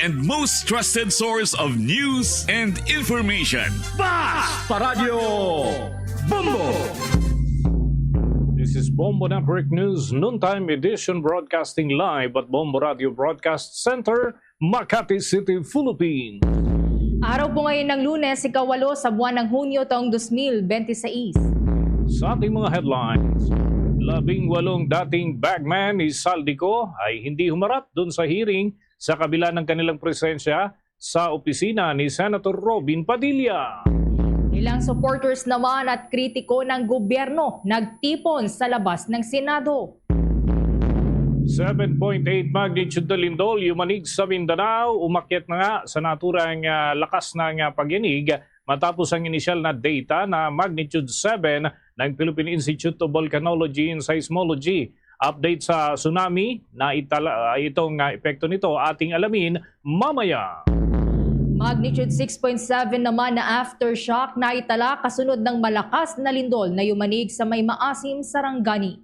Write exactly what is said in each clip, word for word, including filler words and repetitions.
and most trusted source of news and information. Basta Radyo Bombo! This is Bombo Network News Noontime Edition, broadcasting live at Bombo Radio Broadcast Center, Makati City, Philippines. Araw po ngayon ng Lunes, ikawalo sa buwan ng Hunyo taong dos mil bente seis. Sa ating mga headlines, labing walong dating bagman ni Zaldy Co ay hindi humarap dun sa hearing sa kabila ng kanilang presensya sa opisina ni Senator Robin Padilla. Ilang supporters naman at kritiko ng gobyerno nagtipon sa labas ng Senado. Seven point eight magnitude na lindol yumanig sa Mindanao, umakyat na nga sa naturang, ah, lakas ng, ah, pagyanig matapos ang inisyal na data na magnitude seven ng Philippine Institute of Volcanology and Seismology. Update sa tsunami na itala, ah, itong, ah, epekto nito ating alamin mamaya. Magnitude six point seven naman na aftershock na itala kasunod ng malakas na lindol na yumanig sa may Maasim, Sarangani.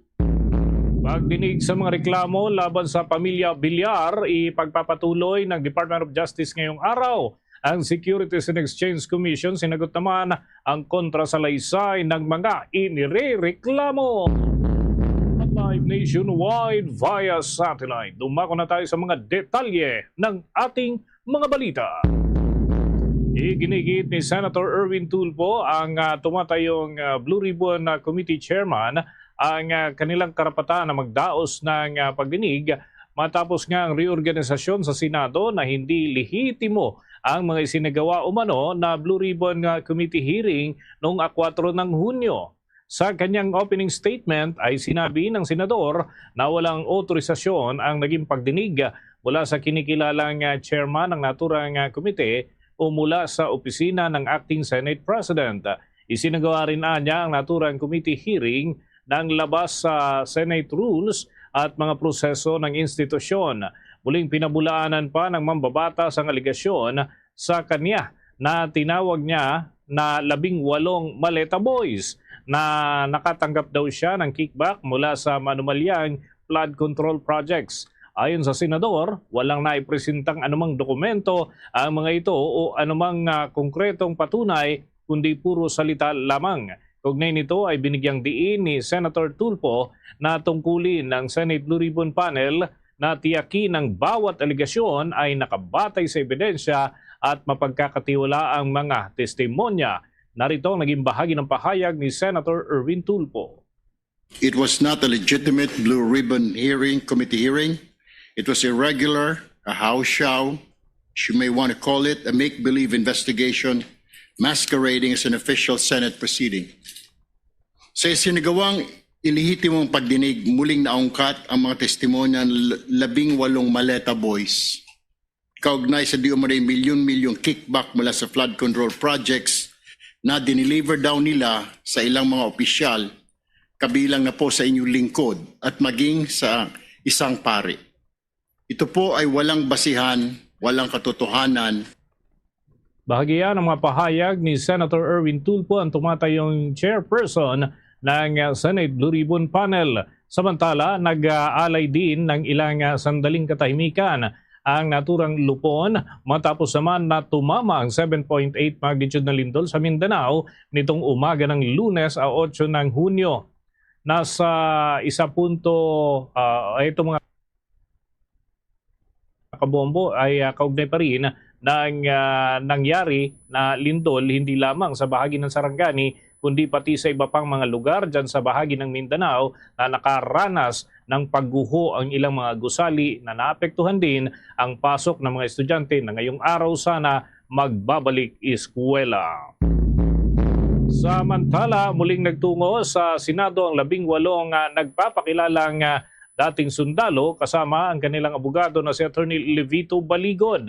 Pagdinig sa mga reklamo laban sa pamilya Villar, ipagpapatuloy ng Department of Justice ngayong araw. Ang Securities and Exchange Commission sinagot naman ang kontrasalaysay ng mga inirereklamo. At live nationwide via satellite. Dumako na tayo sa mga detalye ng ating mga balita. Iginigiit ni Senator Erwin Tulfo ang, ah, tumatayong, ah, Blue Ribbon, ah, Committee Chairman ang, ah, kanilang karapatan na magdaos ng, ah, pagdinig matapos nga ang reorganisasyon sa Senado na hindi lehitimo ang mga isinagawa umano na Blue Ribbon, ah, Committee hearing noong, ah, kwatro ng Hunyo. Sa kanyang opening statement ay sinabi ng senador na walang otorisasyon ang naging pagdinig mula sa kinikilalang, ah, chairman ng naturang, ah, komite o mula sa opisina ng acting Senate President. Isinagawa rin anya ang naturang committee hearing ng labas sa Senate rules at mga proseso ng institusyon. Muling pinabulaanan pa ng mambabatas ang alegasyon sa kanya na tinawag niya na labing walong maleta boys na nakatanggap daw siya ng kickback mula sa manumalyang flood control projects. Ayon sa senador, walang naipresentang anumang dokumento ang mga ito o anumang, ah, konkretong patunay, kundi puro salita lamang. Kaugnay nito ay binigyang diin ni Senator Tulfo na tungkulin ng Senate Blue Ribbon Panel na tiyakin ang bawat alegasyon ay nakabatay sa ebidensya at mapagkakatiwala ang mga testimonya. Narito ang naging bahagi ng pahayag ni Senator Erwin Tulfo. It was not a legitimate Blue Ribbon hearing, committee hearing. It was irregular, a house show, you may want to call it a make-believe investigation masquerading as an official Senate proceeding. Sa isinagawang ilihitimong pagdinig, muling naungkat ang mga testimonya ng l-, labing walong maleta boys kaugnay sa di umano'y milyon-milyong kickback mula sa flood control projects na diniliver daw nila sa ilang mga opisyal, kabilang na po sa inyong lingkod at maging sa isang pari. Ito po ay walang basihan, walang katotohanan. Bahagi yan ang mga pahayag ni Senator Erwin Tulfo, ang tumatayong chairperson ng, uh, Senate Blue Ribbon Panel. Samantala, nag-aalay din ng ilang, uh, sandaling katahimikan ang naturang lupon matapos naman na tumama ang seven point eight magnitude na lindol sa Mindanao nitong umaga ng Lunes, a otso ng Hunyo. Nasa isa punto, ah, ito mga kabombo ay, ah, kaugnay pa rin ng, ah, nangyari na lindol, hindi lamang sa bahagi ng Sarangani, kundi pati sa iba pang mga lugar dyan sa bahagi ng Mindanao na nakaranas ng pagguho ang ilang mga gusali, na naapektuhan din ang pasok ng mga estudyante na ngayong araw sana magbabalik eskwela. Samantala, muling nagtungo sa Senado ang labing walong, ah, nagpapakilalang, ah, dating sundalo kasama ang kanilang abogado na si Attorney Levito Baligod.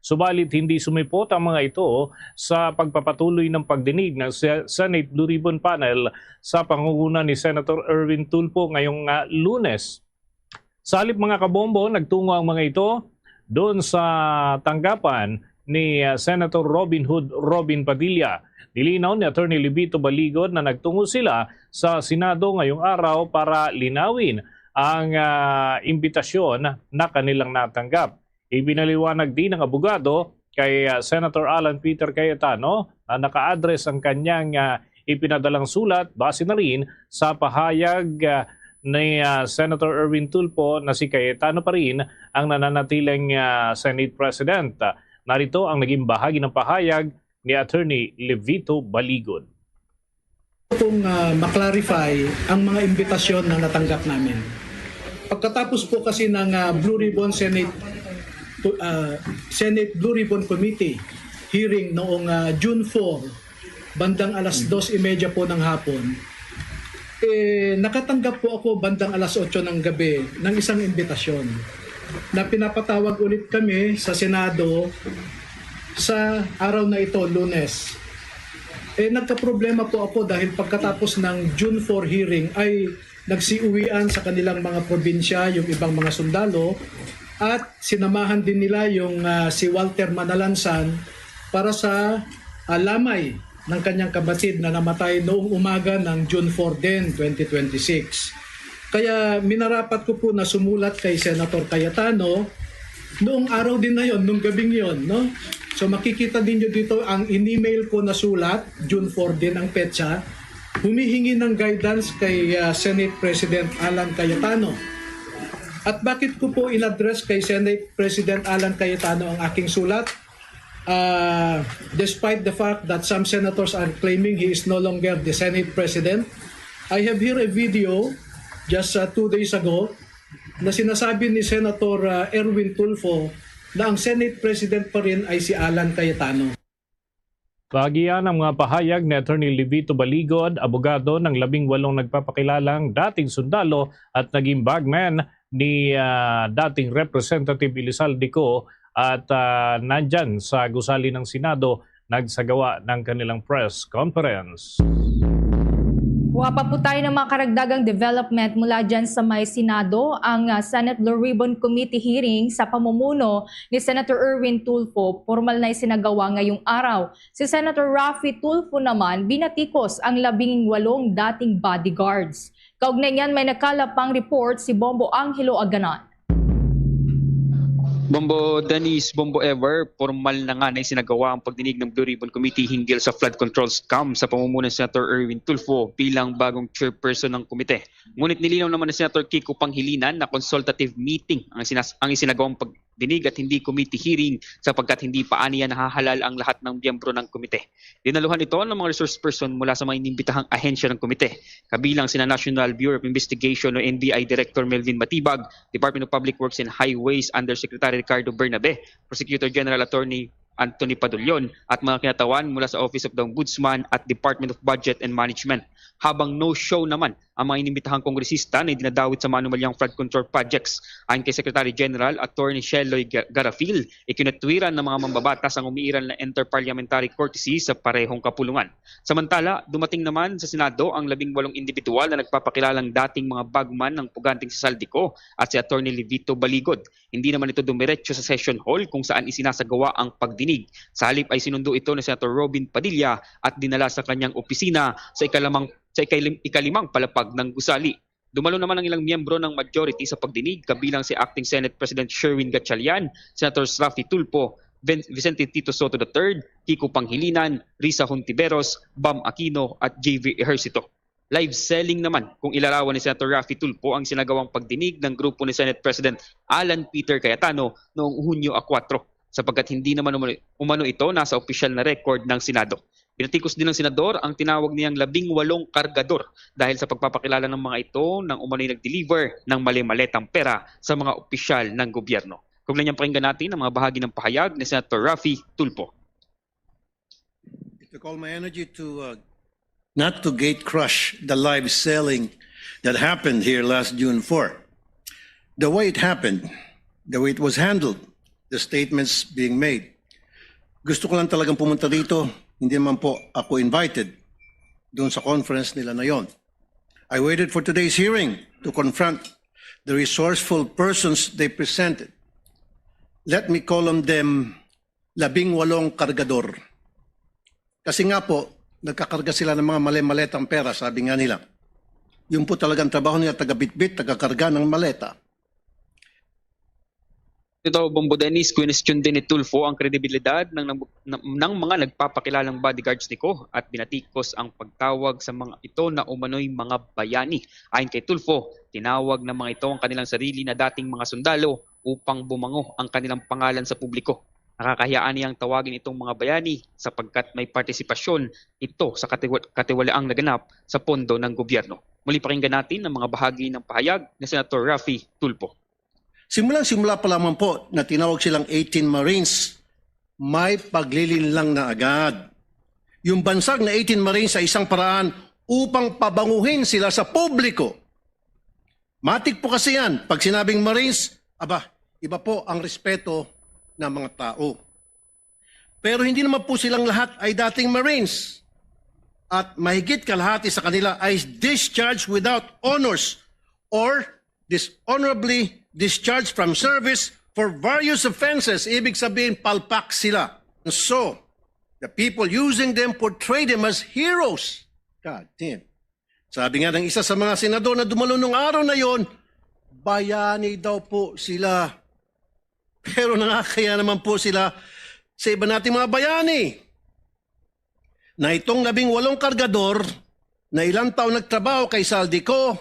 Subalit, hindi sumipot ang mga ito sa pagpapatuloy ng pagdinig ng Se-, Senate Blue Ribbon Panel sa pangunguna ni Senator Erwin Tulfo ngayong, ah, Lunes. Sa halip, mga kabombo, nagtungo ang mga ito doon sa tanggapan ni, ah, Senator Robin Hood Robin Padilla. Nilinaw ni Attorney Levito Baligod na nagtungo sila sa Senado ngayong araw para linawin ang, ah, imbitasyon na kanilang natanggap. Ipinaliwanag din ng abogado kay, ah, Senator Alan Peter Cayetano na naka-address ang kanyang, ah, ipinadalang sulat base na rin sa pahayag, ah, ni, ah, Senator Erwin Tulfo na si Cayetano pa rin ang nananatiling, ah, Senate President. Ah, narito ang naging bahagi ng pahayag ni Attorney Levito Baligod. Kung, ah, ma-clarify ang mga imbitasyon na natanggap namin. Pagkatapos po kasi ng, ah, Blue Ribbon Senate, ah, Senate Blue Ribbon Committee hearing noong, ah, June four, bandang alas dos y media po ng hapon, eh, nakatanggap po ako bandang alas otso ng gabi ng isang imbitasyon na pinapatawag ulit kami sa Senado sa araw na ito, Lunes. Eh, nagkaproblema po ako dahil pagkatapos ng June four hearing ay nagsiuwian sa kanilang mga probinsya yung ibang mga sundalo at sinamahan din nila yung, ah, si Walter Manalansan para sa, ah, lamay ng kanyang kapatid na namatay noong umaga ng June four din, twenty twenty-six. Kaya minarapat ko po na sumulat kay Senator Cayetano noong araw din na yon, nung gabing yon, no? So makikita ninyo dito ang in-email ko na sulat, June four din ang petsa, humihingi ng guidance kay, ah, Senate President Alan Cayetano. At bakit ko po in-address kay Senate President Alan Cayetano ang aking sulat? Uh, despite the fact that some senators are claiming he is no longer the Senate President, I have here a video just, uh, two days ago na sinasabi ni Senator, uh, Erwin Tulfo na ang Senate President pa rin ay si Alan Cayetano. Bagian ang mga pahayag ni Attorney Levito Baligod, abogado ng labing walong nagpapakilalang dating sundalo at naging bagman ni, ah, dating Representative Elizalde Co at, ah, nandyan sa gusali ng Senado nagsagawa ng kanilang press conference. Kuha pa po tayo ng mga karagdagang development mula dyan sa may Senado. Ang, ah, Senate Blue Ribbon Committee hearing sa pamumuno ni Senator Erwin Tulfo, formal na isinagawa ngayong araw. Si Senator Raffy Tulfo naman binatikos ang labing walong dating bodyguards. Kaugnay niyan, may nakalap pang report si Bombo Angelo Aganan. Bombo Dennis, Bombo Ever, formal na nga na isinagawa ang pagdinig ng Blue Ribbon Committee hinggil sa flood control scam sa pamumuno ni Senator Erwin Tulfo bilang bagong chairperson ng komite. Ngunit nilinaw naman ni Senator Kiko Pangilinan na consultative meeting ang, sinas- ang isinagawang pagdinig at hindi committee hearing sapagkat hindi pa aniya nahahalal ang lahat ng miyembro ng komite. Dinaluhan ito ng mga resource person mula sa mga inimbitahang ahensya ng komite, kabilang sina National Bureau of Investigation o N B I Director Melvin Matibag, Department of Public Works and Highways Undersecretary Ricardo Bernabe, Prosecutor General Attorney Anthony Padullon, at mga kinatawan mula sa Office of the Ombudsman at Department of Budget and Management. Habang no-show naman ang mga inimbitahang kongresista na dinadawit sa manumalyang flood control projects. Ayon kay Secretary General Attorney Sheloy Ga- Garafil, ikinatwiran ng mga mambabatas ang umiiral na interparliamentary courtesy sa parehong kapulungan. Samantala, dumating naman sa Senado ang labing walong individual na nagpapakilalang dating mga bagman ng puganting si Zaldy Co at si Attorney Levito Baligod. Hindi naman ito dumiretso sa session hall kung saan isinasagawa ang pagdinig. Sa halip ay sinundo ito ni Senator Robin Padilla at dinala sa kanyang opisina sa ikalamang sa ikalim- ikalimang palapag ng gusali. Dumalo naman ang ilang miyembro ng majority sa pagdinig, kabilang si Acting Senate President Sherwin Gatchalian, Senators Raffy Tulfo, Vin- Vicente Tito Sotto the third, Kiko Pangilinan, Risa Hontiveros, Bam Aquino, at J V Ejercito. Live selling naman kung ilarawan ni Senator Raffy Tulfo ang sinagawang pagdinig ng grupo ni Senate President Alan Peter Cayetano noong Hunyo a kuwatro, sapagkat hindi naman umano, umano ito nasa opisyal na record ng Senado. Binatikos din ng Senador ang tinawag niyang labing walong kargador dahil sa pagpapakilala ng mga ito ng umano'y nag-deliver ng mali-maletang pera sa mga opisyal ng gobyerno. Kaugnay niyan, pakinggan natin ang mga bahagi ng pahayag ni Senator Raffy Tulfo. It took all my energy to uh, not to gate crush the live selling that happened here last June four. The way it happened, the way it was handled, the statements being made. Gusto ko lang talagang pumunta dito. Hindi naman po ako invited doon sa conference nila na yon. I waited for today's hearing to confront the resourceful persons they presented. Let me call on them labing walong kargador. Kasi nga po, nagkakarga sila ng mga mali-maletang pera, sabi nga nila. Yun po talagang trabaho nila, taga-bitbit, taga-karga ng maleta. Ito, Bombo Dennis, kwinestiyon din ni Tulfo ang kredibilidad ng, ng, ng mga nagpapakilalang bodyguards ni Ko at binatikos ang pagtawag sa mga ito na umano'y mga bayani. Ayon kay Tulfo, tinawag ng mga ito ang kanilang sarili na dating mga sundalo upang bumango ang kanilang pangalan sa publiko. Nakakahiya niya ang tawagin itong mga bayani sapagkat may partisipasyon ito sa katiwa- katiwalaang naganap sa pondo ng gobyerno. Muli, pakinggan natin ang mga bahagi ng pahayag ni Senator Raffy Tulfo. Simulang-simula pa lamang po na tinawag silang eighteen Marines, may paglilin lang na agad. Yung bansag na eighteen Marines sa isang paraan upang pabanguhin sila sa publiko. Matik po kasi yan, pag sinabing Marines, aba, iba po ang respeto ng mga tao. Pero hindi naman po silang lahat ay dating Marines. At mahigit kalahati sa kanila ay discharged without honors or dishonorably discharged from service for various offenses. Ibig sabihin, palpak sila. So, the people using them portray them as heroes. God damn. Sabi nga ng isa sa mga senador na dumalo nung araw na yon, bayani daw po sila. Pero nakakahiya naman po sila sa iba nating mga bayani na itong labing walong kargador na ilang taon nagtrabaho kay Zaldy Co,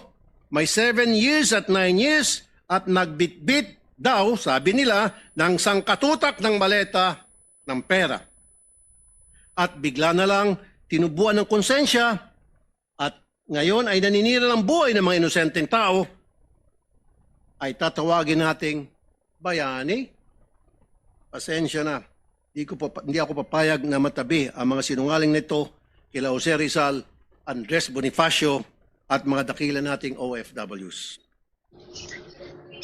may seven years at nine years, at nagbitbit daw, sabi nila, ng sangkatutak ng maleta ng pera. At bigla na lang tinubuan ng konsensya at ngayon ay naninira ng buhay ng mga inosenteng tao, ay tatawagin nating bayani? Pasensya na. Di ko pa, hindi ako papayag na matabi ang mga sinungaling nito kila Jose Rizal, Andres Bonifacio, at mga dakila nating O F Ws.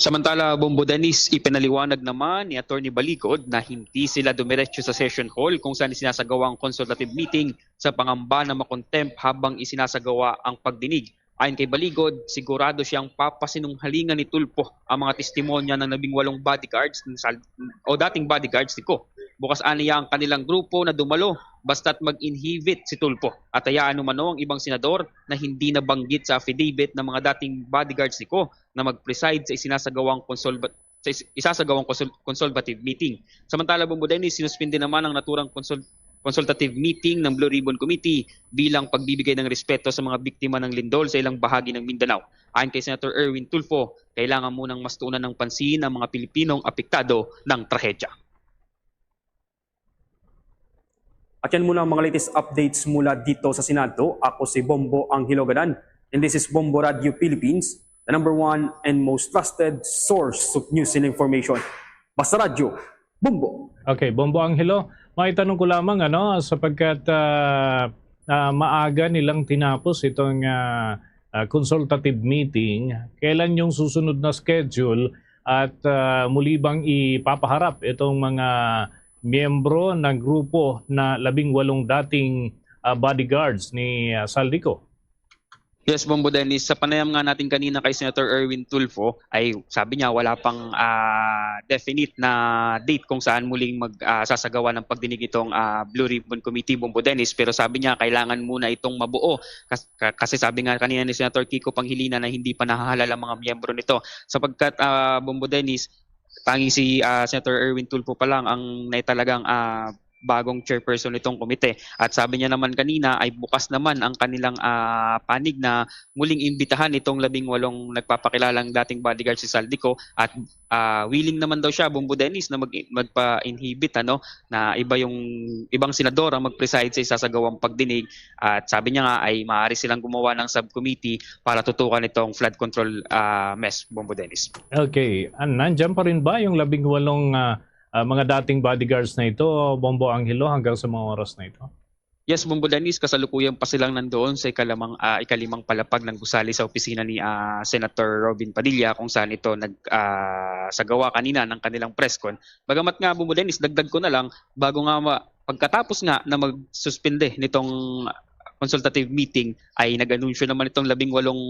Samantala, Bombo Dennis, ipinaliwanag naman ni Attorney Baligod na hindi sila dumiretso sa session hall kung saan isinasagawa ang consultative meeting sa pangamba na makontempt habang isinasagawa ang pagdinig. Ayon kay Baligod, sigurado siyang papasinunghalingan ni Tulfo ang mga testimonya ng labing walong bodyguards ni Sal- o dating bodyguards ni Co. Bukas aniya ang kanilang grupo na dumalo basta't mag-inhibit si Tulfo. At hayaan umano ang ibang senador na hindi nabanggit sa affidavit ng mga dating bodyguards ni Co na mag-preside sa isinasagawang konsulba- sa is- isasagawang konsul- consultative meeting. Samantala, Bombo Dennis, sinuspindi naman ang naturang konsul- consultative meeting ng Blue Ribbon Committee bilang pagbibigay ng respeto sa mga biktima ng lindol sa ilang bahagi ng Mindanao. Ayon kay Senator Erwin Tulfo, kailangan munang mas tuunan ng pansin ang mga Pilipinong apektado ng trahedya. At yan muna ang mga latest updates mula dito sa Senado. Ako si Bombo Angelo Gadan, and this is Bombo Radio Philippines, the number one and most trusted source of news and information. Basta Radyo, Bombo. Okay, Bombo Angelo, may tanong ko lamang, ano, sapagkat ah, ah, maaga nilang tinapos itong ah, ah, consultative meeting. Kailan yung susunod na schedule at ah, muli bang ipapaharap itong mga miyembro ng grupo na labing walong dating ah, bodyguards ni ah, Zaldy Co? Yes, Bombo Dennis, sa panayam nga natin kanina kay Senator Erwin Tulfo, ay sabi niya wala pang ah, definite na date kung saan muling mag ah, sasagawa ng pagdinig itong ah, Blue Ribbon Committee, Bombo Dennis, pero sabi niya kailangan muna itong mabuo. Kas- ka- kasi sabi nga kanina ni Senator Kiko Pangilinan na hindi pa nahahalal ang mga miyembro nito. Sapagkat, ah, Bombo Dennis, tanging si ah, Senator Erwin Tulfo pa lang ang naitalagang ah, bagong chairperson nitong komite. At sabi niya naman kanina ay bukas naman ang kanilang ah, panig na muling imbitahan itong labing walong nagpapakilalang dating bodyguard si Zaldy Co at ah, willing naman daw siya, Bombo Dennis, na mag, magpa-inhibit, ano, na iba yung ibang senador ang mag-preside sa isasagawang pagdinig. At sabi niya nga ay maaari silang gumawa ng subcommittee para tutukan itong flood control ah, mess, Bombo Dennis. Okay. Ah, nandyan pa rin ba yung labing walong ah, ah, mga dating bodyguards na ito, Bombo Angelo, hanggang sa mga oras na ito? Yes, Bombo Dennis, kasalukuyan pa silang nandoon sa ikalamang, ah, ikalimang palapag ng gusali sa opisina ni ah, Senator Robin Padilla, kung saan ito nag ah, sagawa kanina ng kanilang press con. Bagamat nga, Bombo Dennis, dagdag ko na lang, bago nga ma- pagkatapos nga na magsuspende nitong consultative meeting ay nag-anunsyo naman itong labing walong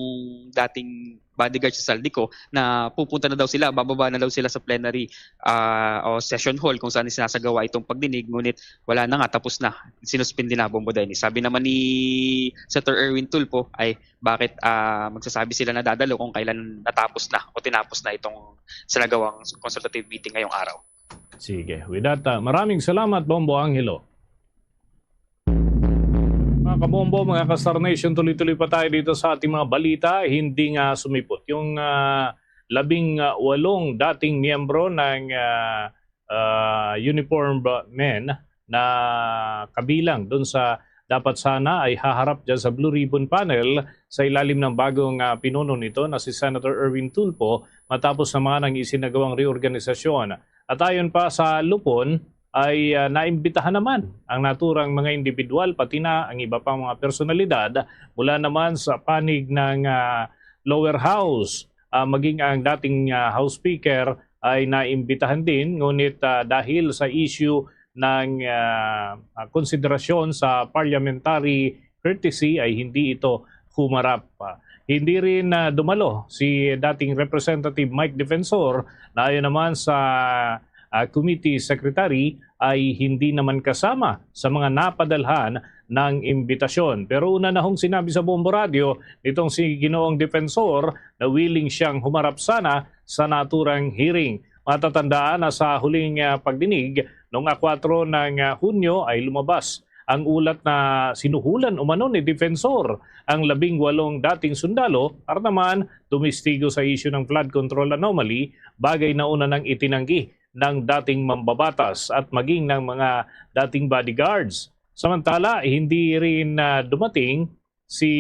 dating bodyguard sa Zaldy Co na pupunta na daw sila, bababa na daw sila sa plenary, ah, o session hall kung saan sinasagawa itong pagdinig, ngunit wala na nga, tapos na, sinuspindi na, Bombo Dennis. Sabi naman ni Senator Erwin Tulfo ay bakit, ah, magsasabi sila na dadalo kung kailan natapos na o tinapos na itong sinagawang consultative meeting ngayong araw. Sige. With that, ah, maraming salamat, Bombo Angelo. Mga kabombo, mga ka-Star Nation, tuloy-tuloy pa tayo dito sa ating mga balita. Hindi nga sumipot yung, ah, labing walong dating miyembro ng, ah, ah, uniform men na kabilang dun sa dapat sana ay haharap dyan sa Blue Ribbon Panel sa ilalim ng bagong, ah, pinuno nito na si Senator Erwin Tulfo, matapos naman ang isinagawang reorganisasyon. At ayon pa sa Lupon, ay, ah, naimbitahan naman ang naturang mga individual, pati na ang iba pang mga personalidad mula naman sa panig ng, ah, lower house. Ah, maging ang dating, ah, House Speaker ay naimbitahan din, ngunit, ah, dahil sa issue ng, ah, ah, konsiderasyon sa parliamentary courtesy ay hindi ito humarap. Ah, hindi rin, ah, dumalo si dating Representative Mike Defensor, na ayon naman sa, ah, committee secretary, ay hindi naman kasama sa mga napadalhan ng imbitasyon. Pero una na hong sinabi sa Bombo Radio nitong si Ginoong Defensor na willing siyang humarap sana sa naturang hearing. Matatandaan na sa huling, ah, pagdinig noong a kwatro ng, ah, Hunyo ay lumabas ang ulat na sinuhulan umano ni Defensor ang labing walong dating sundalo para naman tumistigo sa isyu ng flood control anomaly, bagay na una nang itinanggi ng dating mambabatas at maging ng mga dating bodyguards. Samantala, hindi rin, ah, dumating si,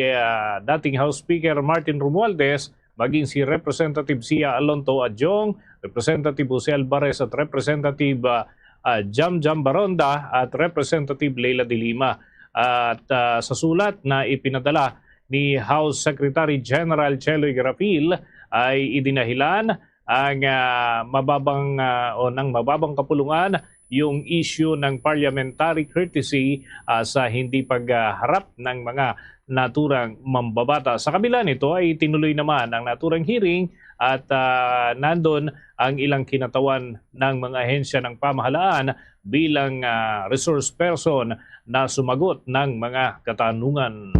ah, dating House Speaker Martin Romualdez, maging si Representative Sia Alonto Adjong, Representative Jose Alvarez at Representative, ah, ah, Jam Jam Baronda at Representative Leila de Lima. At, ah, sa sulat na ipinadala ni House Secretary General Cheloy Garafil ay idinahilan ang, ah, mababang, ah, o ng mababang kapulungan yung issue ng parliamentary courtesy, ah, sa hindi pagharap ng mga naturang mambabata. Sa kabila nito ay tinuloy naman ang naturang hearing at, ah, nandun ang ilang kinatawan ng mga ahensya ng pamahalaan bilang, ah, resource person na sumagot ng mga katanungan.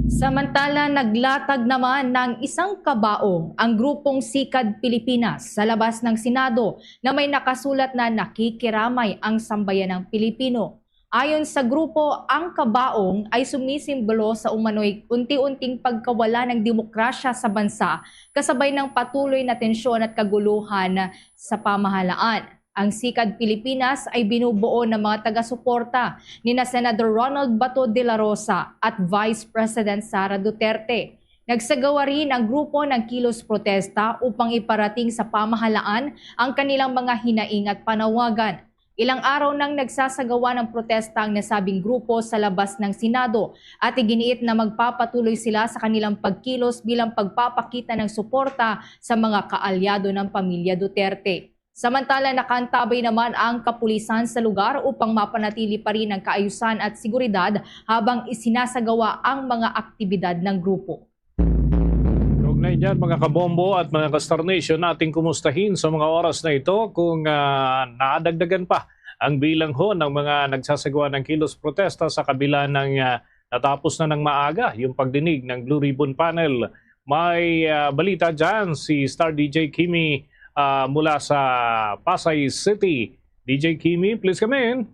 Samantala, naglatag naman ng isang kabaong ang grupong Sikad Pilipinas sa labas ng Senado na may nakasulat na nakikiramay ang sambayanang Pilipino. Ayon sa grupo, ang kabaong ay sumisimbolo sa umano'y unti-unting pagkawala ng demokrasya sa bansa kasabay ng patuloy na tensyon at kaguluhan sa pamahalaan. Ang Sikad Pilipinas ay binubuo ng mga taga-suporta nina Senador Ronald Bato de la Rosa at Vice President Sara Duterte. Nagsagawa rin ang grupo ng kilos protesta upang iparating sa pamahalaan ang kanilang mga hinaing at panawagan. Ilang araw nang nagsasagawa ng protesta ang nasabing grupo sa labas ng Senado at iginiit na magpapatuloy sila sa kanilang pagkilos bilang pagpapakita ng suporta sa mga kaalyado ng pamilya Duterte. Samantala, nakaantabay naman ang kapulisan sa lugar upang mapanatili pa rin ang kaayusan at seguridad habang isinasagawa ang mga aktibidad ng grupo. Kaugnay niyan, mga kabombo at mga ka-Star Nation, ating kumustahin sa mga oras na ito kung, ah, nadagdagan pa ang bilang ho ng mga nagsasagawa ng kilos protesta sa kabila ng, ah, natapos na ng maaga yung pagdinig ng Blue Ribbon Panel. May, ah, balita dyan si Star D J Kimi, ah, mula sa Pasay City. D J Kimi, please come in.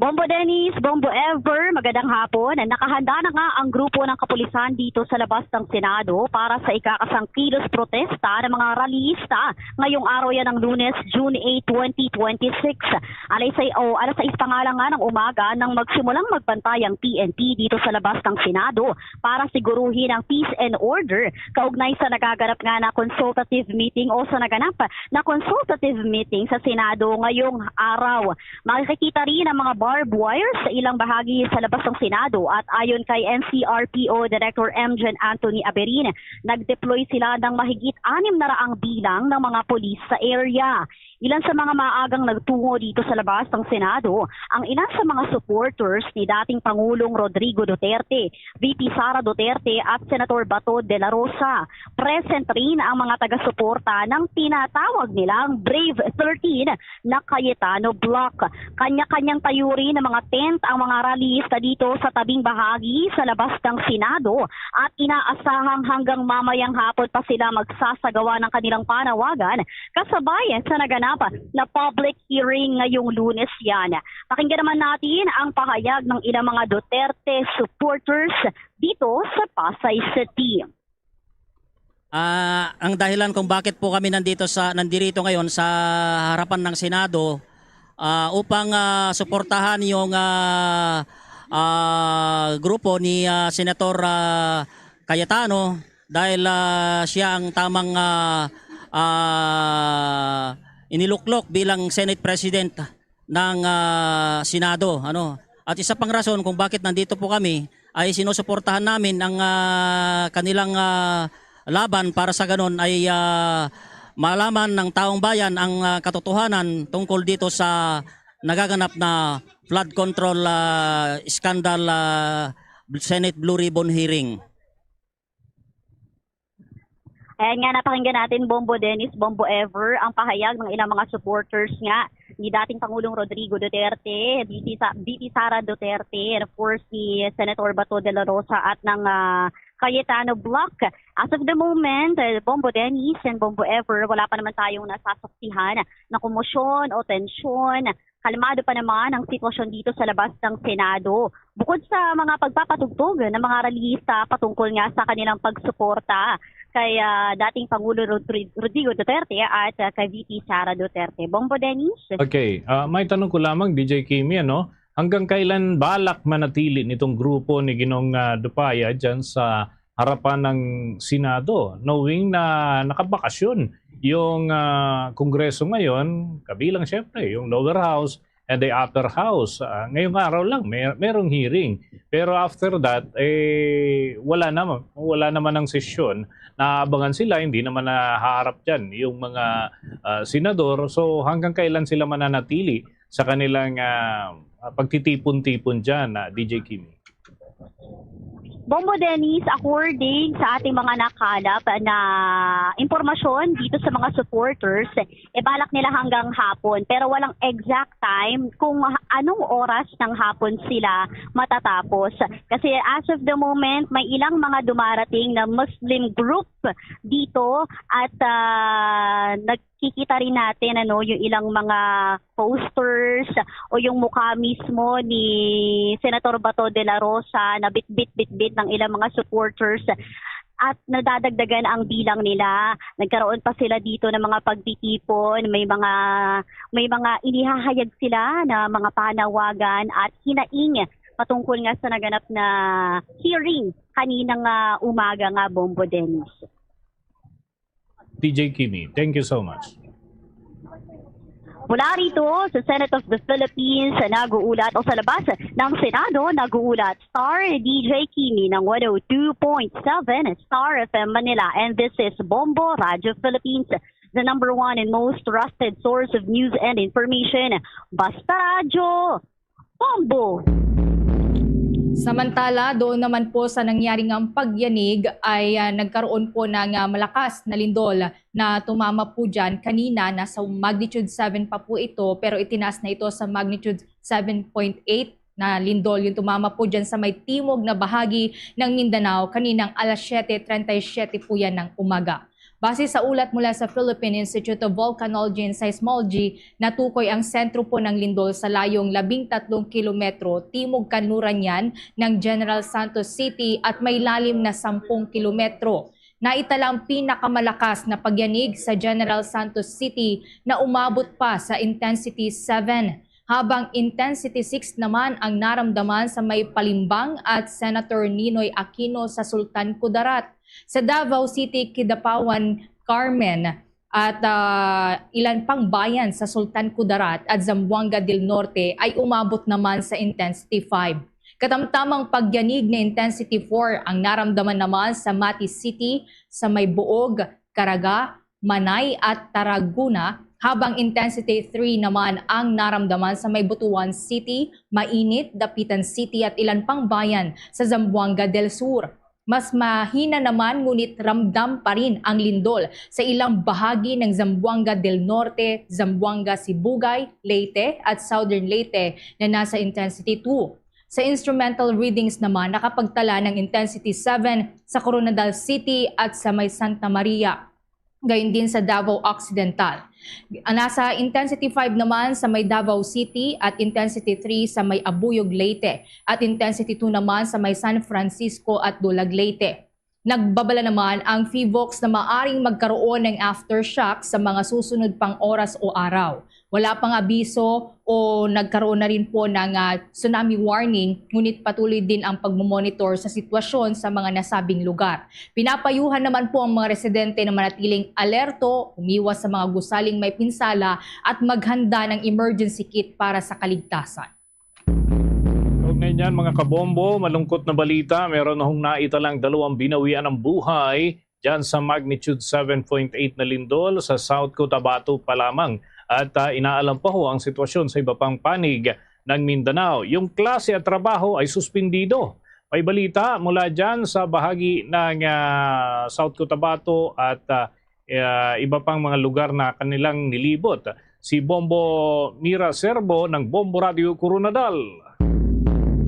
Bombo Dennis, Bombo Ever, magandang hapon. Nakahanda na nga ang grupo ng kapulisan dito sa labas ng Senado para sa ikakasang kilos protesta ng mga rallyista ngayong araw yan ng Lunes, June eight, twenty twenty-six. Alas sais, o alas sais pa nga lang nga ng umaga nang magsimulang magbantay ang P N P dito sa labas ng Senado para siguruhin ang peace and order kaugnay sa nagaganap nga na consultative meeting o sa naganap na consultative meeting sa Senado ngayong araw. Makikita rin ang mga barbed wire sa ilang bahagi sa labas ng Senado at ayon kay N C R P O Director M Gen Anthony Aberin, nag-deploy sila ng mahigit anim na raang bilang ng mga pulis sa area. Ilan sa mga maagang nagtungo dito sa labas ng Senado ang ilan sa mga supporters ni dating Pangulong Rodrigo Duterte, V P Sara Duterte at Senator Bato de la Rosa. Present rin ang mga taga-suporta ng tinatawag nilang Brave thirteen na Cayetano Bloc. Kanya-kanyang tayuri ng mga tent ang mga rallyista dito sa tabing bahagi sa labas ng Senado at inaasahang hanggang mamayang hapon pa sila magsasagawa ng kanilang panawagan kasabay sa naganap na public hearing ngayong Lunes yan. Pakinggan naman natin ang pahayag ng ilang mga Duterte supporters dito sa Pasay City. Ah, ang dahilan kung bakit po kami nandito sa, nandirito ngayon sa harapan ng Senado, ah, upang, ah, suportahan yung, ah, ah, grupo ni, ah, Senator, ah, Cayetano dahil, ah, siya ang tamang, ah, ah, iniluklok bilang Senate President ng, ah, Senado, ano. At isa pang rason kung bakit nandito po kami ay sinusuportahan namin ang, ah, kanilang, ah, laban para sa ganon ay, ah, malaman ng taong bayan ang, ah, katotohanan tungkol dito sa nagaganap na flood control, ah, scandal, ah, Senate Blue Ribbon hearing. Ayan nga, napakinggan natin, Bombo Dennis, Bombo Ever, ang pahayag ng ilang mga supporters nga ni dating Pangulong Rodrigo Duterte, V P Sa-, V P Sara Duterte, and of course, ni Senator Bato de la Rosa at ng, ah, Cayetano Bloc. As of the moment, eh, Bombo Dennis and Bombo Ever, wala pa naman tayong nasasaksihan na komosyon o tensyon. Kalmado pa naman ang sitwasyon dito sa labas ng Senado. Bukod sa mga pagpapatugtog ng mga rallyista patungkol nga sa kanilang pagsuporta kay, ah, dating Pangulo Rodri-, Rodrigo Duterte at, ah, kay V P Sara Duterte. Bombo Dennis? Okay, ah, may tanong ko lamang, D J Kimi, ano? Hanggang kailan balak manatili nitong grupo ni Ginong, ah, Dupaya dyan sa harapan ng Senado, knowing na nakabakasyon yung, ah, Kongreso ngayon, kabilang siyempre yung lower house and the upper house? Ah, ngayong araw lang, may, merong hearing. Pero after that, eh, wala naman, wala naman ang sesyon. Naabangan sila, hindi naman nahaharap dyan yung mga, ah, senador. So, hanggang kailan sila mananatili sa kanilang, ah, pagtitipon-tipon dyan, ah, D J Kimi? Bombo Dennis, according sa ating mga nakalap na impormasyon dito sa mga supporters, eh, balak nila hanggang hapon, pero walang exact time kung ha-, anong oras ng hapon sila matatapos. Kasi as of the moment, may ilang mga dumarating na Muslim group dito at, ah, nagkikita rin natin, ano, yung ilang mga posters o yung mukha mismo ni Senator Bato de la Rosa na bitbit-bitbit ng ilang mga supporters. At nadadagdagan ang bilang nila. Nagkaroon pa sila dito ng mga pagtitipon, may mga, may mga inihahayag sila na mga panawagan at hinaing patungkol nga sa naganap na hearing kaninang, ah, umaga nga, Bombo Dennis. D J Kimi, thank you so much. Mula rito sa Senate of the Philippines, nag-uulat o sa labas ng Senado, nag-uulat Star D J Kimi ng one oh two point seven Star F M Manila. And this is Bombo Radyo Philippines, the number one and most trusted source of news and information. Basta Radyo, Bombo! Samantala, doon naman po sa nangyari ngang pagyanig ay, ah, nagkaroon po ng, ah, malakas na lindol na tumama po dyan kanina. Nasa magnitude seven pa po ito, pero itinaas na ito sa magnitude seven point eight na lindol yung tumama po dyan sa may timog na bahagi ng Mindanao kaninang alas siyete treinta y siete po yan ng umaga. Base sa ulat mula sa Philippine Institute of Volcanology and Seismology, natukoy ang sentro po ng lindol sa layong labing tatlong kilometro timog kanluran niyan ng General Santos City at may lalim na sampung kilometro. Naitala ang pinakamalakas na pagyanig sa General Santos City na umabot pa sa intensity seven, habang intensity six naman ang naramdaman sa may Palimbang at Senator Ninoy Aquino sa Sultan Kudarat. Sa Davao City, Kidapawan, Carmen, at, ah, ilan pang bayan sa Sultan Kudarat at Zamboanga del Norte ay umabot naman sa intensity five. Katamtamang pagyanig na intensity four ang naramdaman naman sa Mati City, sa may Boog, Caraga, Manay at Tarragona, Habang intensity three naman ang naramdaman sa may Butuan City, Mainit, Dapitan City at ilan pang bayan sa Zamboanga del Sur. Mas mahina naman ngunit ramdam pa rin ang lindol sa ilang bahagi ng Zamboanga del Norte, Zamboanga Sibugay, Leyte at Southern Leyte na nasa intensity two. Sa instrumental readings naman, nakapagtala ng intensity seven sa Koronadal City at sa may Santa Maria, gayon din sa Davao Occidental. Nasa intensity five naman sa may Davao City at intensity three sa may Abuyog, Leyte, at intensity two naman sa may San Francisco at Dulag, Leyte. Nagbabala naman ang PHIVOLCS na maaring magkaroon ng aftershock sa mga susunod pang oras o araw. Wala pang abiso o nagkaroon na rin po ng, ah, tsunami warning, ngunit patuloy din ang pagmomonitor sa sitwasyon sa mga nasabing lugar. Pinapayuhan naman po ang mga residente na manatiling alerto, umiwas sa mga gusaling may pinsala at maghanda ng emergency kit para sa kaligtasan. Kaugnay niyan, mga kabombo, malungkot na balita, meron na hong naitalang dalawang binawian ng buhay dyan sa magnitude seven point eight na lindol sa South Cotabato pa lamang. At, ah, inaalam pa ho ang sitwasyon sa iba pang panig ng Mindanao. Yung klase at trabaho ay suspindido. May balita mula dyan sa bahagi ng, ah, South Cotabato at, ah, ah, iba pang mga lugar na kanilang nilibot. Si Bombo Mira Serbo ng Bombo Radio Coronadal.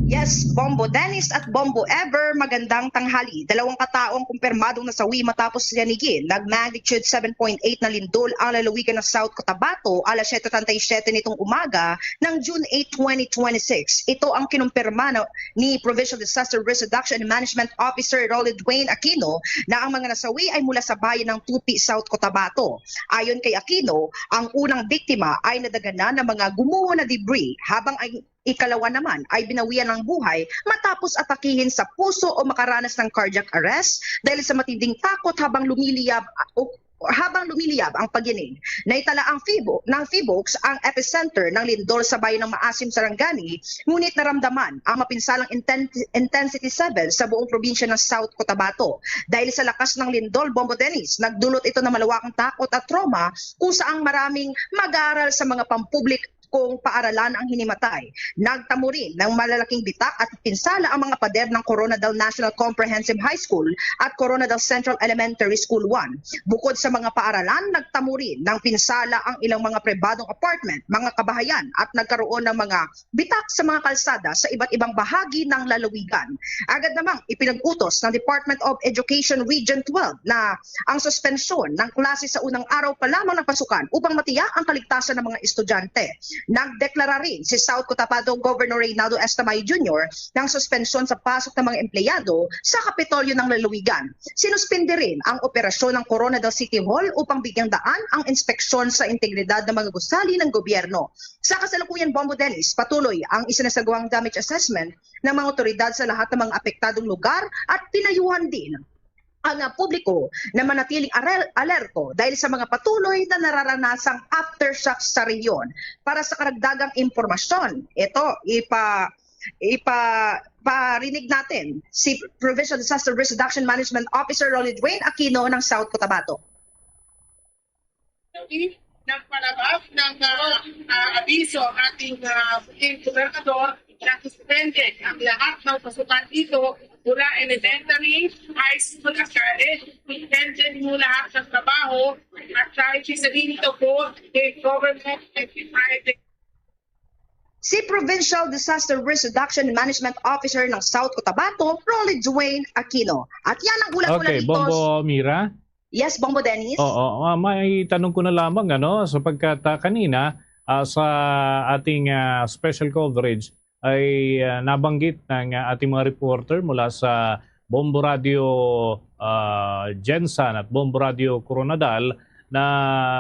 Yes, Bombo Dennis at Bombo Ever, magandang tanghali. Dalawang katao ang kumpirmadong nasawi matapos yanigi nag magnitude seven point eight na lindol ang lalawigan ng South Cotabato alas siyete treinta y siete nitong umaga ng June eight, twenty twenty-six. Ito ang kinumpirma na, ni Provincial Disaster Risk Reduction and Management Officer Rolly Dwayne Aquino na ang mga nasawi ay mula sa bayan ng Tupi, South Cotabato. Ayon kay Aquino, ang unang biktima ay nadaganan ng mga gumuho na debris, habang ang ikalawa naman ay binawian ng buhay matapos atakihin sa puso o makaranas ng cardiac arrest dahil sa matinding takot habang lumiliyab o habang lumiliyab ang pagyanig. Naitala ang Fibo, ng PHIVOLCS ang epicenter ng lindol sa bayan ng Maasim, Sarangani, ngunit naramdaman ang mapinsalang inten-, intensity seven sa buong probinsya ng South Cotabato. Dahil sa lakas ng lindol, Bombo Dennis, nagdulot ito ng malawakang takot at trauma kung saang maraming mag-aaral sa mga pampublikong paaralan ang hinimatay. Nagtamo rin ng malalaking bitak at pinsala ang mga pader ng Coronadal National Comprehensive High School at Coronadal Central Elementary School one. Bukod sa mga paaralan, nagtamo rin ng pinsala ang ilang mga pribadong apartment, mga kabahayan, at nagkaroon ng mga bitak sa mga kalsada sa iba't ibang bahagi ng lalawigan. Agad namang ipinag-utos ng Department of Education Region twelve na ang suspensyon ng klase sa unang araw pa lamang ng pasukan upang matiyak ang kaligtasan ng mga estudyante. Nagdeklara rin si South Cotabato Governor Reynaldo S. Tamayo Junior ng suspensyon sa pasok ng mga empleyado sa Kapitolyo ng lalawigan. Sinuspindi rin ang operasyon ng Coronadal City Hall upang bigyang daan ang inspeksyon sa integridad ng mga gusali ng gobyerno. Sa kasalukuyan, Bombo Dennis, patuloy ang isinasagawang damage assessment ng mga otoridad sa lahat ng mga apektadong lugar at pinayuhan din ang, ah, publiko na manatiling arel-, alerto dahil sa mga patuloy na nararanasang aftershocks sa rehiyon. Para sa karagdagang impormasyon, ito, ipa-, ipa-, parinig natin si Provincial Disaster Risk Reduction Management Officer Rolly Dwayne Aquino ng South Cotabato. Nagpalabas ng, ah, ah, abiso ang ating, ah, puting gobernador na suspended ang lahat ng pasukan dito mula elementary, high school at college. Suspended mo lahat ng trabaho at dahil isa din ito po kay government and private. Si Provincial Disaster Risk Reduction and Management Officer ng South Cotabato, Rolly Dwayne Aquino. At yan ang ulat mula Okay, dito. Bombo Mira? Yes, Bombo Dennis. Oo, ah, may tanong ko na lamang, ano, sapagkat, ah, kanina, ah, sa ating, ah, special coverage ay, ah, nabanggit ng, ah, ating mga reporter mula sa Bombo Radio, ah, Gensan at Bombo Radio Coronadal na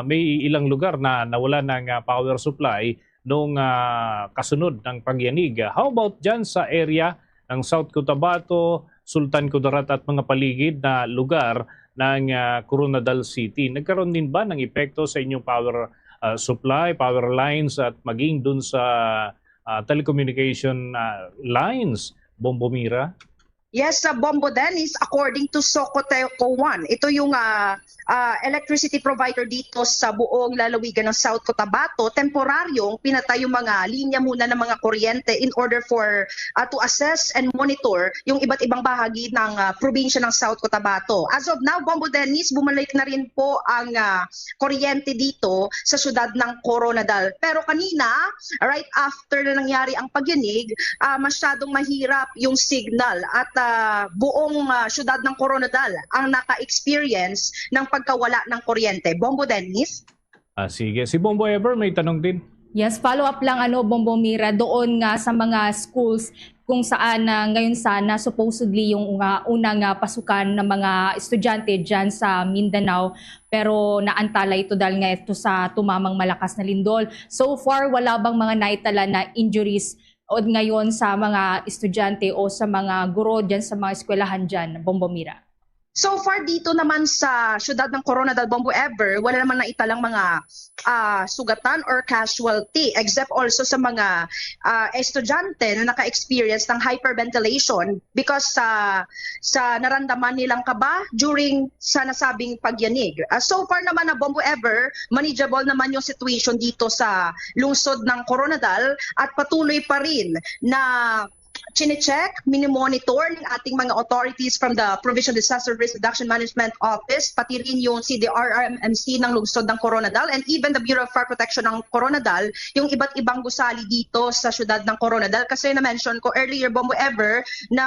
may ilang lugar na nawalan ng, ah, power supply nung, ah, kasunod ng pagyanig. How about dyan sa area ng South Cotabato, Sultan Kudarat at mga paligid na lugar ng, ah, Coronadal City? Nagkaroon din ba ng epekto sa inyong power, ah, supply, power lines at maging dun sa, ah, telecommunication, ah, lines, Bombo Mira? Yes, sa Bombo Dennis, according to Socoteco one, ito yung ah, ah, electricity provider dito sa buong lalawigan ng South Cotabato, temporaryong pinatay yung mga linya muna ng mga kuryente in order for ah, to assess and monitor yung iba't ibang bahagi ng ah, probinsya ng South Cotabato. As of now, Bombo Dennis, bumalik na rin po ang ah, kuryente dito sa siyudad ng Koronadal. Pero kanina, right after na nangyari ang pagyanig, ah, masyadong mahirap yung signal at ah, buong ah, siyudad ng Koronadal ang naka-experience ng pagkawala ng kuryente. Bombo Dennis? Ah, sige. Si Bombo Ever may tanong din. Yes, follow up lang, ano, Bombo Mira, doon nga sa mga schools kung saan na ngayon sana supposedly yung nga unang ah, pasukan ng mga estudyante diyan sa Mindanao, pero naantala ito dahil nga ito sa tumamang malakas na lindol. So far, wala bang mga naitala na injuries o ngayon sa mga estudyante o sa mga guro diyan sa mga eskwelahan diyan, Bombo Mira? So far dito naman sa siyudad ng Corona del Bombo Ever, wala namang naitalang mga ah, sugatan or casualty, except also sa mga ah, estudyante na naka-experience ng hyperventilation because sa sa naramdaman nilang kaba during sa nasabing pagyanig. Ah, so far naman na Bombo Ever, manageable naman yung situation dito sa lungsod ng Coronadal at patuloy pa rin na chinecheck, minomonitor ng ating mga authorities from the Provincial Disaster Risk Reduction Management Office, pati rin yung C D R R M M C ng lungsod ng Coronadal and even the Bureau of Fire Protection ng Coronadal, yung iba't ibang gusali dito sa siyudad ng Coronadal. Kasi na-mention ko earlier, Bombo Ever, na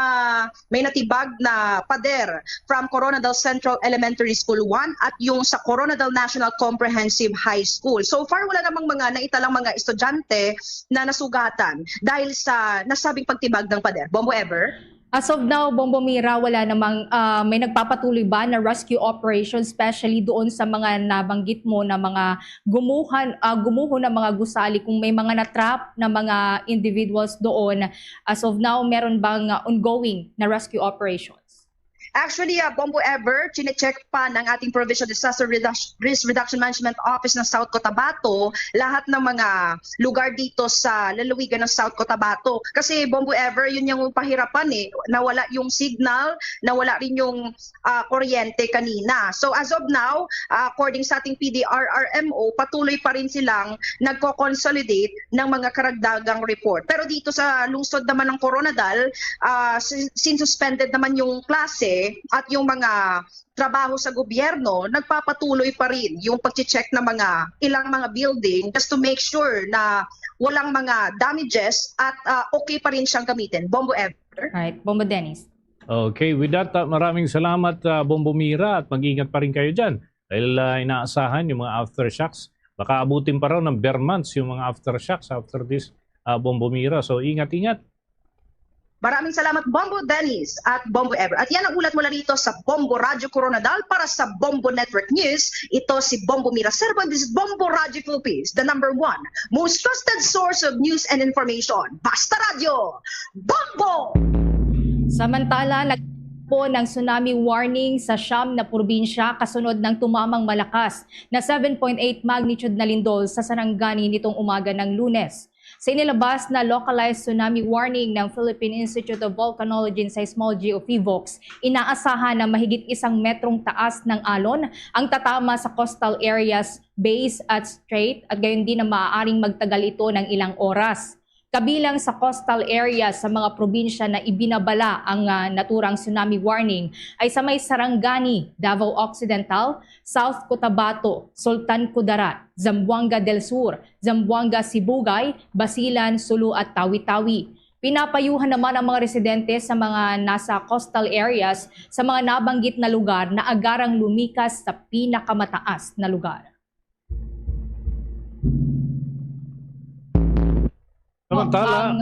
may natibag na pader from Coronadal Central Elementary School one at yung sa Coronadal National Comprehensive High School. So far, wala namang mga naitalang mga estudyante na nasugatan dahil sa nasabing pagtibag ng pader. Bombo Ever? As of now, Bombo Mira, wala namang ah, may nagpapatuloy ba na rescue operation, especially doon sa mga nabanggit mo na mga gumuhan, ah, gumuho na mga gusali, kung may mga na-trap na mga individuals doon. As of now, meron bang ah, ongoing na rescue operations? Actually, ah, Bombo Ever, chinecheck pa ng ating Provincial Disaster Reduc- Risk Reduction Management Office ng South Cotabato lahat ng mga lugar dito sa lalawigan ng South Cotabato. Kasi Bombo Ever, yun yung pahirapan eh. Nawala yung signal, nawala rin yung ah, kuryente kanina. So as of now, ah, according sa ating P D R R M O, patuloy pa rin silang nagko-consolidate ng mga karagdagang report. Pero dito sa lungsod naman ng Coronadal, ah, si- since suspended naman yung klase at yung mga trabaho sa gobyerno, nagpapatuloy pa rin yung pag-check ng mga ilang mga building just to make sure na walang mga damages at ah, okay pa rin siyang gamitin. Bombo Ever? Right, Bombo Dennis. Okay, with that, ah, maraming salamat, ah, Bombo Mira, at mag-ingat pa rin kayo dyan. Dahil ah, inaasahan yung mga aftershocks. Baka abutin pa raw ng ber months yung mga aftershocks after this, ah, Bombo Mira. So, ingat-ingat. Maraming salamat, Bombo Dennis at Bombo Ever. At yan ang ulat mula rito sa Bombo Radyo Coronadal para sa Bombo Network News. Ito si Bombo Mira Serbo. This is Bombo Radyo Philippines, the number one most trusted source of news and information. Basta Radyo, Bombo! Samantala, nag- po ng tsunami warning sa siyam na probinsya kasunod ng tumamang malakas na seven point eight magnitude na lindol sa Sarangani nitong umaga ng Lunes. Sa inilabas na localized tsunami warning ng Philippine Institute of Volcanology and Seismology o PHIVOLCS, inaasahan na mahigit isang metrong taas ng alon ang tatama sa coastal areas, bays at strait, at gayon din na maaaring magtagal ito ng ilang oras. Kabilang sa coastal areas sa mga probinsya na ibinabala ang ah, naturang tsunami warning ay sa may Sarangani, Davao Occidental, South Cotabato, Sultan Kudarat, Zamboanga del Sur, Zamboanga Sibugay, Basilan, Sulu at Tawi-Tawi. Pinapayuhan naman ang mga residente sa mga nasa coastal areas sa mga nabanggit na lugar na agarang lumikas sa pinakamataas na lugar. Samantala, ang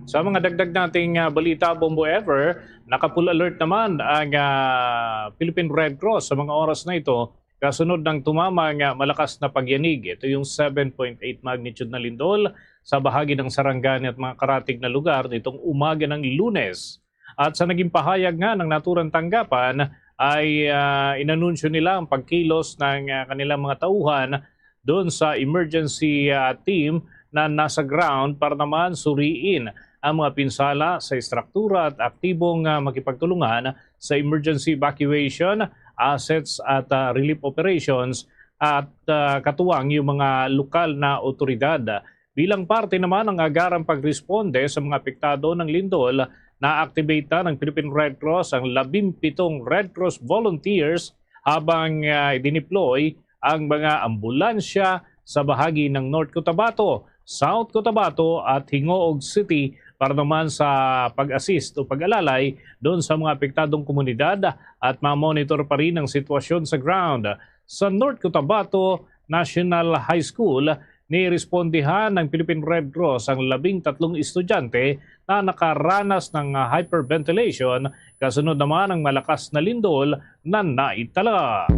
sa mga dagdag nating ah, balita, Bombo Ever, naka-full alert naman ang ah, Philippine Red Cross sa mga oras na ito kasunod ng tumama nga malakas na pagyanig. Ito yung seven point eight magnitude na lindol sa bahagi ng Sarangani at mga karatig na lugar nitong umaga ng Lunes. At sa naging pahayag nga ng naturang tanggapan ay ah, inanunsyo nila ang pagkilos ng ah, kanilang mga tauhan doon sa emergency ah, team na nasa ground para naman suriin ang mga pinsala sa estruktura at aktibong, ah, makipagtulungan sa emergency evacuation, assets at, ah, relief operations at, ah, katuwang yung mga lokal na awtoridad. Bilang parte naman ng agarang pagresponde sa mga apektado ng lindol, na-activate na ng Philippine Red Cross ang labing-pitong Red Cross volunteers habang, ah, dineploy ang mga ambulansya sa bahagi ng North Cotabato, South Cotabato at Gingoog City para naman sa pag-assist o pag-alalay doon sa mga apektadong komunidad at ma-monitor pa rin ang sitwasyon sa ground. Sa North Cotabato National High School, nirespondihan ng Philippine Red Cross ang labing tatlong estudyante na nakaranas ng hyperventilation, kasunod naman ang malakas na lindol na naitala.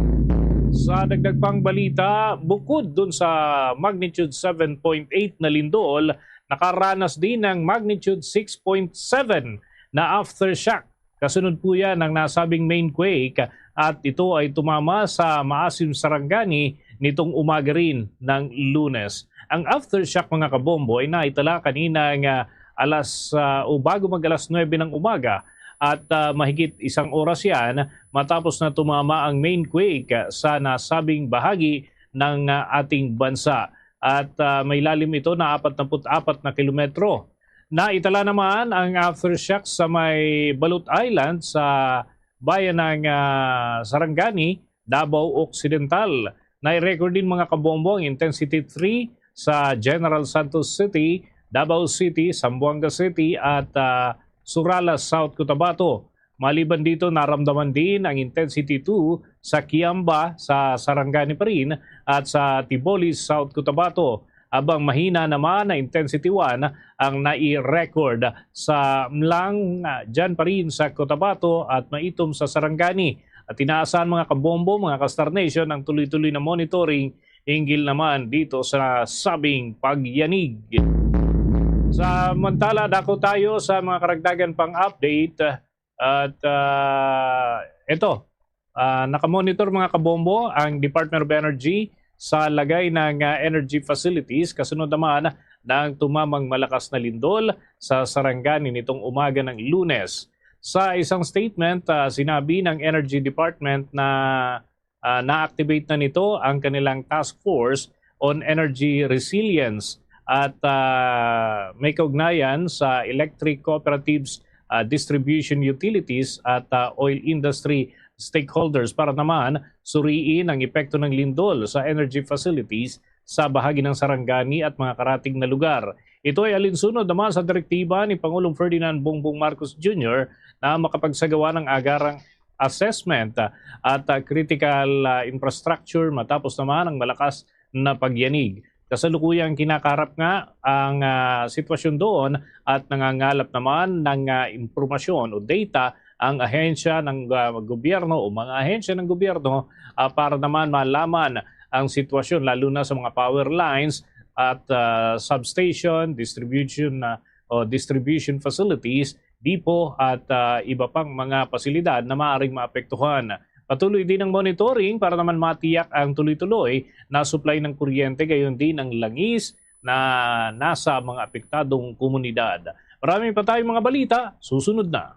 Sa dagdag pang balita, bukod dun sa magnitude seven point eight na lindol, nakaranas din ng magnitude six point seven na aftershock. Kasunod po yan ng nasabing main quake at ito ay tumama sa Maasim, Sarangani nitong umaga rin ng Lunes. Ang aftershock, mga kabombo, ay naitala kanina nga alas, ah, o bago mag alas nuwebe ng umaga at, ah, mahigit isang oras yan matapos na tumama ang main quake sa nasabing bahagi ng, ah, ating bansa. At, ah, may lalim ito na apat na put apat na kilometro. Naitala naman ang aftershock sa may Balut Island sa bayan ng, ah, Sarangani, Davao Occidental. Nai-record din, mga kabombo, ang intensity three sa General Santos City, Davao City, Zamboanga City at, ah, Surallah, South Cotabato. Maliban dito, naramdaman din ang intensity two sa Kiamba, sa Sarangani pa rin, at sa Tiboli, South Cotabato. Abang mahina naman na intensity one ang nai-record sa Mlang, ah, dyan pa rin sa Cotabato at maitom sa Sarangani. At inaasahan, mga kabombo, mga ka-Star Nation, ang tuloy-tuloy na monitoring hinggil naman dito sa sabing pagyanig. Samantala, dako tayo sa mga karagdagan pang update. At, ah, eto, ah, nakamonitor, mga kabombo, ang Department of Energy sa lagay ng, ah, energy facilities kasunod naman ng tumamang malakas na lindol sa Sarangani nitong umaga ng Lunes. Sa isang statement, ah, sinabi ng Energy Department na, ah, na-activate na nito ang kanilang task force on energy resilience at, ah, may kaugnayan sa electric cooperatives, ah, distribution utilities at, ah, oil industry stakeholders para naman suriin ang epekto ng lindol sa energy facilities sa bahagi ng Sarangani at mga karatig na lugar. Ito ay alinsunod naman sa direktiba ni Pangulong Ferdinand Bongbong Marcos Junior na makapagsagawa ng agarang assessment, ah, at, ah, critical, ah, infrastructure matapos naman ang malakas na pagyanig. Kasalukuyang kinakaharap nga ang, ah, sitwasyon doon at nangangalap naman ng, ah, impormasyon o data ang ahensya ng, ah, gobyerno o mga ahensya ng gobyerno, ah, para naman malaman ang sitwasyon, lalo na sa mga power lines at, ah, substation, distribution, ah, o distribution facilities, depot at, ah, iba pang mga pasilidad na maaaring maapektuhan. Patuloy din ang monitoring para naman matiyak ang tuloy-tuloy na supply ng kuryente, gayon din ang langis na nasa mga apektadong komunidad. Marami pa tayong mga balita, susunod na.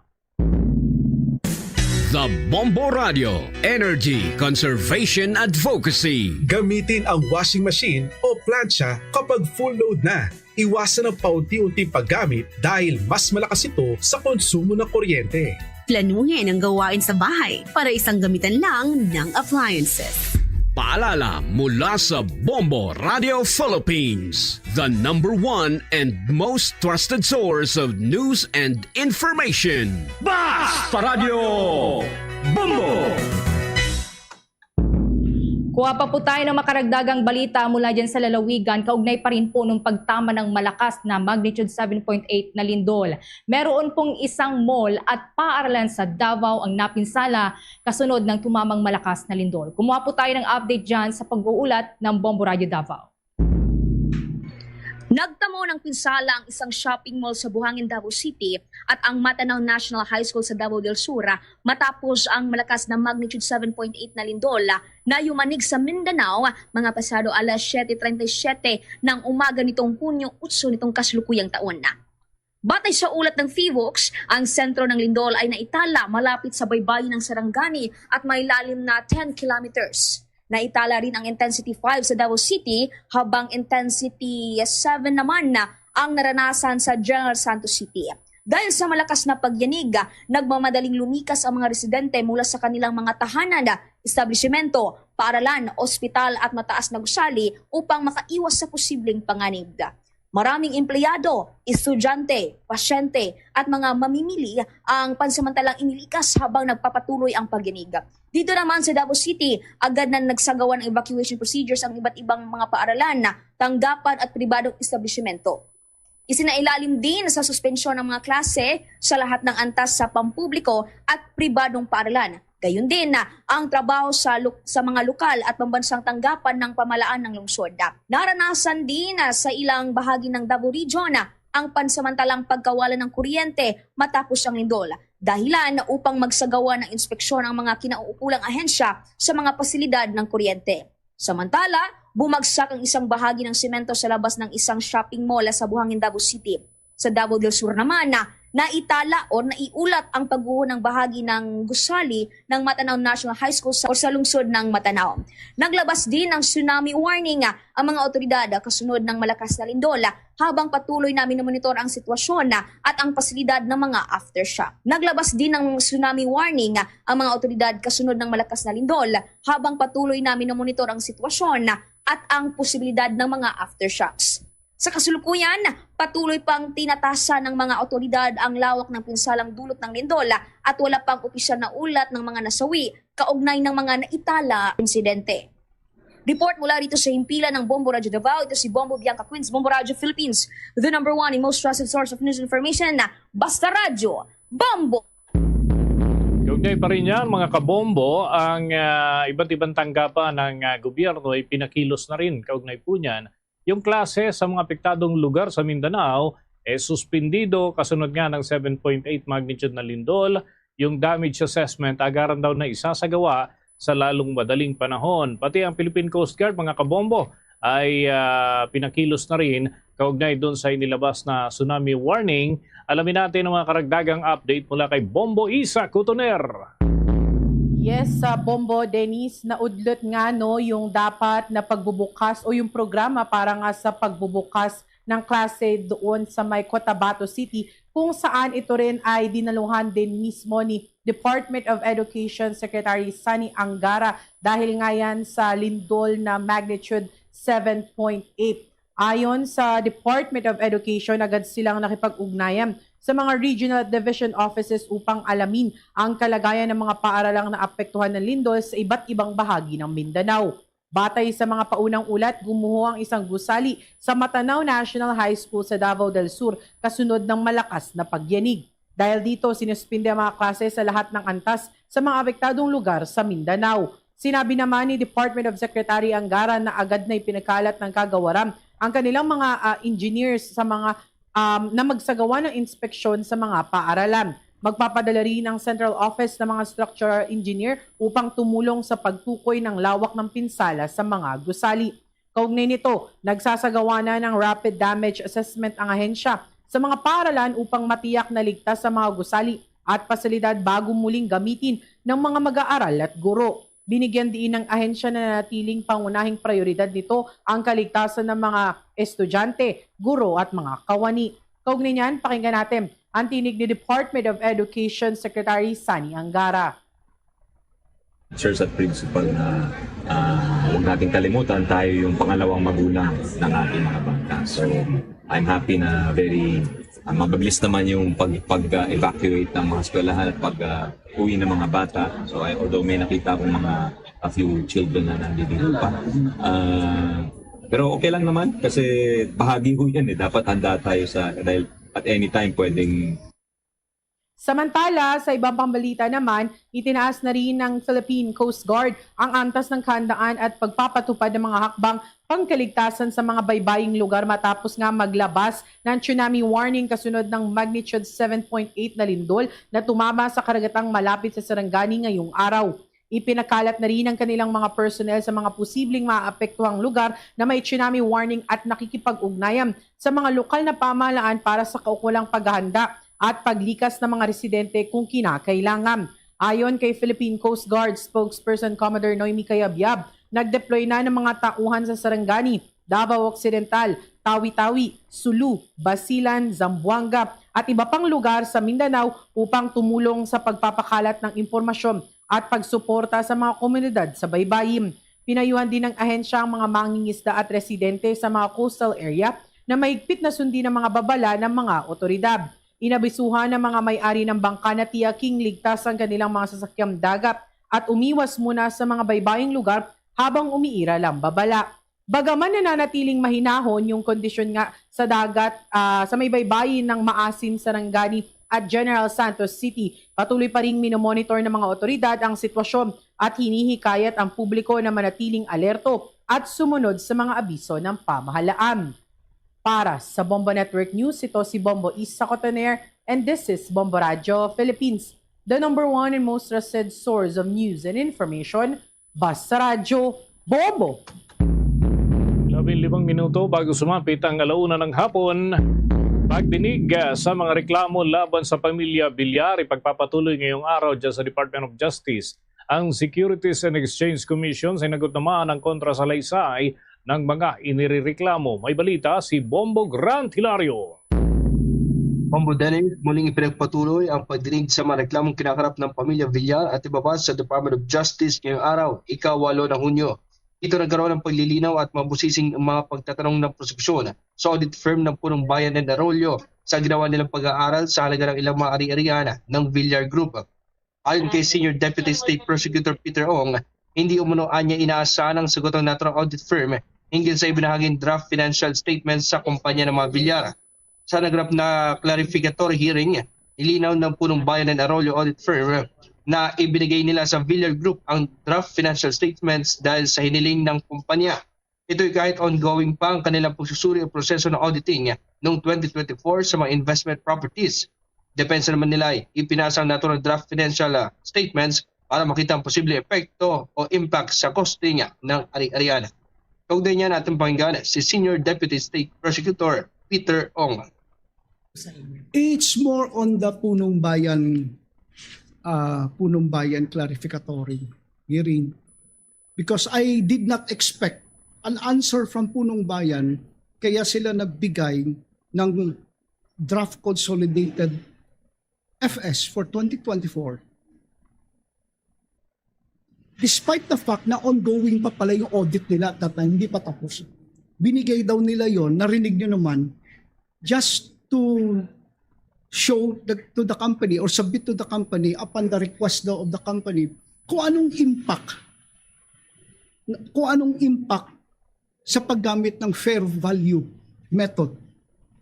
The Bombo Radio, Energy Conservation Advocacy. Gamitin ang washing machine o plancha kapag full load na. Iwasan ang paunti-unting paggamit dahil mas malakas ito sa konsumo ng kuryente. Planuhin ang gawain sa bahay para isang gamitan lang ng appliances. Paalala mula sa Bombo Radio Philippines, the number one and most trusted source of news and information. Basta Radio Bombo! Kuha pa po tayo ng makaragdagang balita mula dyan sa lalawigan, kaugnay pa rin po nung pagtama ng malakas na magnitude seven point eight na lindol. Meron pong isang mall at paaralan sa Davao ang napinsala kasunod ng tumamang malakas na lindol. Kumuha po tayo ng update dyan sa pag-uulat ng Bombo Radio Davao. Nagtamo ng pinsala ang isang shopping mall sa Buhangin, Davao City at ang Matanao National High School sa Davao del Sur matapos ang malakas na magnitude seven point eight na lindol na yumanig sa Mindanao mga pasado alas siete treinta y siete ng umaga nitong Hunyo otso nitong kasalukuyang taon. Batay sa ulat ng PHIVOLCS, ang sentro ng lindol ay naitala malapit sa baybayin ng Sarangani at may lalim na ten kilometers. Naitala rin ang intensity five sa Davao City, habang intensity seven naman na ang naranasan sa General Santos City. Dahil sa malakas na pagyanig, nagmamadaling lumikas ang mga residente mula sa kanilang mga tahanan, establisimento, paaralan, ospital at mataas na gusali upang makaiwas sa posibleng panganib. Maraming empleyado, estudyante, pasyente, at mga mamimili ang pansamantalang inilikas habang nagpapatuloy ang pagyanig. Dito naman sa Davao City, agad na nagsagawa ng evacuation procedures ang iba't ibang mga paaralan, tanggapan at pribadong establisimento. Isinailalim din sa suspensyon ang mga klase sa lahat ng antas sa pampubliko at pribadong paaralan. Gayon din, ang trabaho sa lu-, sa mga lokal at pambansang tanggapan ng pamalaan ng lungsod. Naranasan din, ah, sa ilang bahagi ng Davao Region, ah, ang pansamantalang pagkawala ng kuryente matapos ang lindol. Dahilan upang magsagawa ng inspeksyon ang mga kinauukulang ahensya sa mga pasilidad ng kuryente. Samantala, bumagsak ang isang bahagi ng semento sa labas ng isang shopping mall sa Buhangin, Davao City. Sa Davao del Sur naman, na naitala o naiulat ang pagguho ng bahagi ng gusali ng Matanao National High School sa, o sa lungsod ng Matanao. Naglabas din ng tsunami warning, ah, ang mga otoridad, ah, kasunod ng malakas na lindol, ah, habang patuloy na minomonitor ang sitwasyon, ah, at ang pasilidad ng mga aftershock. Naglabas din ng tsunami warning, ah, ang mga otoridad kasunod ng malakas na lindol habang patuloy na minomonitor ang sitwasyon, ah, at ang posibilidad ng mga aftershocks. Sa kasalukuyan, patuloy pang tinatasan ng mga otoridad ang lawak ng pinsalang dulot ng lindol at wala pang opisyal na ulat ng mga nasawi kaugnay ng mga naitala insidente. Report mula rito sa himpilan ng Bombo Radyo Davao, ito si Bombo Bianca Queens, Bombo Radyo Philippines, the number one and most trusted source of news information. Basta Radyo, Bombo! Kaugnay pa rin yan, mga kabombo, ang ah, iba't ibang tanggapan ng ah, gobyerno ay pinakilos na rin. Kaugnay po niyan, yung klase sa mga apektadong lugar sa Mindanao, eh, suspendido kasunod nga ng seven point eight magnitude na lindol. Yung damage assessment, agaran daw na isasagawa sa lalong madaling panahon. Pati ang Philippine Coast Guard, mga kabombo, ay ah, pinakilos na rin kaugnay doon sa inilabas na tsunami warning. Alamin natin ang mga karagdagang update mula kay Bombo Isa Kutuner. Yes, sa Bombo, Dennis, naudlot nga, no, yung dapat na pagbubukas o yung programa para nga sa pagbubukas ng klase doon sa may Cotabato City, kung saan ito rin ay dinaluhan din mismo ni Department of Education Secretary Sonny Angara dahil nga yan sa lindol na magnitude seven point eight. Ayon sa Department of Education, agad silang nakipag-ugnayan sa mga regional division offices upang alamin ang kalagayan ng mga paaralang naapektuhan ng lindol sa iba't ibang bahagi ng Mindanao. Batay sa mga paunang ulat, gumuho ang isang gusali sa Matanao National High School sa Davao del Sur kasunod ng malakas na pagyanig. Dahil dito, sinuspinde ang mga klase sa lahat ng antas sa mga apektadong lugar sa Mindanao. Sinabi naman ni Department of Secretary Angara na agad na ipinagkalat ng kagawaran ang kanilang mga ah, engineers sa mga um, na magsagawa ng inspeksyon sa mga paaralan. Magpapadala rin ang Central Office ng mga structural engineer upang tumulong sa pagtukoy ng lawak ng pinsala sa mga gusali. Kaugnay nito, nagsasagawa na ng rapid damage assessment ang ahensya sa mga paaralan upang matiyak na ligtas sa mga gusali at pasilidad bago muling gamitin ng mga mag-aaral at guro. Binigyan diin ng ahensya na nanatiling pangunahing prioridad nito ang kaligtasan ng mga estudyante, guro at mga kawani. Kaugnay niyan, pakinggan natin ang tinig ni Department of Education Secretary Sonny Angara. Teachers at principal na uh, huwag nating kalimutan, tayo yung pangalawang magulang ng ating mga bata. So, I'm happy na very uh, mabilis naman yung pag, pag-evacuate ng mga eskwelahan at pag uh, uwi ng mga bata. So, I, although may nakita akong mga a few children na nandito pa. Uh, pero okay lang naman kasi bahagi ho yan eh. Dapat handa tayo sa, dahil at any time pwedeng Samantala, sa ibang pambalita naman, itinaas na rin ng Philippine Coast Guard ang antas ng kahandaan at pagpapatupad ng mga hakbang pangkaligtasan sa mga baybaying lugar matapos nga maglabas ng tsunami warning kasunod ng magnitude seven point eight na lindol na tumama sa karagatang malapit sa Sarangani ngayong araw. Ipinakalat na rin ang kanilang mga personnel sa mga posibleng maapektuhang lugar na may tsunami warning at nakikipag-ugnayan sa mga lokal na pamahalaan para sa kaukulang paghahanda at paglikas ng mga residente kung kinakailangan. Ayon kay Philippine Coast Guard spokesperson Commodore Noemi Cayabyab, nag-deploy na ng mga tauhan sa Sarangani, Davao Occidental, Tawi-Tawi, Sulu, Basilan, Zamboanga, at iba pang lugar sa Mindanao upang tumulong sa pagpapakalat ng impormasyon at pagsuporta sa mga komunidad sa baybayin. Pinayuhan din ng ahensya ang mga mangingisda at residente sa mga coastal area na mahigpit na sundin ang mga babala ng mga otoridad. Inabisuhan ang mga may-ari ng bangka na tiyaking ligtas ang kanilang mga sasakyang dagat at umiwas muna sa mga baybaying lugar habang umiiral ang babala. Bagaman nananatiling mahinahon yung kondisyon nga sa dagat, ah, sa may baybayin ng Maasin, Sarangani at General Santos City, patuloy pa ring minomonitor ng mga otoridad ang sitwasyon at hinihikayat ang publiko na manatiling alerto at sumunod sa mga abiso ng pamahalaan. Para sa Bombo Network News, ito si Bombo Isa Cotoner, and this is Bombo Radyo Philippines, the number one and most trusted source of news and information. Basta Radyo, Bombo! Labing limang minuto bago sumapit ang alauna ng hapon. Pagdinig, ah, sa mga reklamo laban sa pamilya Villar, ipagpapatuloy ngayong araw dyan sa Department of Justice. Ang Securities and Exchange Commission sinagot naman ang kontrasalaysay ng mga inirereklamo. May balita si Bombo Grant Hilario. Bombo Dennis, muling ipinagpatuloy ang pagdinig sa mga reklamong kinaharap ng pamilya Villar at iba pa sa Department of Justice ngayong araw, ika-walo ng Hunyo. Ito nagkaroon ng paglilinaw at mabusising mga pagtatanong ng prosekusyon sa audit firm ng Punong Bayan and Arroyo sa ginawa nilang pag-aaral sa halaga ng ilang mga ari-arian ng Villar Group. Ayon kay Senior Deputy State Prosecutor Peter Ong, hindi umano anya inaasahan ang sagot ng Natural Audit Firm hinggil sa ibinahaging draft financial statements sa kumpanya ng mga Villar. Sa naganap na clarificatory hearing, nilinaw ng Punong Bayan and Arroyo Audit Firm na ibinigay nila sa Villar Group ang draft financial statements dahil sa hiniling ng kumpanya. Ito'y kahit ongoing pa ang kanilang pagsusuri o proseso ng auditing noong twenty twenty-four sa mga investment properties. Depensa naman nila ay ipinasa ang naturang draft financial, ah, statements para makita ang posibleng epekto o impact sa koste niya ng ari-arian. Kaugnay niyan, ating pakinggan si Senior Deputy State Prosecutor Peter Ong. It's more on the Punong Bayan, uh, Punong Bayan clarificatory hearing, because I did not expect an answer from Punong Bayan, kaya sila nagbigay ng draft consolidated F S for twenty twenty-four. Despite the fact na ongoing pa pala yung audit nila at that time, hindi pa tapos. Binigay daw nila yon, narinig nyo naman, just to show the, to the company or submit to the company upon the request daw of the company kung anong impact, kung anong impact sa paggamit ng fair value method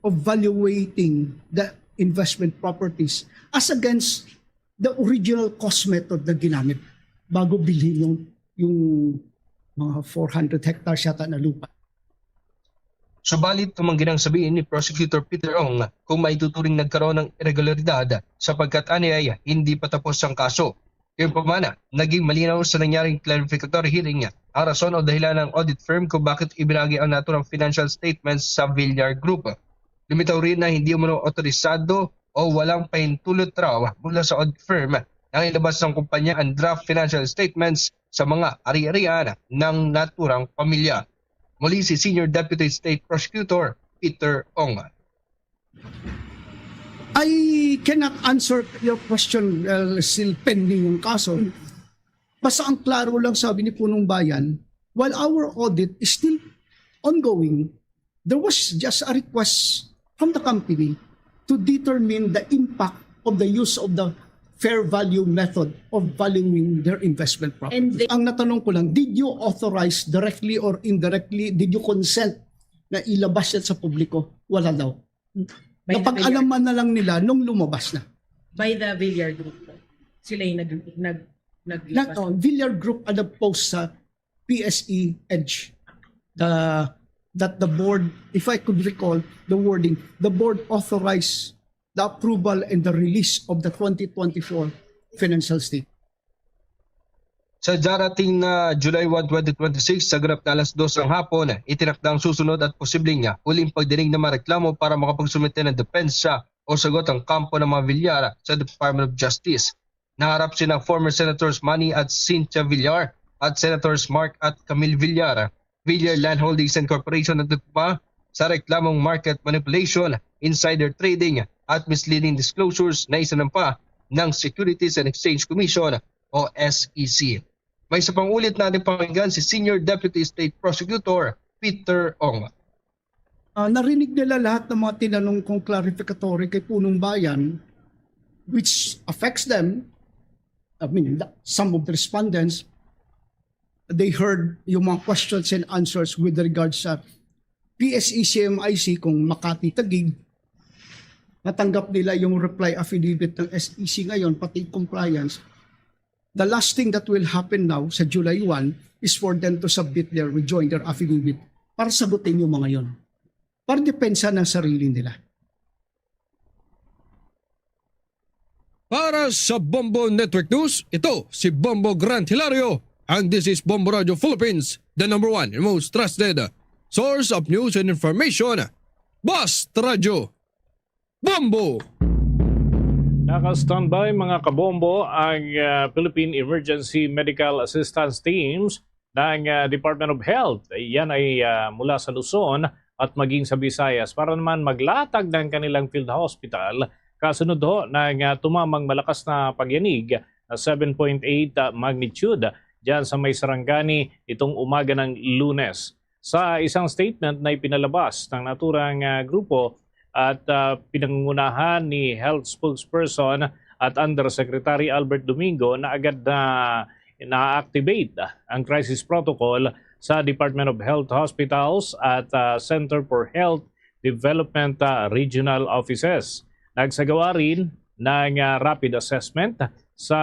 of valuating the investment properties as against the original cost method na ginamit bago bilhin yung, yung mga four hundred hectares yata na lupa. Subalit, tumanggi ang sabihin ni Prosecutor Peter Ong kung maituturing nagkaroon ng irregularidad sapagkat aniay hindi pa tapos ang kaso. Gayunpaman, naging malinaw sa nangyaring clarificatory hearing ang rason o dahilan ng audit firm kung bakit ibinagi ang naturang financial statements sa Villar Group. Lumitaw rin na hindi umano otorisado o walang pahintulot raw mula sa audit firm na ilabas ng kumpanya ang draft financial statements sa mga ari-arian ng naturang pamilya. Muli si Senior Deputy State Prosecutor Peter Ong. I cannot answer your question, uh, still pending yung kaso. Basta ang klaro lang, sabi ni Punong Bayan, while our audit is still ongoing, there was just a request from the company to determine the impact of the use of the fair value method of valuing their investment property. And they- Ang natanong ko lang, did you authorize directly or indirectly, did you consent na ilabas yan sa publiko? Wala daw. By the Napag-alaman na lang nila nung lumabas na. By the Villar Group po. Sila yung nag, nag, nag, Not on Villar Group ang nag-post sa P S E Edge. The, that the board, if I could recall the wording, the board authorized the approval and the release of the twenty twenty-four financial statement. Sa darating na July one, twenty twenty-six, sa ganap na alas dos ng hapon, itinakda ang susunod at posibleng huling pagdinig ng mga reklamo para makapagsumite ng depensa o sagot ang kampo ng mga Villar sa Department of Justice. Naharap sina former Senators Manny at Cynthia Villar at Senators Mark at Camille Villar. Villar Land Holdings and Corporation nagtupa sa reklamong market manipulation, insider trading at misleading disclosures na isinampa ng Securities and Exchange Commission o S E C. May isa pang ulit natin pakinggan si Senior Deputy State Prosecutor Peter Ong. Ah, narinig nila lahat ng mga tinanong kong clarificatory kay Punong Bayan, which affects them. I mean, the- some of the respondents, they heard yung mga questions and answers with regards sa P S E C M I C kung Makati Taguig. Natanggap nila yung reply affidavit ng S E C ngayon, pati compliance. The last thing that will happen now sa July one is for them to submit their rejoinder affidavit para sagutin yung mga yon. Para depensa ng sarili nila. Para sa Bombo Network News, ito si Bombo Grant Hilario, and this is Bombo Radio Philippines, the number one and most trusted source of news and information. Basta Radio Bombo! Naka-standby, mga kabombo, ang ah, Philippine Emergency Medical Assistance Teams ng ah, Department of Health. Yan ay ah, mula sa Luzon at maging sa Visayas para naman maglatag ng kanilang field hospital kasunod ho ng ah, tumamang malakas na pagyanig na seven point eight magnitude dyan sa may Sarangani itong umaga ng Lunes. Sa isang statement na ipinalabas ng naturang ah, grupo at ah, pinangungunahan ni Health Spokesperson at Undersecretary Albert Domingo na agad na na-activate ang crisis protocol sa Department of Health Hospitals at ah, Center for Health Development ah, Regional Offices. Nagsagawa rin ng ah, rapid assessment sa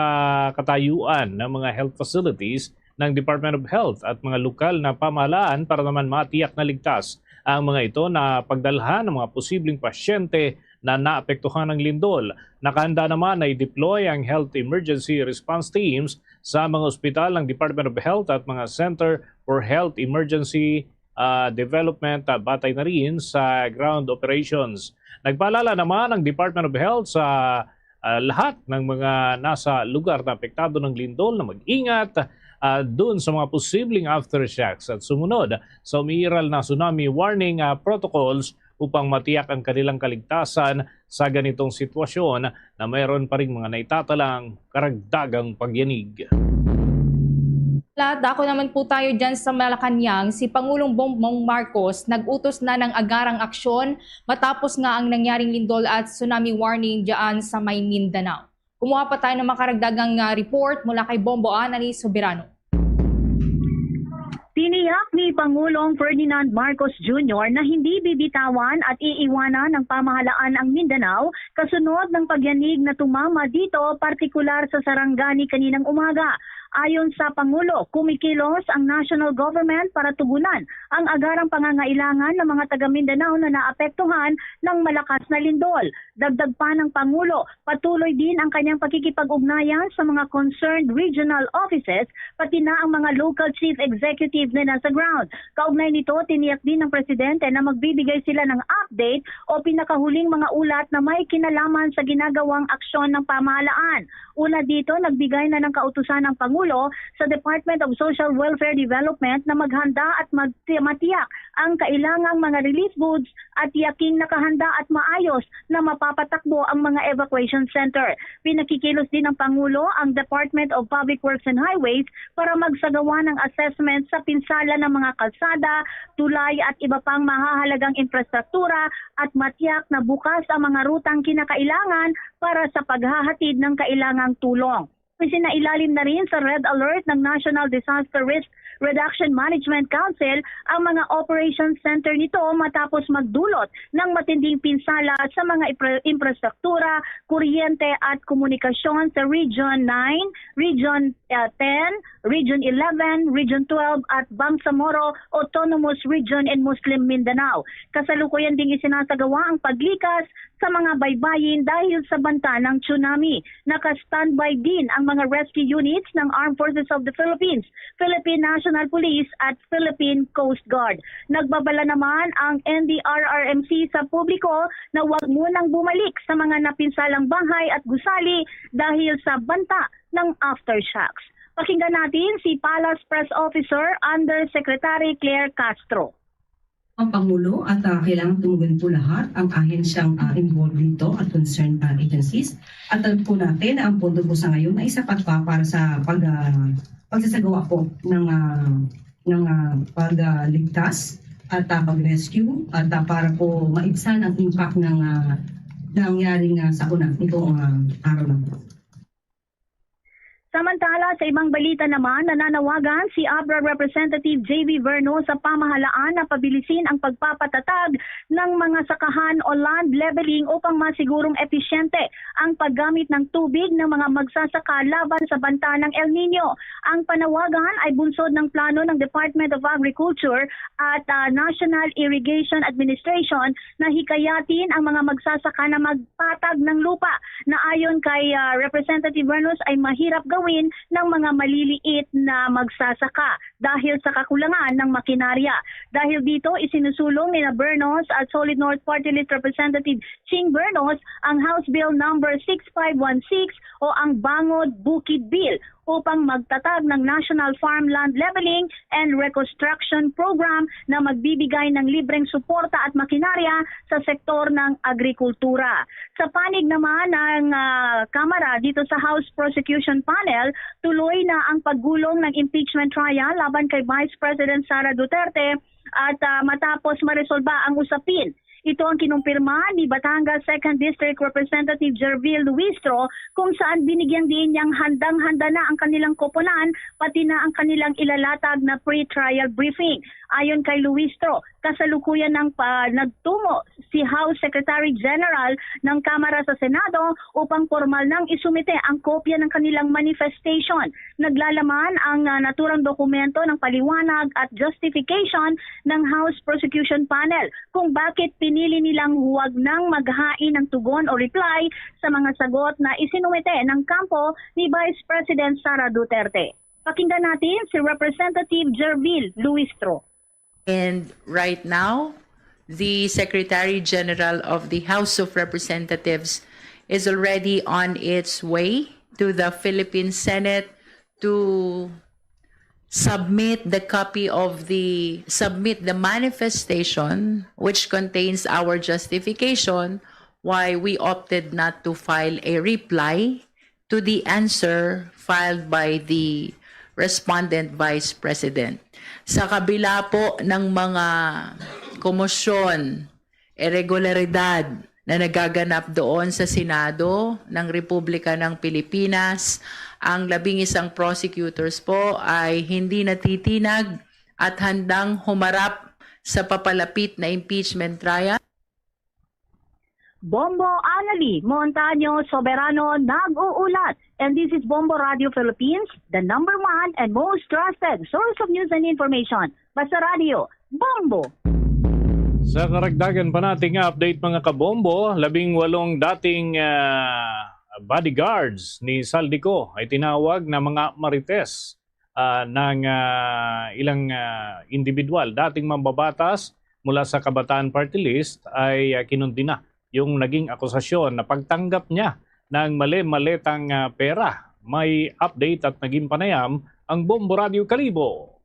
katayuan ng mga health facilities ng Department of Health at mga lokal na pamahalaan para naman matiyak na ligtas ang mga ito na pagdalhan ng mga posibleng pasyente na naapektuhan ng lindol. Nakahanda naman na i-deploy ang Health Emergency Response Teams sa mga ospital ng Department of Health at mga Center for Health Emergency ah, Development ah, batay na rin sa ground operations. Nagpaalala naman ang Department of Health sa ah, lahat ng mga nasa lugar na apektado ng lindol na mag-ingat ah, dun sa mga posibleng aftershocks at sumunod sa umiiral na tsunami warning ah, protocols upang matiyak ang kanilang kaligtasan sa ganitong sitwasyon na mayroon pa ring mga naitatalang karagdagang pagyanig. At dako naman po tayo dyan sa Malacañang. Si Pangulong Bongbong Marcos nag-utos na ng agarang aksyon matapos nga ang nangyaring lindol at tsunami warning dyan sa may Mindanao. Kumuha pa tayo ng makaragdagang ah, report mula kay Bombo Anali Soberano. Tiniyak ni Pangulong Ferdinand Marcos Junior na hindi bibitawan at iiwanan ng pamahalaan ang Mindanao kasunod ng pagyanig na tumama dito, partikular sa Sarangani kaninang umaga. Ayon sa Pangulo, kumikilos ang national government para tugunan ang agarang pangangailangan ng mga taga Mindanao na naapektuhan ng malakas na lindol. Dagdag pa ng Pangulo, patuloy din ang kanyang pakikipag-ugnayan sa mga concerned regional offices, pati na ang mga local chief executive na nasa ground. Kaugnay nito, tiniyak din ng Presidente na magbibigay sila ng update o pinakahuling mga ulat na may kinalaman sa ginagawang aksyon ng pamahalaan. Una dito, nagbigay na ng kautusan ang Pangulo sa Department of Social Welfare Development na maghanda at mag- matiyak ang kailangang mga relief goods at tiyaking nakahanda at maayos na mapapatakbo ang mga evacuation center. Pinakikilos din ng Pangulo ang Department of Public Works and Highways para magsagawa ng assessment sa pinsala ng mga kalsada, tulay at iba pang mahahalagang infrastruktura at matiyak na bukas ang mga rutang kinakailangan para sa paghahatid ng kailangang tulong. Isinailalim na rin sa red alert ng National Disaster Risk Reduction Management Council ang mga operations center nito matapos magdulot ng matinding pinsala sa mga impra-, infrastruktura, kuryente at komunikasyon sa Region nine, Region, uh, ten, Region eleven, Region twelve at Bangsamoro Autonomous Region in Muslim Mindanao. Kasalukuyan ding isinasagawa ang paglikas sa mga baybayin dahil sa banta ng tsunami. Naka-standby din ang mga rescue units ng Armed Forces of the Philippines, Philippine National Police at Philippine Coast Guard. Nagbabala naman ang N D R R M C sa publiko na huwag munang bumalik sa mga napinsalang bahay at gusali dahil sa banta ng aftershocks. Pakinggan natin si Palace Press Officer Undersecretary Claire Castro. Ang Pangulo at, ah, kailangan tumugon po lahat ang ahensyang, ah, involved dito at concerned, ah, agencies. At alam po natin na ang pondo po sa ngayon ay sapat pa para sa pag, ah, pagsasagawa po ng, ah, ng, ah, pagligtas at, ah, pag-rescue at, ah, para po maibsan ang impact ng, ah, nangyaring, ah, sakuna nitong, ah, araw na po. Samantala, sa ibang balita naman, nananawagan si Abra Representative J V Verno sa pamahalaan na pabilisin ang pagpapatatag ng mga sakahan o land leveling upang masigurong episyente ang paggamit ng tubig ng mga magsasaka laban sa banta ng El Niño. Ang panawagan ay bunsod ng plano ng Department of Agriculture at, ah, National Irrigation Administration na hikayatin ang mga magsasaka na magpatag ng lupa na ayon kay, ah, Representative Vernos ay mahirap gawin ng mga maliliit na magsasaka dahil sa kakulangan ng makinarya. Dahil dito, isinusulong ni na Vernos at Solid North Party List Representative Ching Vernos ang House Bill Number six five one six o ang Bangod Bukid Bill upang magtatag ng National Farmland Leveling and Reconstruction Program na magbibigay ng libreng suporta at makinarya sa sektor ng agrikultura. Sa panig naman ng, ah, Kamara dito sa House Prosecution Panel, tuloy na ang paggulong ng impeachment trial laban kay Vice President Sara Duterte at, ah, matapos maresolba ang usapin. Ito ang kinumpirma ni Batangas Second District Representative Gerville Luistro, kung saan binigyang diin niyang handang-handa na ang kanilang koponan, pati na ang kanilang ilalatag na pre-trial briefing. Ayon kay Luistro, kasalukuyan nang pa nagtungo si House Secretary General ng Kamara sa Senado upang pormal nang isumite ang kopya ng kanilang manifestation. Naglalaman ang, ah, naturang dokumento ng paliwanag at justification ng House Prosecution Panel kung bakit pinili nilang huwag nang maghain ng tugon o reply sa mga sagot na isinumite ng kampo ni Vice President Sara Duterte. Pakinggan natin si Representative Gerville Luistro. And right now, the Secretary General of the House of Representatives is already on its way to the Philippine Senate to submit the copy of the, submit the manifestation which contains our justification why we opted not to file a reply to the answer filed by the respondent vice president. Sa kabila po ng mga komosyon, iregularidad na nagaganap doon sa Senado ng Republika ng Pilipinas, ang labing isang prosecutors po ay hindi natitinag at handang humarap sa papalapit na impeachment trial. Bombo Annalie Montaño Soberano nag-uulat. And this is Bombo Radio Philippines, the number one and most trusted source of news and information. Basta Radio, Bombo! Sa karagdagan pa nating update, mga kabombo, labing walong dating, ah, bodyguards ni Zaldy Co ay tinawag na mga marites, ah, ng, ah, ilang, ah, individual, dating mambabatas mula sa Kabataan Party List ay, ah, kinundina yung naging akusasyon na pagtanggap niya ng mali-maletang, ah, pera. May update at naging panayam ang Bombo Radio Kalibo.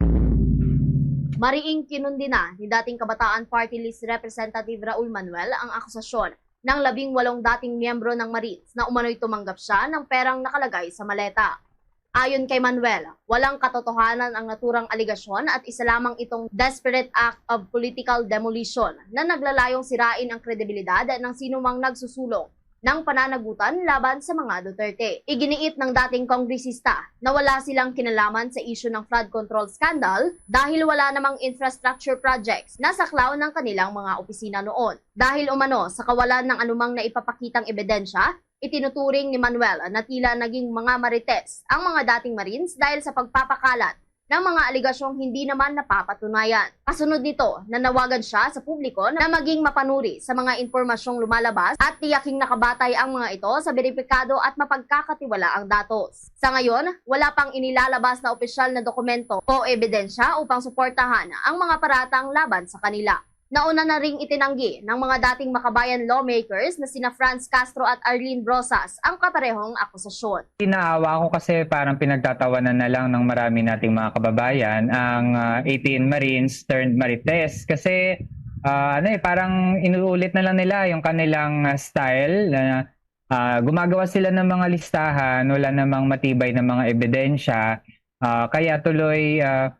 Mariing kinundina ni dating Kabataan Party List Representative Raul Manuel ang akusasyon ng labing walong dating miyembro ng Marines na umano'y tumanggap siya ng perang nakalagay sa maleta. Ayon kay Manuel, walang katotohanan ang naturang alegasyon at isa lamang itong desperate act of political demolition na naglalayong sirain ang kredibilidad ng sinumang nagsusulong ng pananagutan laban sa mga Duterte. Iginiit ng dating kongresista na wala silang kinalaman sa isyu ng flood control scandal dahil wala namang infrastructure projects na saklaw ng kanilang mga opisina noon. Dahil umano sa kawalan ng anumang naipapakitang ebidensya, itinuturing ni Manuel na tila naging mga marites ang mga dating Marines dahil sa pagpapakalat ng mga alegasyong hindi naman napapatunayan. Kasunod nito, nanawagan siya sa publiko na maging mapanuri sa mga impormasyong lumalabas at tiyaking nakabatay ang mga ito sa beripikado at mapagkakatiwalaang datos. Sa ngayon, wala pang inilalabas na opisyal na dokumento o ebidensya upang suportahan ang mga paratang laban sa kanila. Nauna na ring itinanggi ng mga dating Makabayan lawmakers na sina Franz Castro at Arlene Brosas ang kaparehong akusasyon. Naawa ako kasi parang pinagtatawanan na lang ng marami nating mga kababayan ang ah, eighteen Marines turned Marites kasi ah, ano eh, parang inuulit na lang nila yung kanilang ah, style na ah, gumagawa sila ng mga listahan, wala namang matibay na mga ebidensya, ah, kaya tuloy ah,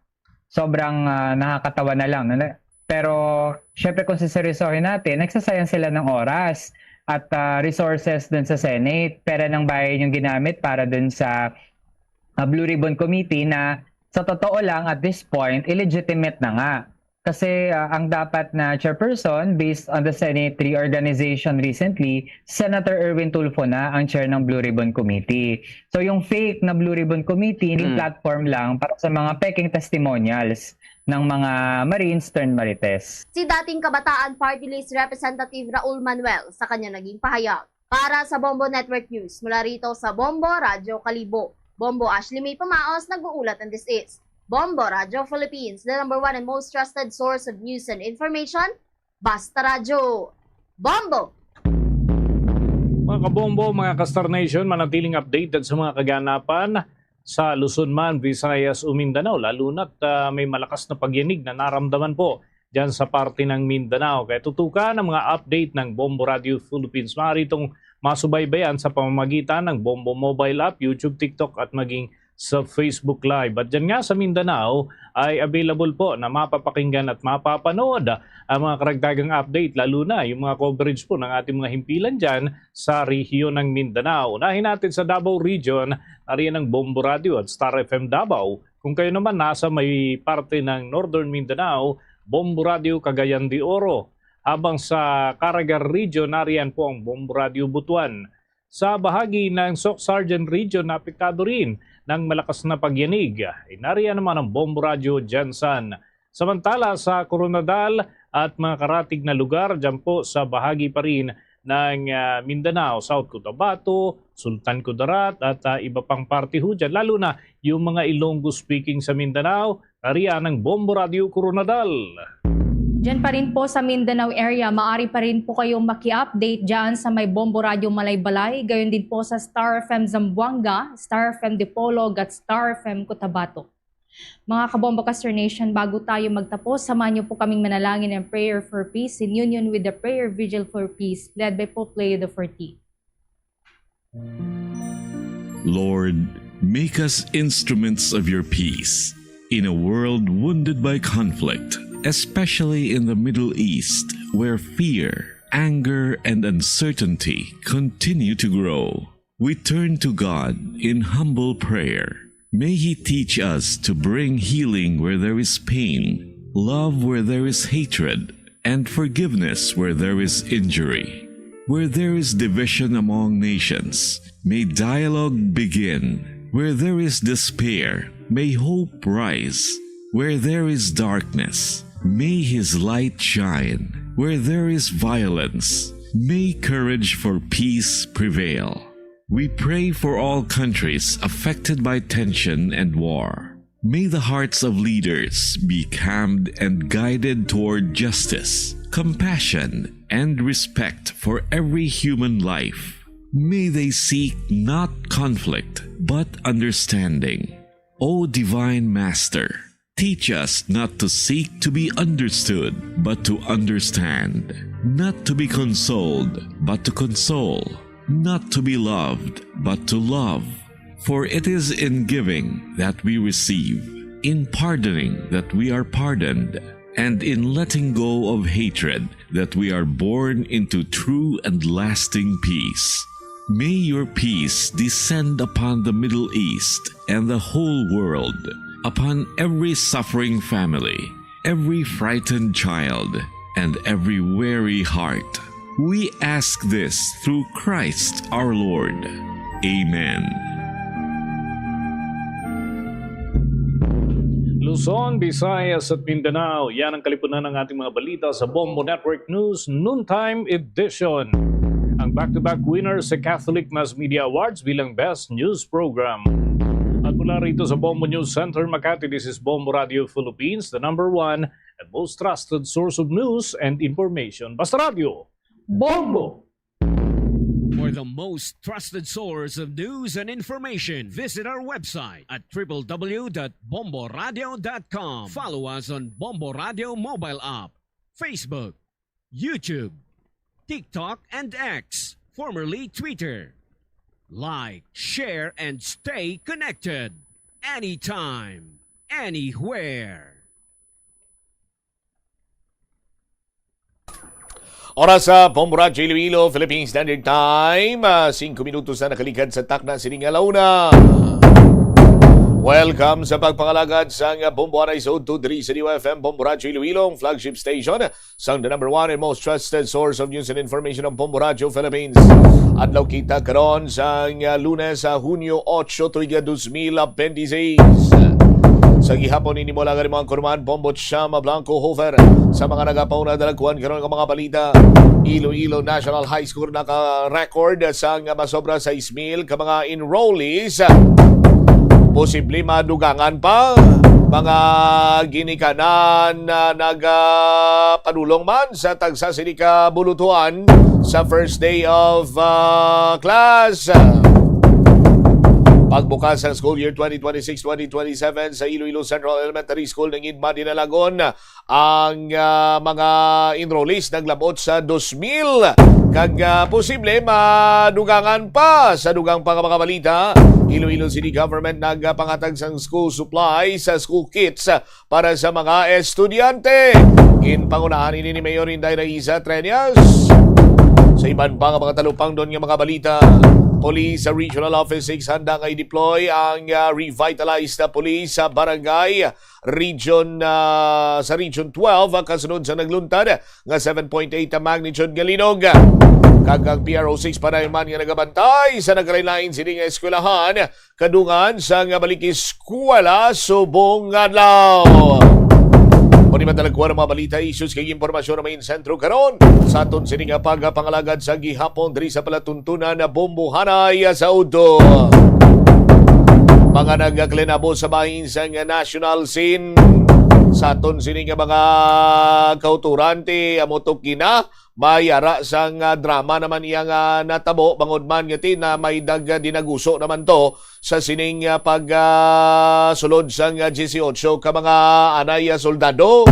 sobrang ah, nakakatawa na lang. No? Pero syempre kung siseryosohin natin, nagsasayang sila ng oras at ah, resources dun sa Senate. Pera ng bayan yung ginamit para dun sa ah, Blue Ribbon Committee na sa totoo lang at this point, illegitimate na nga. Kasi ah, ang dapat na chairperson, based on the Senate reorganization recently, Senator Erwin Tulfo na ang chair ng Blue Ribbon Committee. So yung fake na Blue Ribbon Committee, yung Mm. platform lang para sa mga peking testimonials ng mga Marines turned Marites. Si dating Kabataan Party List Representative Raul Manuel sa kanya naging pahayag. Para sa Bombo Network News, mula rito sa Bombo Radyo Kalibo, Bombo Ashley May Pamaos nag-uulat, and this is Bombo Radyo Philippines, the number one and most trusted source of news and information. Basta Radyo. Bombo! Mga kabombo, mga ka-Star Nation, manatiling updated sa mga kaganapan sa Luzon man, Visayas o Mindanao, lalo na't ah, may malakas na pagyanig na naramdaman po dyan sa parte ng Mindanao. Kaya tutukan ang mga update ng Bombo Radio Philippines. Maaari itong masubaybayan sa pamamagitan ng Bombo Mobile App, YouTube, TikTok at maging sa Facebook Live. At dyan nga sa Mindanao ay available po na mapapakinggan at mapapanood ang mga karagdagang update, lalo na yung mga coverage po ng ating mga himpilan dyan sa rehiyon ng Mindanao. Unahin natin sa Davao Region, nariyan ang Bombo Radio at Star F M Davao. Kung kayo naman nasa may parte ng Northern Mindanao, Bombo Radio Cagayan de Oro. Habang sa Caraga Region, nariyan po ang Bombo Radio Butuan. Sa bahagi ng Soc Sargent Region, apektado rin ng malakas na pagyanig. Inarian naman ang Bombo Radyo Gensan. Samantala, sa Koronadal at mga karatig na lugar, dyan po sa bahagi pa rin ng ah, Mindanao, South Cotabato, Sultan Kudarat at ah, iba pang parte ho dyan, lalo na yung mga Ilonggo speaking sa Mindanao, nariyan ang Bombo Radyo Koronadal. Diyan pa rin po sa Mindanao area, maaari pa rin po kayong maki-update dyan sa may Bombo Radyo Malaybalay, gayon din po sa Star F M Zamboanga, Star F M Dipolog at Star F M Cotabato. Mga kabombo ka Star Nation, bago tayo magtapos, samahan niyo po kaming manalangin ng prayer for peace in union with the prayer vigil for peace led by Pope Leo the fourteenth. Lord, make us instruments of your peace in a world wounded by conflict, especially in the Middle East, where fear, anger, and uncertainty continue to grow. We turn to God in humble prayer. May He teach us to bring healing where there is pain, love where there is hatred, and forgiveness where there is injury. Where there is division among nations, may dialogue begin. Where there is despair, may hope rise. Where there is darkness, may His light shine. Where there is violence, may courage for peace prevail. We pray for all countries affected by tension and war. May the hearts of leaders be calmed and guided toward justice, compassion, and respect for every human life. May they seek not conflict, but understanding. O Divine Master, teach us not to seek to be understood, but to understand, not to be consoled, but to console, not to be loved, but to love. For it is in giving that we receive, in pardoning that we are pardoned, and in letting go of hatred that we are born into true and lasting peace. May your peace descend upon the Middle East and the whole world, upon every suffering family, every frightened child, and every weary heart. We ask this through Christ our Lord. Amen. Luzon, Visayas at Mindanao, yan ang kalipunan ng ating mga balita sa Bombo Network News Noontime Edition. Ang back-to-back winner sa Catholic Mass Media Awards bilang Best News Program. At mula rito sa Bombo News Center, Makati, this is Bombo Radio Philippines, the number one and most trusted source of news and information. Basta Radio, Bombo! For the most trusted source of news and information, visit our website at triple w dot bomboradio dot com. Follow us on Bombo Radio mobile app, Facebook, YouTube, TikTok, and X, formerly Twitter. Like, share, and stay connected anytime, anywhere. Oras sa Bombo Radyo Iloilo, Philippine Standard Time. Ah, singko minutos na nakalikan sa takna sining alauna. Welcome sa pagpangalagad sang Bombo Anay sa Udto diri sa D Y F M, Bombo Radyo Iloilo, ang flagship station sang the number one and most trusted source of news and information of Bombo Radyo Philippines. Adlaw kita karon sang, ah, Lunes, sa Hunyo otso, tuig dos mil bente seis. Sa gihapon ini mo lang ang mga kurman, Bombo Chama Blanco Hofer. Sa mga nagapauna, dalagkuan karon nga mga balita. Iloilo National High School naka-record sang masobra sais mil ka mga enrollees. Posible madugangan pa. Mga ginikanan na nagapadulong man sa tagsa sini ka bulutuan sa first day of, ah, class. Pagbukas sa school year twenty twenty-six twenty twenty-seven sa Iloilo Central Elementary School nangin madinalagon ang, ah, mga enrollees naglabot sa dos mil, kag, ah, posible madugangan pa. Sa dugang pa nga mga balita, Iloilo City Government nagpangatag sang school supplies, sa school kits, ah, para sa mga estudyante. Ginpangunahan ini ni Mayor Inday Raisa Treñas. Sa iban pa nga mga talupangdon nga mga balita, Police sa Regional Office six handa nga i-deploy ang, ah, revitalized na police sa barangay Region, ah, sa Region twelve, ah, kasunod sa nagluntad nga seven point eight ang magnitude nga linog. Kag ang P R O six padayon man nga nagabantay sa nagkalain-lain sini nga eskwelahan kadungan sa nga balik eskwela subong adlaw. Mao ni madalagkuan ang mga balita, issues kag impormasyon nga main sentro karon sa aton sini nga pagpangalagad sa gihapon diri sa palatuntunan na Bombo Anay sa Udto. Mga nagaklenabo sa bahin sang national scene sa aton sini nga mga kauturan, ti amo to kina may ara sang, ah, drama naman iya nga natabo, bangod man nga ti na may dag-, dinaguso naman to sa sining, ah, pag, ah, sulod sang, ah, diyesyocho ka mga anay, ah, soldado.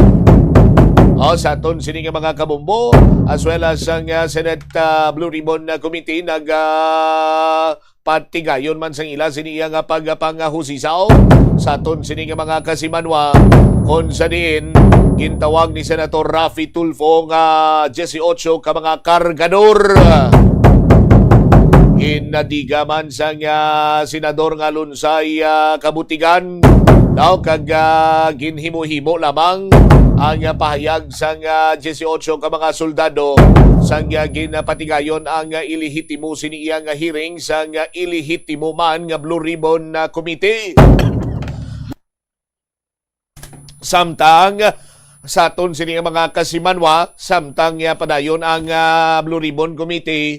O, sa aton sini nga mga kabombo, as well as ang, ah, Senate, ah, Blue Ribbon, ah, Committee nag, ah, patigayon man sang ila sini iya nga pagpanghusisaw sa aton sini nga mga kasimanwa, kon sa diin gintawag ni Senator Raffy Tulfo nga diyesyocho ka mga kargador. Ginadiga man sang, ah, senador nga lunsay, ah, kabutigan, daw kag, ah, ginhimo-himo lamang ang, ah, pahayag sang, ah, diyesyocho ka mga soldado sang, ah, ginapatigayon ang, ah, ilehitimo sini iya nga hearing sang, ah, ilehitimo man nga Blue Ribbon, ah, Committee. Samtang sa aton sini nga mga kasimanwa, samtang, ah, padayon ang, ah, Blue Ribbon Committee,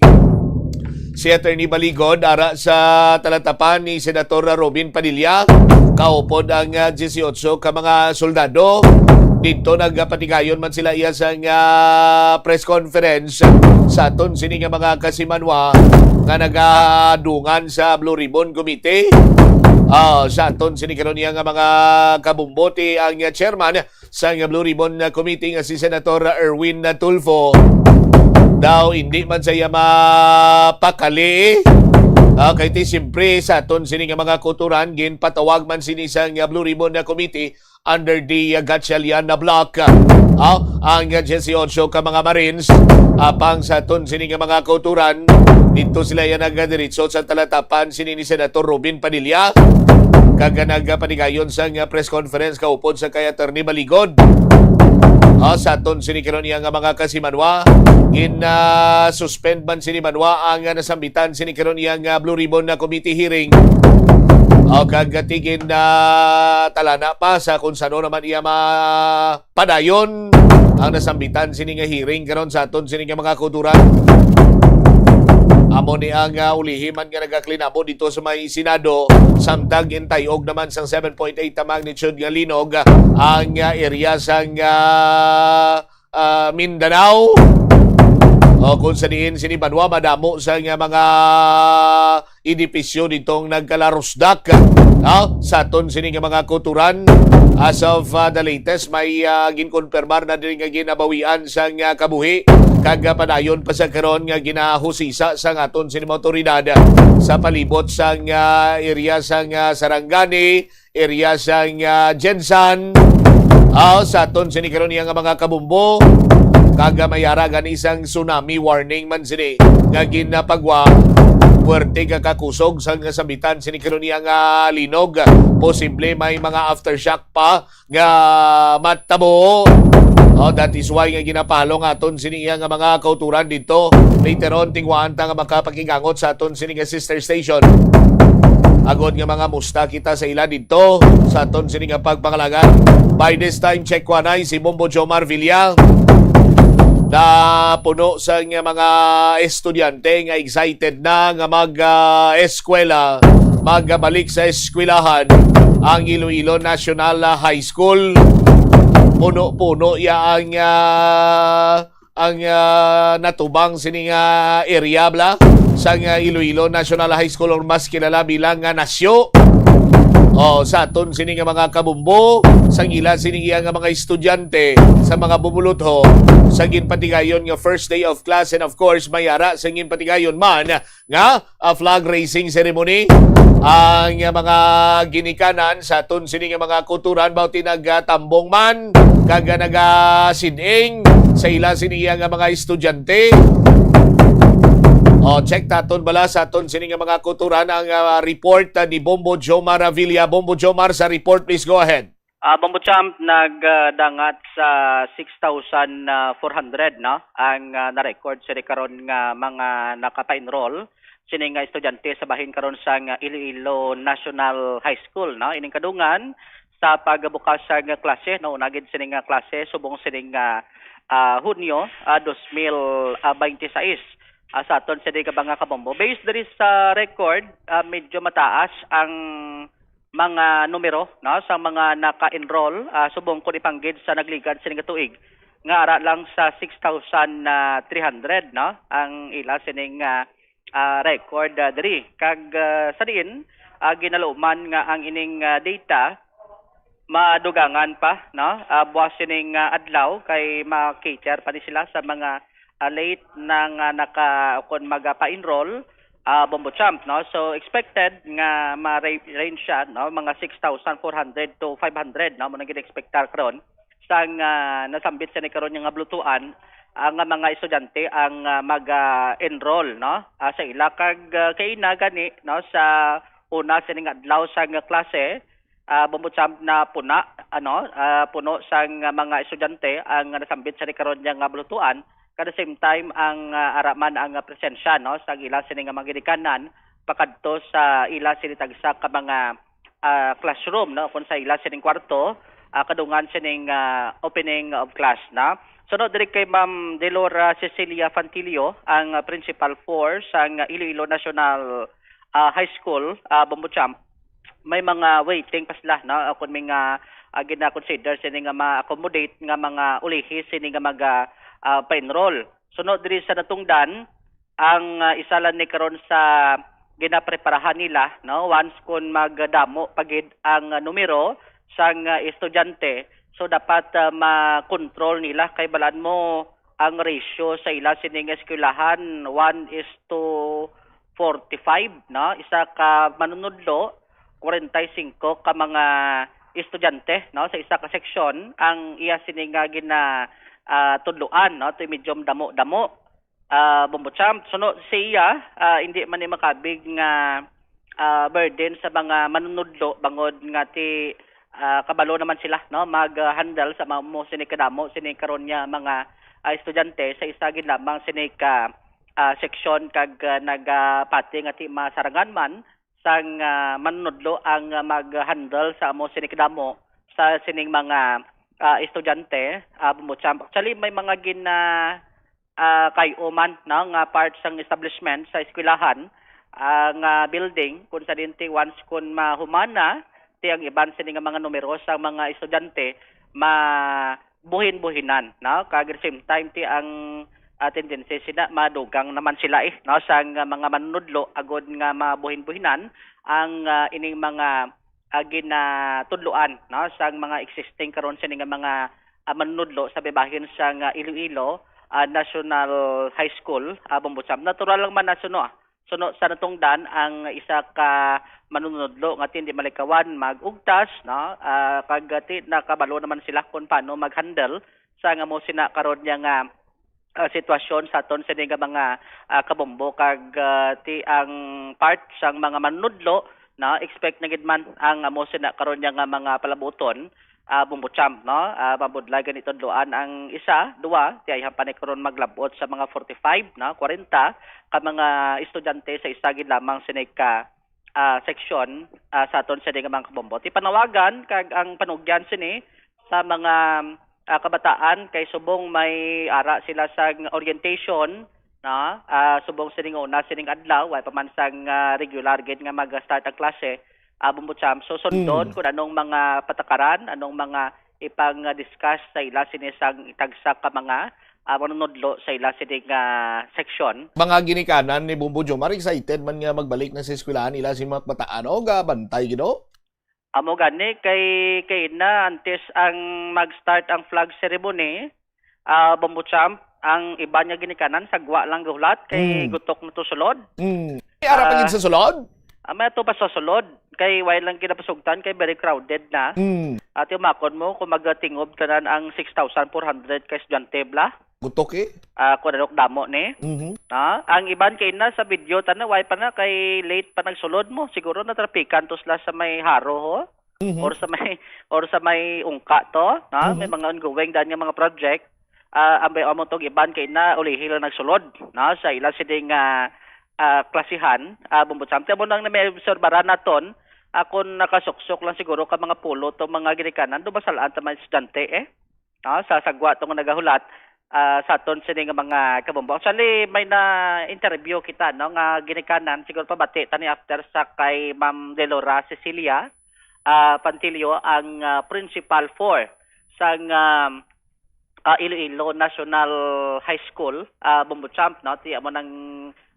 si Attorney Baligod ara sa talatapan ni Senator Robin Padilla, kaupod ang, ah, diyesyocho ka mga soldado. Didto nagapatigayon man sila iya sang, ah, press conference sa aton sini nga mga kasimanwa nga nagadungan sa Blue Ribbon Committee. Ah, sa aton sini karon iya nga mga kabumbote ang, ah, chairman sang Blue Ribbon Committee nga si Senator Erwin Tulfo. Daw hindi man siya mapakali Okay, ti siyempre sa aton sini nga mga kauturan, ginpatawag man sini sa nga Blue Ribbon na Committee under the, uh, Gatchalian na block. Ah, ang, uh, diyesyocho ka mga Marines, apang sa aton sini nga mga kauturan, dito sila yan nagadiritso sa talatapan sini ni Senator Robin Padilla. Kag nagapanigayon sa nga press conference kaupod sa kay Attorney Baligod. Ah, sa aton sini karon iya nga mga kasimanwa, gin, ah, suspend man sini manwa ang, ah, nasambitan sini karon iya nga Blue Ribbon na committee hearing. O kag tigin na talana pa sa kung sano naman iya ma padayon ang nasambitan sini nga hearing karon sa aton sini nga mga kauturan. Amo ni ang, ah, ulihi man nga nagaklinabo dito sa may Senado, samtang gintayog naman sang seven point eight na magnitude nga linog, ah, ang, ah, area sang, ah, ah, Mindanao. O kung sa diin sini banwa madamo sa nga mga edipisyo ditong nagkalarusdak, ah, sa aton sini nga mga kuturan. As of, ah, the latest, may, ah, ginkonfirmar na diri nga ginabawian sang, ah, kabuhi kag, ah, padayon pa sa karon nga ginahusisa sang aton sini mga awtoridad sa palibot sang, ah, area sang, ah, Sarangani, area sang, ah, Gensan. Ah, sa aton sini karon iya nga mga kabumbo, kag, ah, may ara gani sang tsunami warning man sini nga ginapagwa. Puwerte nga kakusog sang sambitan sini karon iya nga linog. Posible may mga aftershock pa nga matabo. Oh, that is why nga ginapalo nga aton sini iya nga mga kauturan dito. Later on, tingwaan ta nga makapakigangot sa aton sini nga sister station. Agod nga mga musta kita sa ila dito sa aton sini nga pagpangalagan. By this time, check ko anay si Bombo Jomar Villa na puno sa nga mga estudyante nga excited na nga mag, ah, eskwela, magbalik sa eskwelahan ang Iloilo National, ah, High School. Puno-puno ya ang, ah, ang, ah, natubang sini nga area bala sa nga Iloilo National High School, or mas kilala bilang nga Nasyo. Oh, sa aton sini nga mga kabumbo, sang ila sini iya nga mga estudyante, sa mga bumulutho, sa ginpatigayon nga first day of class, and of course, may ara sa ginpatigayon man nga, ah, flag raising ceremony. Ang, ah, mga ginikanan sa aton sini nga mga kuturan, baw ti nagatambong man kag nagasiding sa ila sini iya nga mga estudyante. O, check taton bala sa aton sini nga mga kuturan ang, ah, report, ah, ni Bombo Jomar Avila. Bombo Jomar, sa report, please go ahead. Ah, Bombo Champ, nagdangat sa six thousand four hundred, no, ang, ah, na-record sini karon nga mga nakapa-enroll sini nga estudyante sa bahin karon sang Iloilo National High School, no. Ining kadungan sa pagbukas sang klase, no, una gid sini nga klase subong sini nga, ah, Hunyo, ah, dos mil, ah, baynte sais. Ah, sa aton sini nga mga kabombo. Based diri sa record, ah, medyo mataas ang mga numero, no, sa mga naka-enroll, ah, subong kon ipanggid sa nagligad sini nga tuig, nga ara lang sa six thousand three hundred, no, ang ila sining, ah, ah, record, ah, diri. Kag, ah, sa diin, ah, ginaluman nga ang ining, ah, data madugangan pa, no, ah, buwas sining, ah, adlaw kay ma-cater pa ni sila sa mga, ah, late na nga naka, kon magapa-enroll, ah, Bombo Champ, no? So, expected nga ma-ra-, range siya, no? Mga six thousand four hundred to five hundred, no? Mao nang gina-expectar karon sang, ah, nasambit sa ni karon nga bulutuan, ah, nga mga estudyante ang, ah, mag, ah, enroll, no? Ah, sa ila kag, ah, kay ina gani, no, sa una sining adlaw sang klase, ah, Bombo Champ, na puna, ano, ah, puno sang mga estudyante ang nasambit sa ni karon nga bulutuan. At the same time, ang, ah, ara man ang presensya, no, sa ila sini nga mga ginikanan pakadto sa ila sini tagsa ka mga, ah, classroom, no, kung sa ila sining kwarto, ah, kadungan sining, ah, opening of class na. Sunod diri kay Ma'am Delora Cecilia Fantilio, ang, ah, Principal four sang Iloilo National, ah, High School, ah, Bombo Champ. May mga waiting pa sila, no? Ah, kung may nga, ah, gina-consider sini nga ma-accommodate nga mga ulihi sini nga mag, ah, ah, pa-enroll. Sunod diri sa natungdan, ang, ah, isa lang ni karon sa ginapreparahan nila, no? Once kung magdamo pa gid ang, ah, numero sang, ah, estudyante, so dapat, ah, ma-control nila kay balaan mo ang ratio sa ila sining eskwelahan, one is to forty-five, no? Isa ka manunudlo, kwarenta y singko ka mga estudyante, no, sa isa ka seksyon ang iya sini nga gina, ah, tudloan, no, ti medyo damo-damo. Ah, Bombo Champ, suno siya, ah, hindi man ni makabig nga, ah, burden sa mga manunudlo bangod nga ti, ah, kabalo naman sila, no, mag-handle sa mga mo sini kadamo sini karon niya mga, ah, estudyante sa isa gid lamang sini ka, ah, seksyon kag, ah, nagapati nga ti masarangan man sang, ah, manunudlo ang, ah, mag-handle sa amo sini kadamo sa sining mga, ah, estudyante, ah, Bombo Champ. Actually, may mga gin, ah, ah, kay-o man, no, nga part sang establishment sa eskwelahan, ah, nga building, kung sa dinti once kun mahuman na, ti ang iban sini nga mga numero sa mga estudyante mabuhin-buhinan, no? Kag at the same time, ti ang, ah, tendency sina madugang naman sila, eh, no, sang mga manunudlo agod nga mabuhin-buhinan ang, ah, ining mga, ah, ginatudloan, no, sang mga existing karon sini nga mga, ah, manunudlo sa bahin sang, ah, Iloilo, ah, National High School, ah, Bombo Champ. Natural lang man na suno, ah, suno sa natungdan ang isa ka manunudlo nga ti hindi malikawan mag-ugtas, no? Ah, kag ti nakabalo naman sila kung paano mag-handle sa nga mo sina karon niya nga, ah, sitwasyon sa aton sini nga mga, ah, kabombo kag, ah, ti ang part sang mga manunudlo, no? Expect na gid man ang amo sina karon niya nga mga palabuton, ah, Bombo Champ, no? Ah, mabudlay gani tudloan ang isa, duwa, ti ayhan pa ni karon maglab-ot sa mga forty-five, no? Kwarenta ka mga estudyante sa isa gid lamang sini ka, ah, seksyon, ah, sa aton sini nga mga kabombo. Ti panawagan kag ang panugyan sini sa mga, ah, kabataan kay subong may ara sila sa orientation, no? Ah, subong sining una sining adlaw, way pa man sang, ah, regular gid nga mag-start ang klase, ah, Bombo Champ. So, sundon Mm. kung anong mga patakaran, anong mga ipang-discuss sa ila sini sang tagsa ka mga, ah, manunudlo sa ila sini nga seksyon. Mga ginikanan ni Bombo Jomar, excited man nga magbalik na sa eskwelahan ila si mga bataan. O, gabantay, Ginoo? Amo gani, kay, kay na, antes ang mag-start ang flag ceremony, ah, Bombo Champ, ang iban nga ginikanan, sagwa lang gahulat, kay Mm. gutok na to sulod. Mm. May ara pa Ah. gid sa sulod? Ah, may ato pa sa sulod. Kay wala lang ginapasugtan, kay very crowded na. Mm. Ati umakon mo, kung magatingob tanan ang six thousand four hundred ka estudyante, bla. Gutok eh. Ah, kung ano damo ni. Mhm. Ah, ang iban kay na sa video, tana, why pa na, kay late pa nagsulod mo. Siguro natrapikan to sila sa may Haro, ho? Mhm. Or sa may, or sa may Ungka to, no? Mhm. May mga ongoing daan nga mga project. Ah, ang amo tong iban kay na ulihi lang nagsulod, no? Sa ila sini nga, ah, klasihan, ah, Bombo Champ. Ti amo nang may obserbaran naton, akon nakasuksok lang siguro ka mga pulo tong mga ginikanan, dumasalaan ta mga estudyante, eh. No? Sa sagwa tong nagahulat, ah, sa aton sini nga mga kabombo. Actually, may na-interview kita, no, nga ginikanan, siguro pabati tani after sa kay Ma'am Delora Cecilia, ah, Pantilio, ang, ah, principal four sang, ah, ah, Iloilo National High School, ah, Bombo Champ, no? Ti amo nang,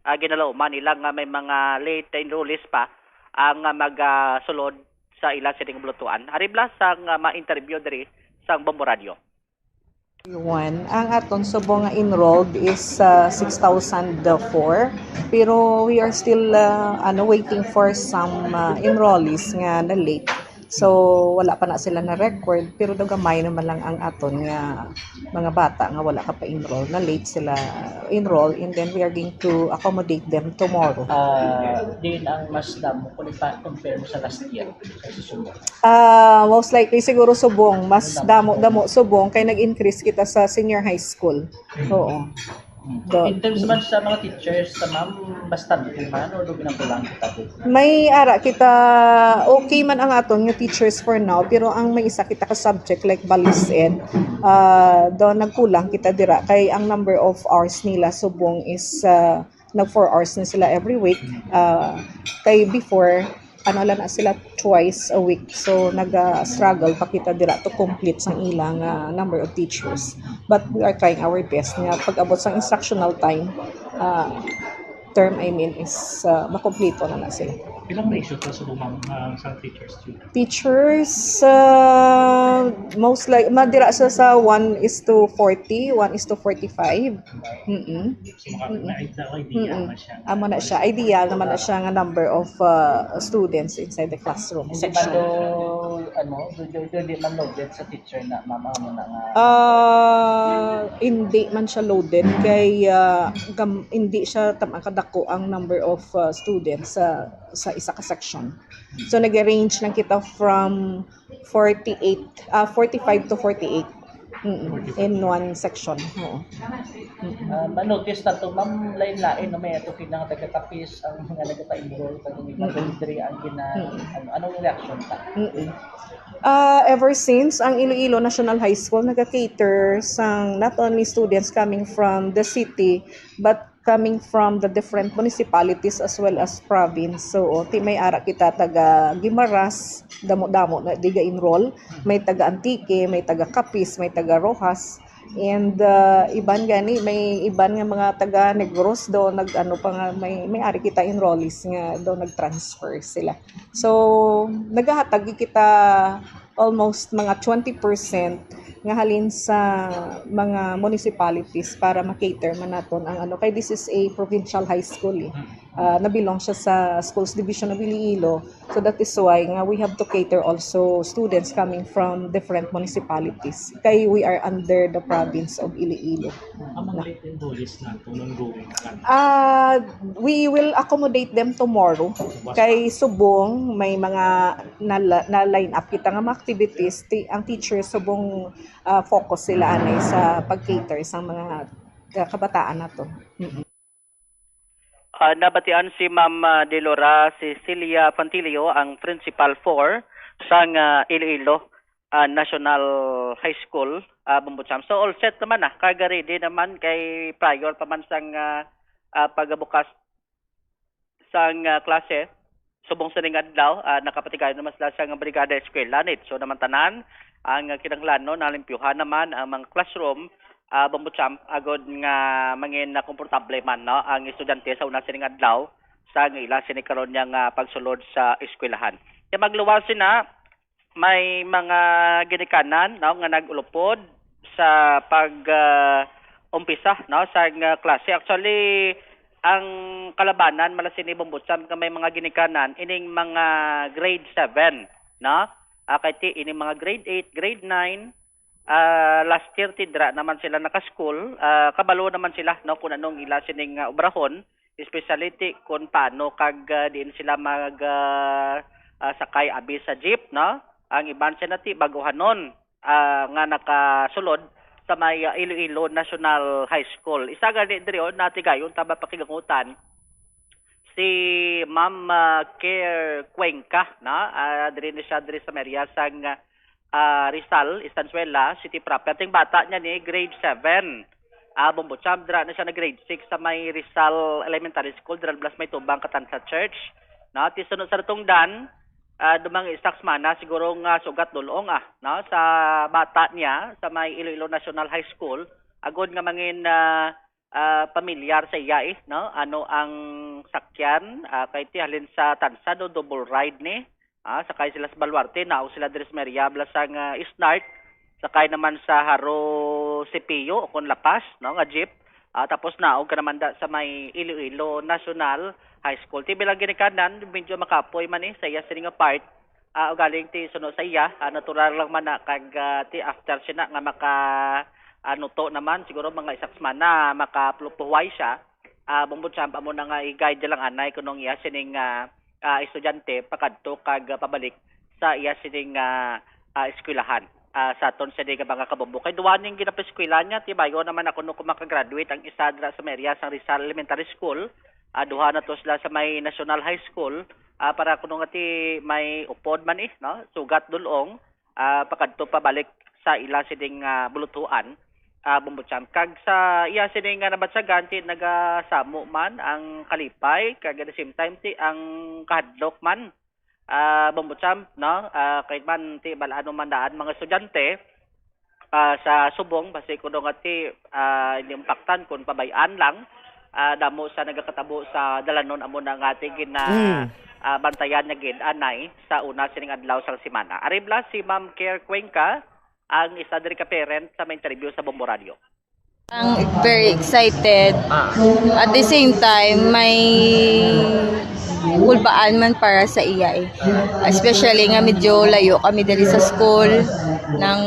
ah, ginalauman nila nga may mga late enrollees pa ang, ah, mag, ah, sulod sa ila sining bulutuan. Ari bla sang, ah, ma-interview diri sang Bombo Radio. One, ang aton subong nga enrolled is, ah, six thousand four, pero we are still, ah, ano, waiting for some, ah, enrollees nga na late. So, wala pa na sila na record, pero daw gamay naman lang ang aton nga mga bata nga wala ka pa enroll, na late sila enroll, and then we are going to accommodate them tomorrow. Ah, din ang mas damo kung ipa-compare mo sa last year, sa subong. Ah, most likely siguro subong, mas damo-damo subong kay nag-increase kita sa senior high school. Oo. Do- In terms man sa mga teachers, sa ma'am, bastante man o do ginampulan kita dito? May ara kita, okay man ang aton nga teachers for now, pero ang may isa kita ka subject like Values Ed, ah, do nagkulang kita dira kay ang number of hours nila subong is, ah, nag four hours na sila every week. Ah, kay before, ano lang na sila twice a week. So, naga-struggle pa kita dira to complete sang ilang, ah, number of teachers. But we are trying our best nga pag-abot sang instructional time, ah, term, I mean, is uh, makumpleto na na sila. Ilang ratio ka sa mga uh, sa teachers student? Teachers, uh, most like, madira siya sa one is to forty, one is to forty-five. Mm-mm. So, mga, na, na idea Mm-mm. na siya. Amo na siya. Ideal naman na siya nga number of uh, students inside the classroom Hindi man section. do, ano, do, do, do, di man loaded sa teacher na, ma'am, amo na nga. Ah, hindi man siya loaded kay ah, gam, hindi siya tam kadako ang number of ah, students sa sa isa ka section. So nag-range lang kita from forty-eight, ah forty-five to forty-eight. Mm, in one section. Oo. Ah, ma-notice na to, ma'am, lain-lain, no? May ato kinang taga-Capiz ang mga nagpa-enroll, pero may mga diri ang gina, ano, anong reaction ta? Mm-mm. Uh, ever since ang Iloilo National High School nagka-cater sang not only students coming from the city but coming from the different municipalities as well as province. So, ti may ara kita taga Guimaras, damo-damo na diga enroll, may taga Antique, may taga Capiz, may taga Roxas. And uh, iban gani may iban nga mga taga Negros do nag ano pa nga may may ari kita enrollees nga do nag-transfer sila. So nagahatag kita almost mga twenty percent nga halin sa mga municipalities para ma-cater man naton ang ano kay this is a provincial high school eh. Uh, nabilong siya sa Schools Division of Iloilo. So that is why nga we have to cater also students coming from different municipalities. Kay we are under the province of Iloilo. Ang mga late enrollees nato nung going ka. Uh, we will accommodate them tomorrow. Kay subong may mga na, na line up kita nga mga activities, ti, ang teachers subong uh, focus sila anay sa pag-cater sa mga uh, kabataan nato. Uh, nabatian si Ma'am uh, Delora Cecilia Fantilio, ang Principal four sang uh, Iloilo uh, National High School, uh, Bumbucham. So all set naman na, kag ready naman kay prior pa man sang uh, uh, pagbukas sang uh, klase. Subong sa ning adlaw, uh, nakapatigayon naman sila sa Brigada Eskwela. Nitso naman tanan ang uh, kinahanglanon, nalimpyuhan naman ang mga classroom, uh, Bumbucham, agod nga mangin uh, komportable man no ang estudyante sa una sining adlaw sa ila sini karon nga uh, pagsulod sa eskwelahan. Kaya magluwas sina may mga ginikanan no nga nag-ulupod sa pag uh, umpisa no sa uh, klase. Actually, ang kalabanan mala sini Bumbucham nga may mga ginikanan ining mga grade seven no. Uh, kay ti ining mga grade eight, grade nine, uh, last year ti dira naman sila naka-school, uh, kabalo naman sila no kung anong ila sining uh, obrahon, especially ti kung paano kag uh, diin sila mag uh, uh, sakay abi sa jeep no. Ang iban sila ti baguhanon uh, nga nakasulod sa may uh, Iloilo National High School. Isa gani diri oh, natigayon ta mapakigangutan si Ma'am uh, Care Cuenca na uh, diri ni siya diri sa merya sang uh, Rizal, Estanzuela City proper. Ting bata niya ni grade seven. Ah, Bumbucham, dira na siya na grade six sa may Rizal Elementary School, dira blas may tubang katan sa church. No, ti suno sa tungdan, uh, dumang isa ka semana siguro nga sugat dulong ah, no, sa bata niya sa may Iloilo National High School, agod nga mangin uh, uh, pamilyar sa iya eh, no? Ano ang sakyan uh, kay ti halin sa Tansa do double ride ni. Ah, sakay sila sa Baluarte, naog sila diri sa Meriabla sa nga Isnart, sakay naman sa Haro Sipio o kon Lapas, no, nga jeep. Ah, tapos naog ka naman da sa may Iloilo National High School. Ti bilang ginikanan, medyo makapoy man eh sa iya sini nga part. Ah, ugaling ti suno sa iya, ah, natural lang man na kag ah, ti after siya na nga maka ah, nuto naman siguro mga isa ka semana makapuhuway siya. Ah, bungod sa amo na nga i-guide lang anay kunong iya sining ah, ah, estudyante pakadto kag ah, pabalik sa iya sining ah, ah, eskwelahan. Ah, sa aton sini nga mga kabombo kay duwa ning ginapaeskwela niya, tibayo naman ako no kung makagraduate ang isa dira sa may area sang Rizal Elementary School. Ah, duha na to sila sa may National High School. Ah, para kuno nga ti may upod man eh, no? Sugat dulong ah, pakadto pabalik sa ila sining ah, buluthuan, ah, Bumbucham. Kag sa iya sining nga nabatyagan ti nagasamo man ang kalipay kag at the same time ti ang kahadlok man, ah, Bumbucham, no? Ah, kay man ti bal-ano man daan mga estudyante ah, sa subong basi kuno nga ti ah, iniimpaktan kun pabay-an lang Ah, damo sa nagakatabo sa dalanon amo na nga ating gina-, Mm. ah, bantayan nga gid anay sa una sining adlaw sa semana. Ari bala si Ma'am Care Cuenca, ang isa diri ka parent sa may interview sa Bombo Radio. Ang very excited. Ah. At the same time, may kulbaan man para sa iya eh. Especially nga medyo layo kami diri sa school, nang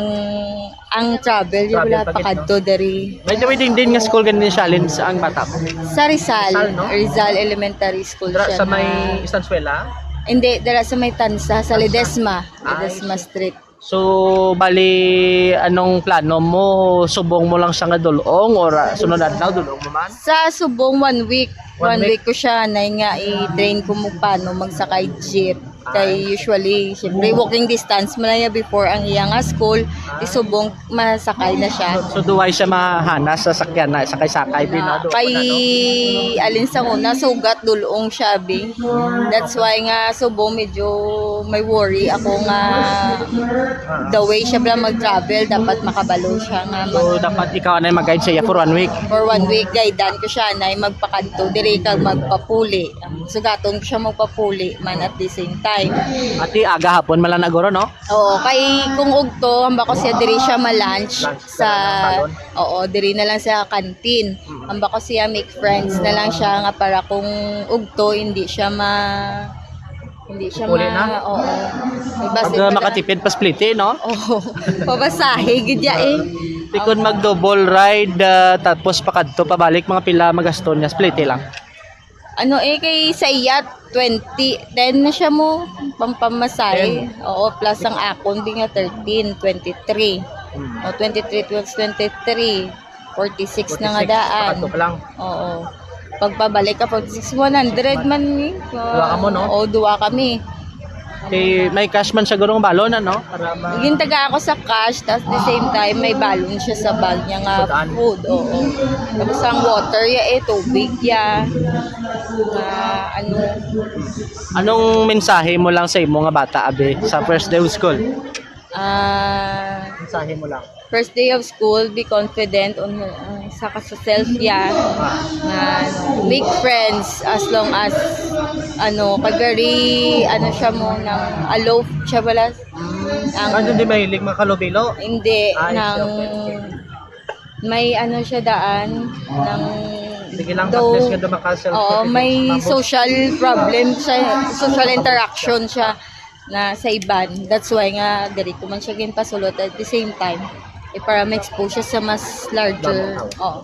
ang travel, yung Travel wala pa gid, pakadto no? Diri. By the way, din, din nga school ganun yung challenge ang bata mo? Sa Rizal, Rizal, no? Rizal Elementary School Dira siya sa may na Estanzuela? Hindi, dira sa may Tansa, sa Tansa. Ledesma. Ah, Ledesma Street. So, bali, anong plano mo? Subong mo lang siya nga dulong or, ah, sunod adlaw dulong mo man? Sa subong, one week. One One week. week ko siya, nay nga i-train ko mo paano magsakay jeep. Kay Ay. Usually, syempre, walking distance mo na niya before ang iya nga school, Ah. isubong masakay na siya. So, so duway siya mahanas sa sakyan na sakay-sakay din, Na, no? Duwa kay pa na, no? Alin sa una, sugat dulong siya, bi. That's why nga subong medyo may worry ako nga Ah. the way siya pala mag-travel, dapat makabalo siya nga So, mag- dapat ikaw na mag-guide siya for one week? For one week, guidean ko siya na magpakadto, diri kag magpapuli. Sugaton ko siya magpapuli man at the same time. Ati, aga hapon man lang na guro, no? Oo, kay kung ugto, hamba ko siya diri siya ma-lunch Lunch sa, sa balon? Oo, diri na lang sa canteen. Mm. Hamba ko siya make friends na lang siya nga para kung ugto, hindi siya ma-, hindi siya Uli ma-, na? Oo. May Pag, basta uh, talaga makatipid pa spliti, no? Oo. Pabasahe, gid ya eh. Di kun mag-double ride, uh, tapos pakadto pabalik, mga pila magasto niya, spliti lang. Ano eh, kay sa iya, twenty, ten na siya mo, pang pamasahe. Ten. Oo, plus ang akon, di nga thirteen, twenty-three. Hmm. O, twenty-three plus twenty-three, forty-six na nga Forty-six, daan. Pakadto pa lang. Oo. Pagpabalik ka, forty-six, one hundred man ni. Duwa ka mo, no? Oo, duwa kami. Kay may cash man siya gurong balon, ano? Para ma- Gintaga ako sa cash, tas the same time, may balon siya sa bag niya nga Sudaan. Food, oo. Tapos ang water ya eh, tubig ya. Ah, ano, Anong mensahe mo lang sa imo nga bata, abi, sa first day of school? Ah, Mensahe mo lang. First day of school, be confident on, uh, sa ka sa self ya, na make friends as long as, ano, kag very, ano siya mo, nang aloof siya pala. Ang Ano, di mahilig makalubilo? Hindi, Ay, nang okay, okay. May ano siya daan, nang Sige lang, though, at least nga dumakal siya. Oo, may Mabos- social problem siya, social interaction siya na sa iban. That's why nga diri ko man siya ginpasulod at the same time, eh, para ma-expose siya sa mas larger. Tama, tama. Oo.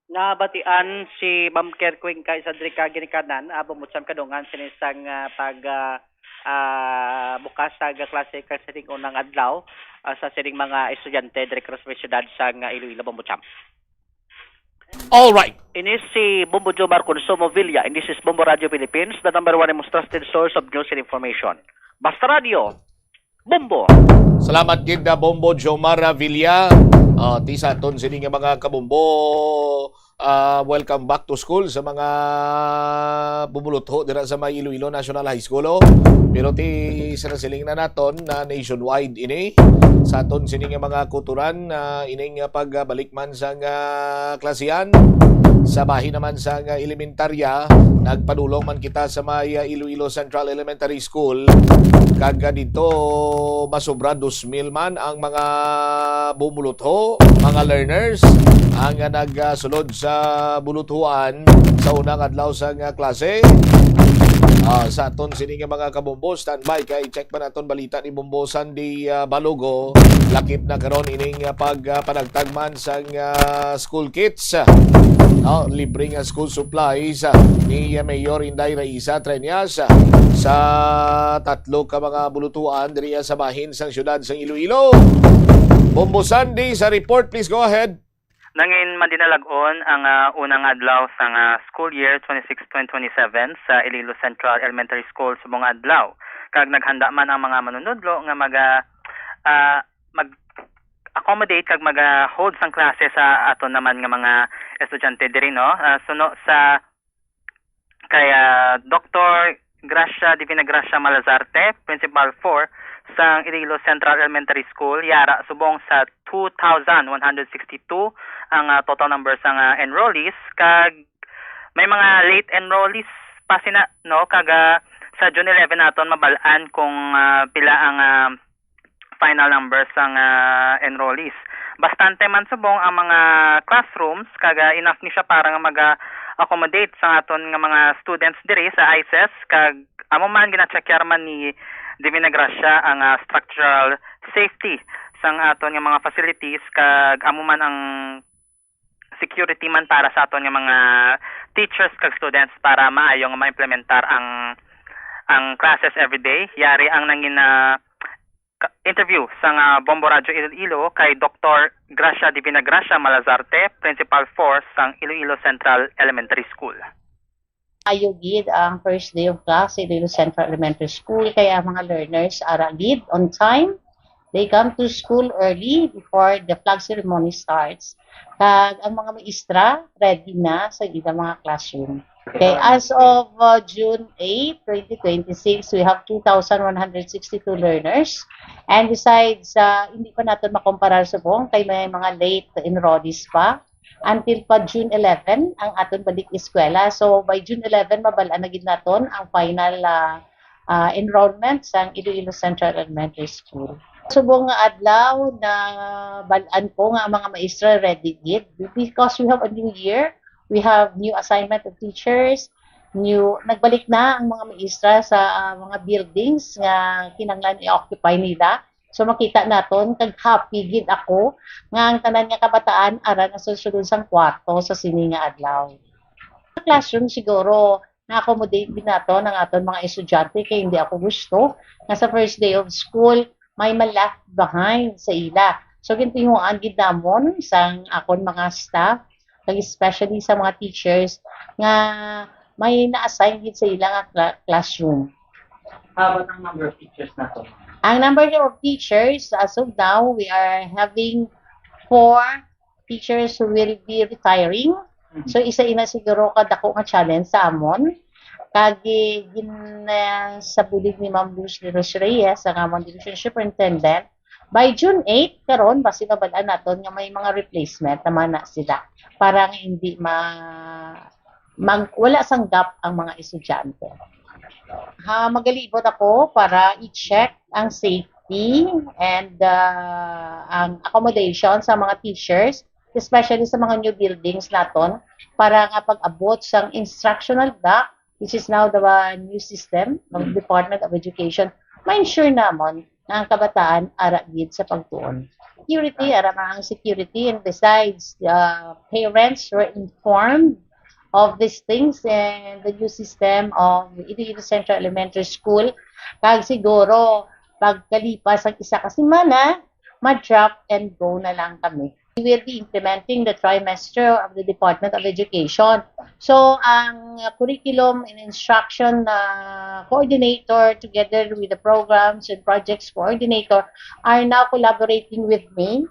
Nabatian si Ma'am Kerquin kay sa diri ka ginikanan, ah, Bombo Cham, kadungan sini sang, ah, pag, ah, ah, bukas sa klase ka sining unang adlaw, ah, sa sining mga estudyante diri ka sa siyudad sang, ah, Iloilo, Bombo Cham. All right. Ini si Bombo Jomar Consumo Villa, and this is Bombo Radio Philippines, the number one and most trusted source of news and information. Basta Radio, Bombo. Salamat gid na Bombo Jomar Villa. Ah, ti sa aton sini nga mga kabombo, ah, welcome back to school sa mga bumulutho dira sa may Iloilo National High School, oh. Pero ti sa nasiling na naton na nationwide ini sa aton sini nga mga kuturan, ah, ining, ah, pagbalik man sa nga klasihan. Sa bahin naman sa nga elementarya, nagpadulong man kita sa may, ah, Iloilo Central Elementary School. Kag, ah, dito, masobra dos mil man ang mga bumulutho, mga learners, ang, ah, nagsulod sa buluthuan sa unang adlaw sa nga klase. Ah, sa aton sini nga mga kabombo, standby kay check pa naton balita ni Bombo Sandy, ah, Balogo, lakip na karon ining, ah, pag, ah, panagtagman sang, ah, school kits, ah, no, libre nga school supplies, ah, ni, ah, Mayor Inday Raisa Treñas, ah, sa tatlo ka mga bulutuan diri, ah, sa bahin sang siyudad sang Iloilo. Bombo Sandy sa report, please go ahead. Nangin madinalag-on ang, ah, unang adlaw sang, ah, school year twenty-six twenty twenty-seven sa Iloilo Central Elementary School subong nga adlaw, kag naghanda man ang mga manunudlo nga maga-, ah, mag-accommodate kag maga-hold sang klase sa aton naman nga mga estudyante diri, no? Ah, suno sa kay, ah, Doktor Gracia Divina Gracia Malazarte, Principal four sang Iloilo Central Elementary School, yara subong sa two thousand one hundred sixty-two ang, ah, total number sang, ah, enrollees, kag may mga late enrollees pa sina, no, kag, ah, sa June eleven naton mabal-an kung, ah, pila ang, ah, final numbers sang, ah, enrollees. Bastante man subong ang mga classrooms, kag, ah, enough ni siya para nga maga-accommodate sa aton nga mga students diri sa I C E S, kag amo man gina-checkar man ni Divina Gracia ang, ah, structural safety sang aton nga mga facilities, kag amo man ang security man para sa aton nga mga teachers kag students para maayo nga ma-implementar ang, ang classes everyday. Yari ang nangin, ah, ka-, interview sang, ah, Bombo Radyo Iloilo kay Doktor Gracia Divina Gracia Malazarte, Principal four sang Iloilo Central Elementary School. Ayo gid ang first day of class sa Iloilo Central Elementary School, kaya ang mga learners ara gid on time. They come to school early before the flag ceremony starts. Kag ang mga maestra ready na sa ilang mga classroom. Okay, as of, uh, June eight, twenty twenty-six, we have two thousand one hundred sixty-two learners. And besides, uh, hindi pa naton makomparar subong kay may mga late enrollees pa. Until pa June eleven ang aton balik eskwela. So, by June eleven, mabal-an na gid naton ang final, ah, ah, enrollment sang Iloilo Central Elementary School. Subong nga adlaw, nabal-an ko nga ang mga maestra ready gid because we have a new year, we have new assignment of teachers, new, nagbalik na ang mga maestra sa, ah, mga buildings nga kinahanglan i-occupy nila. So, makita naton, kag happy gid ako nga ang tanan nga kabataan ara na sa sulod sang kwarto sa sini nga adlaw. Sa classroom, siguro, na-accommodate din naton ang aton mga estudyante, kay hindi ako gusto nga sa first day of school may ma-left behind sa ila. So, gintinguhaan gid namon sang akon mga staff, kag especially sa mga teachers nga may na-assign gid sa ila nga cla-, classroom. How about ang number of teachers naton? Ang number of teachers, as of now, we are having four teachers who will be retiring. Mhm. So, isa ina siguro ka dako nga challenge sa amon. Kag, eh, gin-, ah, sa bulig ni Ma'am Luz de los Reyes, ang amon division superintendent, by June eight, karon, basi mabal-an naton nga may mga replacement naman na sila para nga hindi ma-, mag-, wala sang gap ang mga estudyante. Ha, magalibot ako para i-check ang safety and, ah, ang accommodation sa mga teachers, especially sa mga new buildings naton, para nga pag-abot sang instructional block, which is now the, uh, new system of Department of Education, ma-ensure namon nga ang kabataan ara gid sa pagtuon. Security, ara man ang security, and besides, uh, parents were informed of these things and the new system of Iloilo Central Elementary School. Kag siguro, pagkalipas ang isa ka semana, ma-drop and go na lang kami. We will be implementing the trimester of the Department of Education. So, ang curriculum and instruction, uh, coordinator together with the programs and projects coordinator are now collaborating with me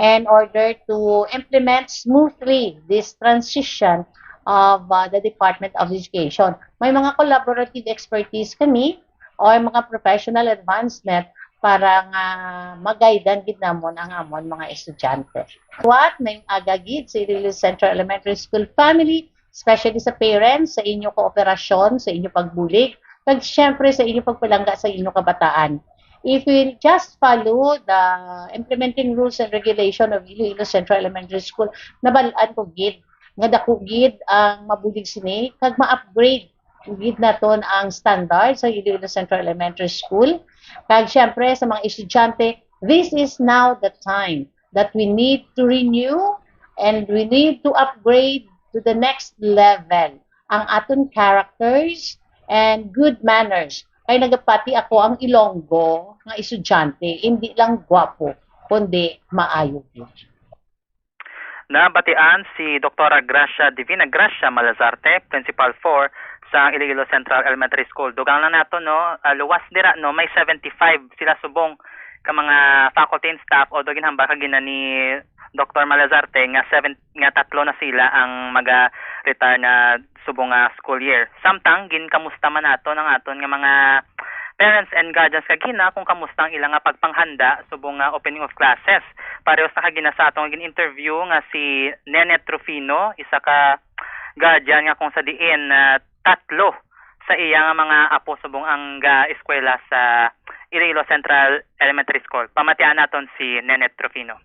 in order to implement smoothly this transition of, uh, the Department of Education. May mga collaborative expertise kami or mga professional advancement para nga mag-guide-an gid namon ang amon mga estudyante. What may aga gid sa Iloilo Central Elementary School family, especially sa parents, sa inyo kooperasyon, sa inyo pagbulig, kag siyempre sa inyo pagpalangga sa inyo kabataan. If we just follow the implementing rules and regulation of Iloilo Central Elementary School, nabal-an ko gid nga dako gid ang mabulig sini kag ma-upgrade gid naton ang standard sa Iloilo Central Elementary School. Kag siyempre sa mga estudyante, this is now the time that we need to renew and we need to upgrade to the next level ang aton characters and good manners. Kay nagapati ako ang Ilonggo nga estudyante, hindi lang gwapo, kundi maayo gid. Nabatian si Doktora Gracia Divina Gracia Malazarte, Principal four sa Iloilo Central Elementary School. Dugang lang nato, no, ah, luwas dira, no, may seventy-five sila subong ka mga faculty and staff, although ginhambal ka gina ni Doktor Malazarte nga seven, nga tatlo na sila ang maga-retire na subong nga school year. Samtang ginkamusta man naton ang aton nga mga parents and guardians kagina kung kamusta ang ila nga pagpanghanda subong nga opening of classes. Parehos na kagina sa aton gin-interview nga si Nenet Rufino, isa ka guardian nga kung sa diin, ah, tatlo sa iya nga mga apo subong ang ga-eskwela sa Iloilo Central Elementary School. Pamatian naton si Nenet Rufino.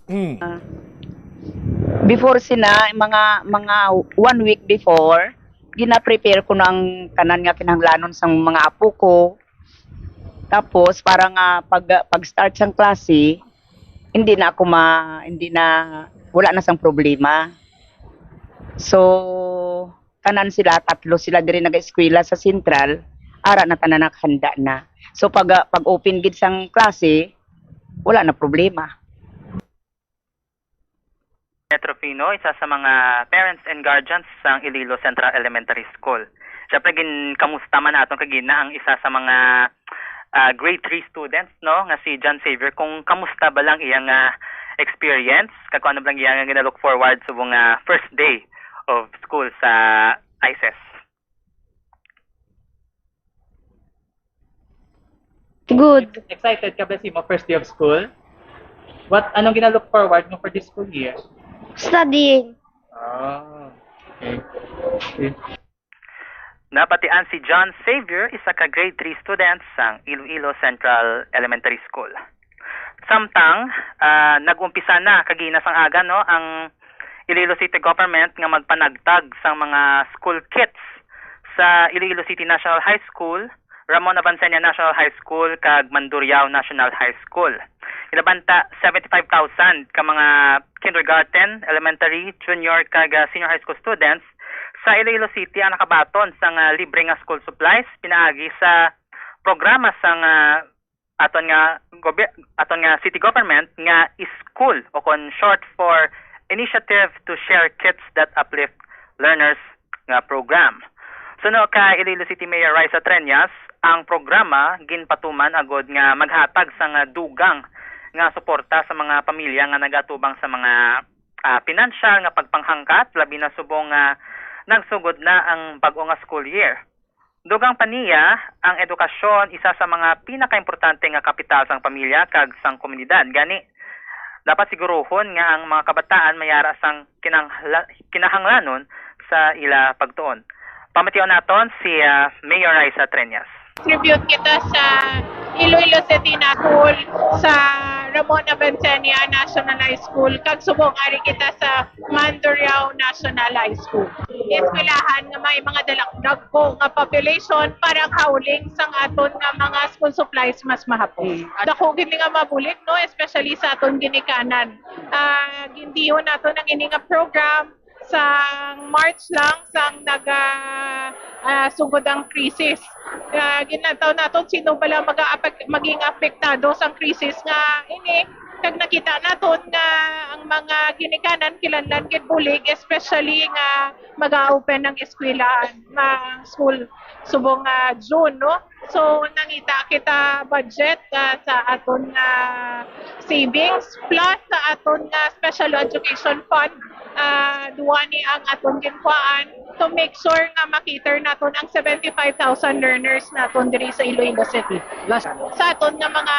Mm. Before sina, mga mga one week before, gina-prepare ko na ang tanan nga kinahanglanon sang mga apo ko. Tapos para nga pag pag-start sang klase, hindi na ako ma hindi na wala na sang problema. So, tanan sila, tatlo sila diri nag-eskwela sa sentral, ara na tanan nakahanda na. So pag ah, pag-open gid sang klase, wala na problema. Netrofino, isa sa mga parents and guardians sang Iloilo Central Elementary School. Siyempre, ginkamusta man naton kagina ang isa sa mga ah, grade three students, no, nga si John Xavier, kung kamusta ba lang iyang ah, experience, kag kung ano ba lang iyang gina-look forward sa mga first day of school sa ICES. Good. Excited ka ba sa imo first day of school? What, anong gina-look forward mo for this school year? Studying. Oh, okay. Nabatian si John Xavier, isa ka grade three student sang Iloilo Central Elementary School. Samtang ah, nag-umpisa na kagina sang aga, no, ang Iloilo City Government nga magpanagtag sang mga school kits sa Iloilo City National High School, Ramon Avancenia National High School, kag Mandurriao National High School. Ilabanta seventy-five thousand ka mga kindergarten, elementary, junior, kag ah, senior high school students sa Iloilo City ang nakabaton sang ah, libre nga school supplies pinaagi sa programa sang ah, aton nga gobi- aton nga city government nga school, o kon short for Initiative to Share Kits That Uplift Learners nga program. Suno kay Iloilo City Mayor Raisa Treñas, ang programa ginpatuman agod nga maghatag sang dugang nga suporta sa mga pamilya nga nagatubang sa mga ah, pinansyal nga pagpanghangkat, labi na subong nga nagsugod na ang bag-o nga school year. Dugang pa niya, ang edukasyon isa sa mga pinakaimportante nga kapital sang pamilya kag sang komunidad. Gani, dapat siguruhon nga ang mga kabataan may ara sang kinangla- kinahanglanon sa ila pagtuon. Pamatiyon naton si ah, Mayor Raisa Treñas. Tribute kita sa Iloilo City na School, sa Ramon Avancenia National High School, kag subong ari kita sa Mandurriao National High School. Eskwelahan nga may mga dalak dagko nga population para kauling sang aton nga mga school supplies mas mahapon. Dako gid ni nga mabulig, no, especially sa aton ginikanan. Ah, gindiyon naton ang ini nga program sa March lang sang naga ah, sugod ang krisis. Ah, ginlantaw naton sino bala maga maging apektado sang krisis nga ini, kag nakita naton nga ang mga ginikanan kinahanglan gid bulig, especially nga maga-open ang eskwelahan, ang school subong nga June, no? So nangita kita budget ah, sa aton nga savings plus sa aton nga special education fund. Ah, duwa ni ang aton ginkuhaan to make sure nga ma-cater naton ang seventy-five thousand learners naton diri sa Iloilo City. Sa aton nga mga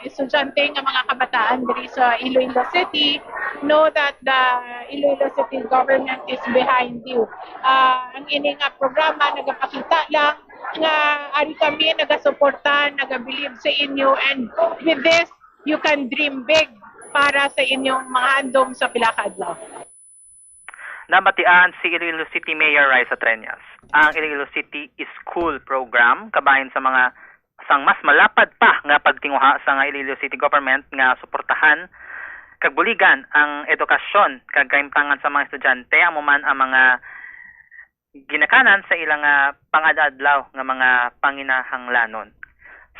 estudyante nga mga kabataan diri sa Iloilo City, know that the Iloilo City government is behind you. Ah, ang ini nga programa nagapakita lang nga ari kami nagasuporta, nagabilib sa inyo, and with this you can dream big para sa inyong mga handom sa pila ka adlaw. Nabatian si Iloilo City Mayor Raisa Treñas. Ang Iloilo City School Program kabahin sa mga sang mas malapad pa nga pagtinguha sa nga Iloilo City Government nga suportahan kag buligan ang edukasyon kag kahimtangan sa mga estudyante, amo man ang mga ginikanan sa ila nga pang-adlaw nga mga panginahanglanon.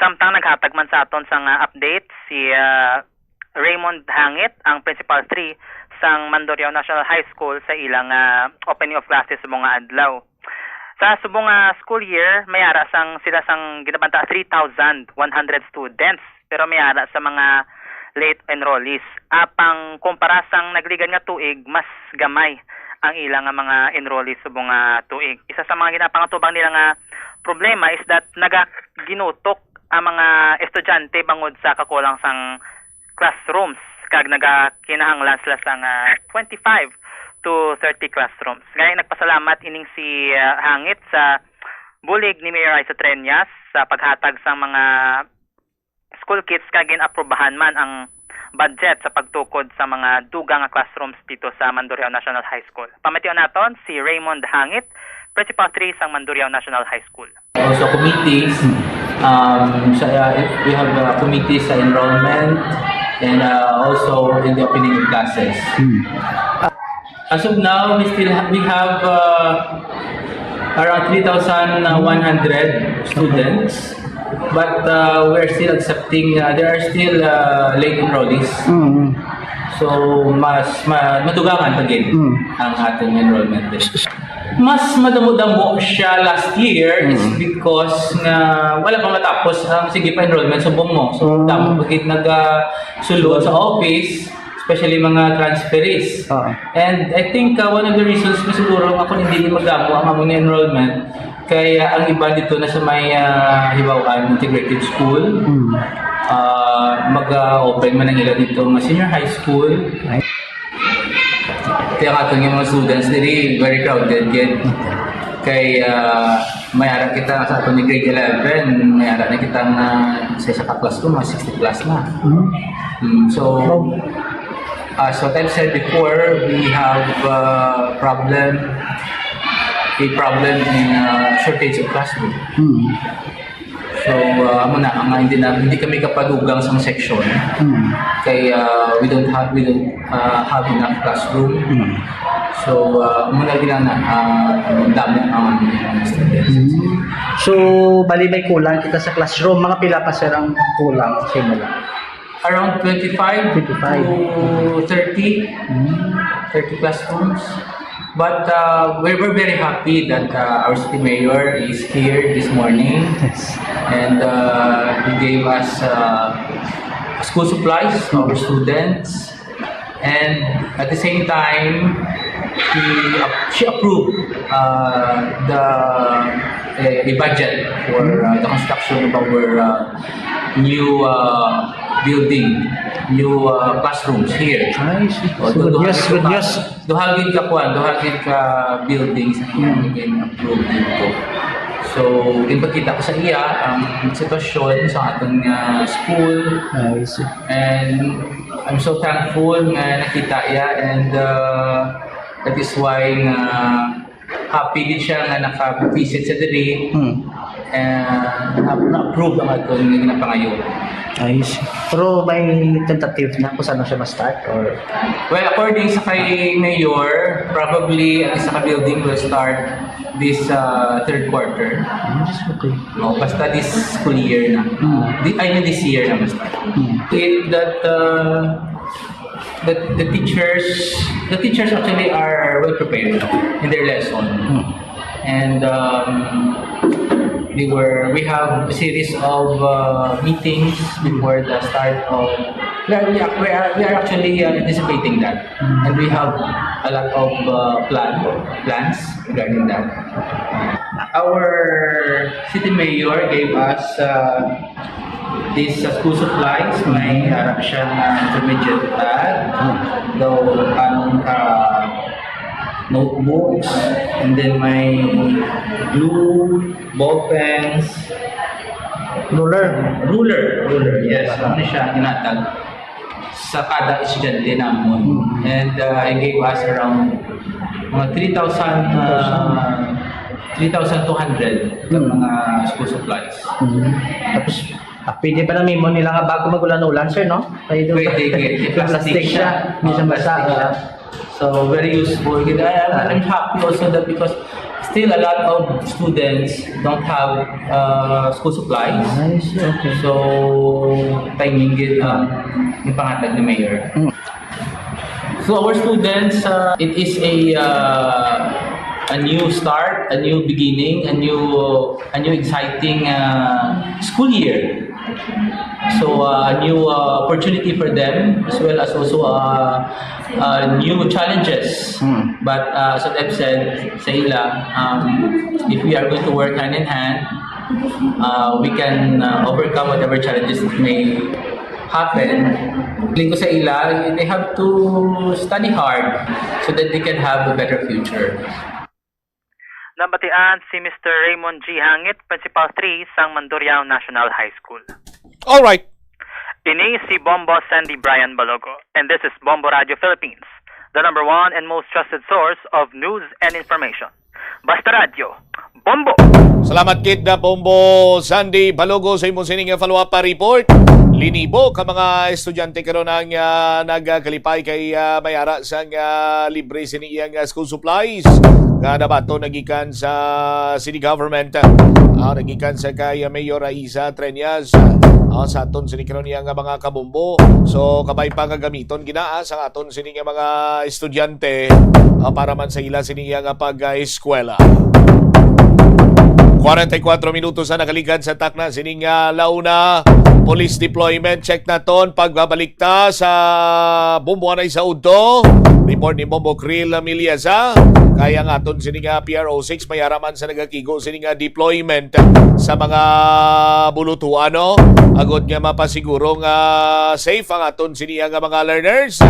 Samtang naghatag man sa aton sang update si ah, Raymond Hangit, ang Principal three sang Mandurriao National High School sa ila nga opening of classes subong nga adlaw. Sa subong nga school year, may ara sang sila sang ginabanta three thousand one hundred students, pero may ara sa mga late enrollees. Apang kumpara sang nagligad nga tuig, mas gamay ang ila nga mga enrollees subong nga tuig. Isa sa mga ginapangatubang nila nga problema is that nagaginutok ang mga estudyante bangod sa kakulang sang classrooms, kag nagakinahanglan sila sang, ah, twenty-five to thirty classrooms. Gani, nagpasalamat ining si, ah, Hangit sa bulig ni Mayor Raisa Treñas sa paghatag sang mga school kits, kag gin-aprobahan man ang budget sa pagtukod sa mga dugang nga classrooms dito sa Mandurriao National High School. Pamatiyon naton si Raymond Hangit, Principal three sang Mandurriao National High School. Also committees, um, sa, uh, we have, uh, committees sa enrollment and, uh, also in the opening of classes. As of now, we still ha-, we have, uh, around three thousand one hundred students, but, uh, we're still accepting, uh, there are still, uh, late enrollees. Mm. So, mas ma-, madugangan pa gid Mm. ang ating enrollment rate. Mas madamo-damo siya last year is Mm. because nga wala pa matapos ang sige pa enrollment subong mo. So, Mm. damo pa gid nag, ah, sulod sa office, especially mga transferees. Oo. And I think, uh, one of the reasons nga siguro nga kung hindi ni magdamo ang among enrollment, kay, uh, ang iba dito na sa may, uh, Hibaw-an Integrated School, Mm. uh, mag-open man ang ila dito nga senior high school. Ay. Kaya nga itong mga students diri, very crowded gid. Kay, uh, may ara kita sa ato ni grade eleven, may ara na kita nga sa isa ka class ko, mga sixty plus na. Mm. Mm, so, as what I've said before, we have, uh, problem, a problem in, uh, shortage of classroom. Mm. So, uh, amo na, ang hindi na, hindi kami kapadugang sang section. Mm. Kay, uh, we don't have, we don't, uh, have enough classroom. Mm. So, uh, amo na gina na, uh, damo ang, ang students. Mm. So, bali may kulang kita sa classroom. Mga pila pa, sir, ang kulang sa imo? Around twenty-five Twenty-five. To thirty. Mm. Thirty classrooms. But, uh, we were very happy that, uh, our city mayor is here this morning. Yes. And, uh, he gave us, uh, school supplies for our students. And at the same time, he, she approved, uh, the, uh, a budget for, uh, the construction of our, uh, new, uh, building, new, uh, classrooms here. I see. So, So, good duha news, gid good ka, news. Duha gid ka kuan, duha gid ka buildings ang Mm. gin-approve dito. So, ginpakita ko sa iya ang sitwasyon sa atong, uh, school. I see. And I'm so thankful nga nakita iya, and, uh, that is why nga happy gid siya nga naka-visit sa diri. Hmm. And na-, na-approve ang aton nga ginapangayo. I see. Pero may tentative na kung saan siya ma-start, or? Well, according sa kay Mayor, probably ang isa ka building will start this, uh, third quarter. Hmm, okay. Oh, basta this school year na. Hmm. Di, I mean, this year na basta. Hmm. In that, uh, the, the teachers, the teachers actually are well prepared in their lesson. Hmm. And, um, we were, we have a series of, uh, meetings before the start of, we are, we are, we are, we are actually, uh, anticipating that. Hmm. And we have a lot of, uh, plan, plans regarding that. Our city mayor gave us, uh, this, uh, school supplies. May ara siya nga intermediate pad, daw, anong, uh, notebooks, and then may glue, ball pens, Ruler. Ruler, ruler, yes. Ano siya, ginatag sa kada estudyante namon. Mm. And, uh, he gave us around mga three thousand, uh, three thousand two hundred ka Mm. mga school supplies. Mm. Tapos, ah, pwede pa na mimo nila nga bago mag-ulan-ulan, sir, no? Pwede, pwede. Plastic siya. Hindi siya Ah, basa, plastic siya. ah. So, very useful. And I, I'm, I'm happy also that because still a lot of students don't have, uh, school supplies. I see, okay. So, timing gid ang ipangatag ni Mayor. Mm. So, our students, uh, it is a, uh, a new start, a new beginning, a new, a new exciting, uh, school year. So, uh, a new, uh, opportunity for them, as well as also, uh, uh, new challenges. Hmm. But, uh, as what I've said sa ila, um, if we are going to work hand in hand, uh, we can, uh, overcome whatever challenges that may happen. Feeling ko sa ila, they have to study hard so that they can have a better future. Nabatian si Mister Raymond G Hangit, Principal three sang Mandurriao National High School. All right. Ini si Bombo Sandy Brian Balogo, and this is Bombo Radio Philippines, the number one and most trusted source of news and information. Basta Radyo, Bombo! Salamat kid na Bombo Sandy Balogo sa imong sining follow-up report. Linibo ka mga estudyante karon ang ah, nagkalipay kay ah, may ara sang ah, libre sini iyang ah, school supplies nga nabaton nagikan sa city government. Ah, nagikan sa kay ah, Mayor Raisa Treñas. Ah, sa aton sini karon iya nga mga kabombo. So kabay pa nga gamiton gina ah, sa aton sini nga mga estudyante ah, para man sa ila sini iya nga pag-eskwela. Kwarenta y kuwatro minutos na nakaligad sa takna sining ah, launa. Police deployment, check naton. Pagbabalik ta sa Bumbuanay sa Udto. Report ni Bombo Krill Miliasa. Kaya nga aton sini nga P R O six may ara man sa nagakigo sini nga deployment sa mga bulutuan, no? Agod nga mapasiguro nga safe ang aton sini nga mga learners.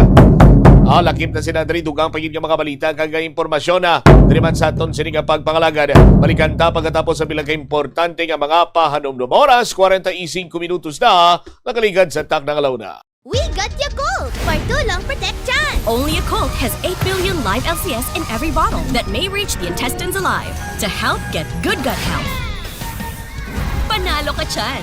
Ah, lakip na sila diri, dugang pa gid nga mga balita kag impormasyon na diri man sa aton sini nga pagpangalagad. Balikan ta pagkatapos sa pila ka importante nga mga pahanumdom. Oras, kwarenta y singko minutos na, nakaligad sa takna nga launa. We got Yakult for too long protection. Only Yakult has eight billion live L C S in every bottle that may reach the intestines alive to help get good gut health. Panalo ka dyan!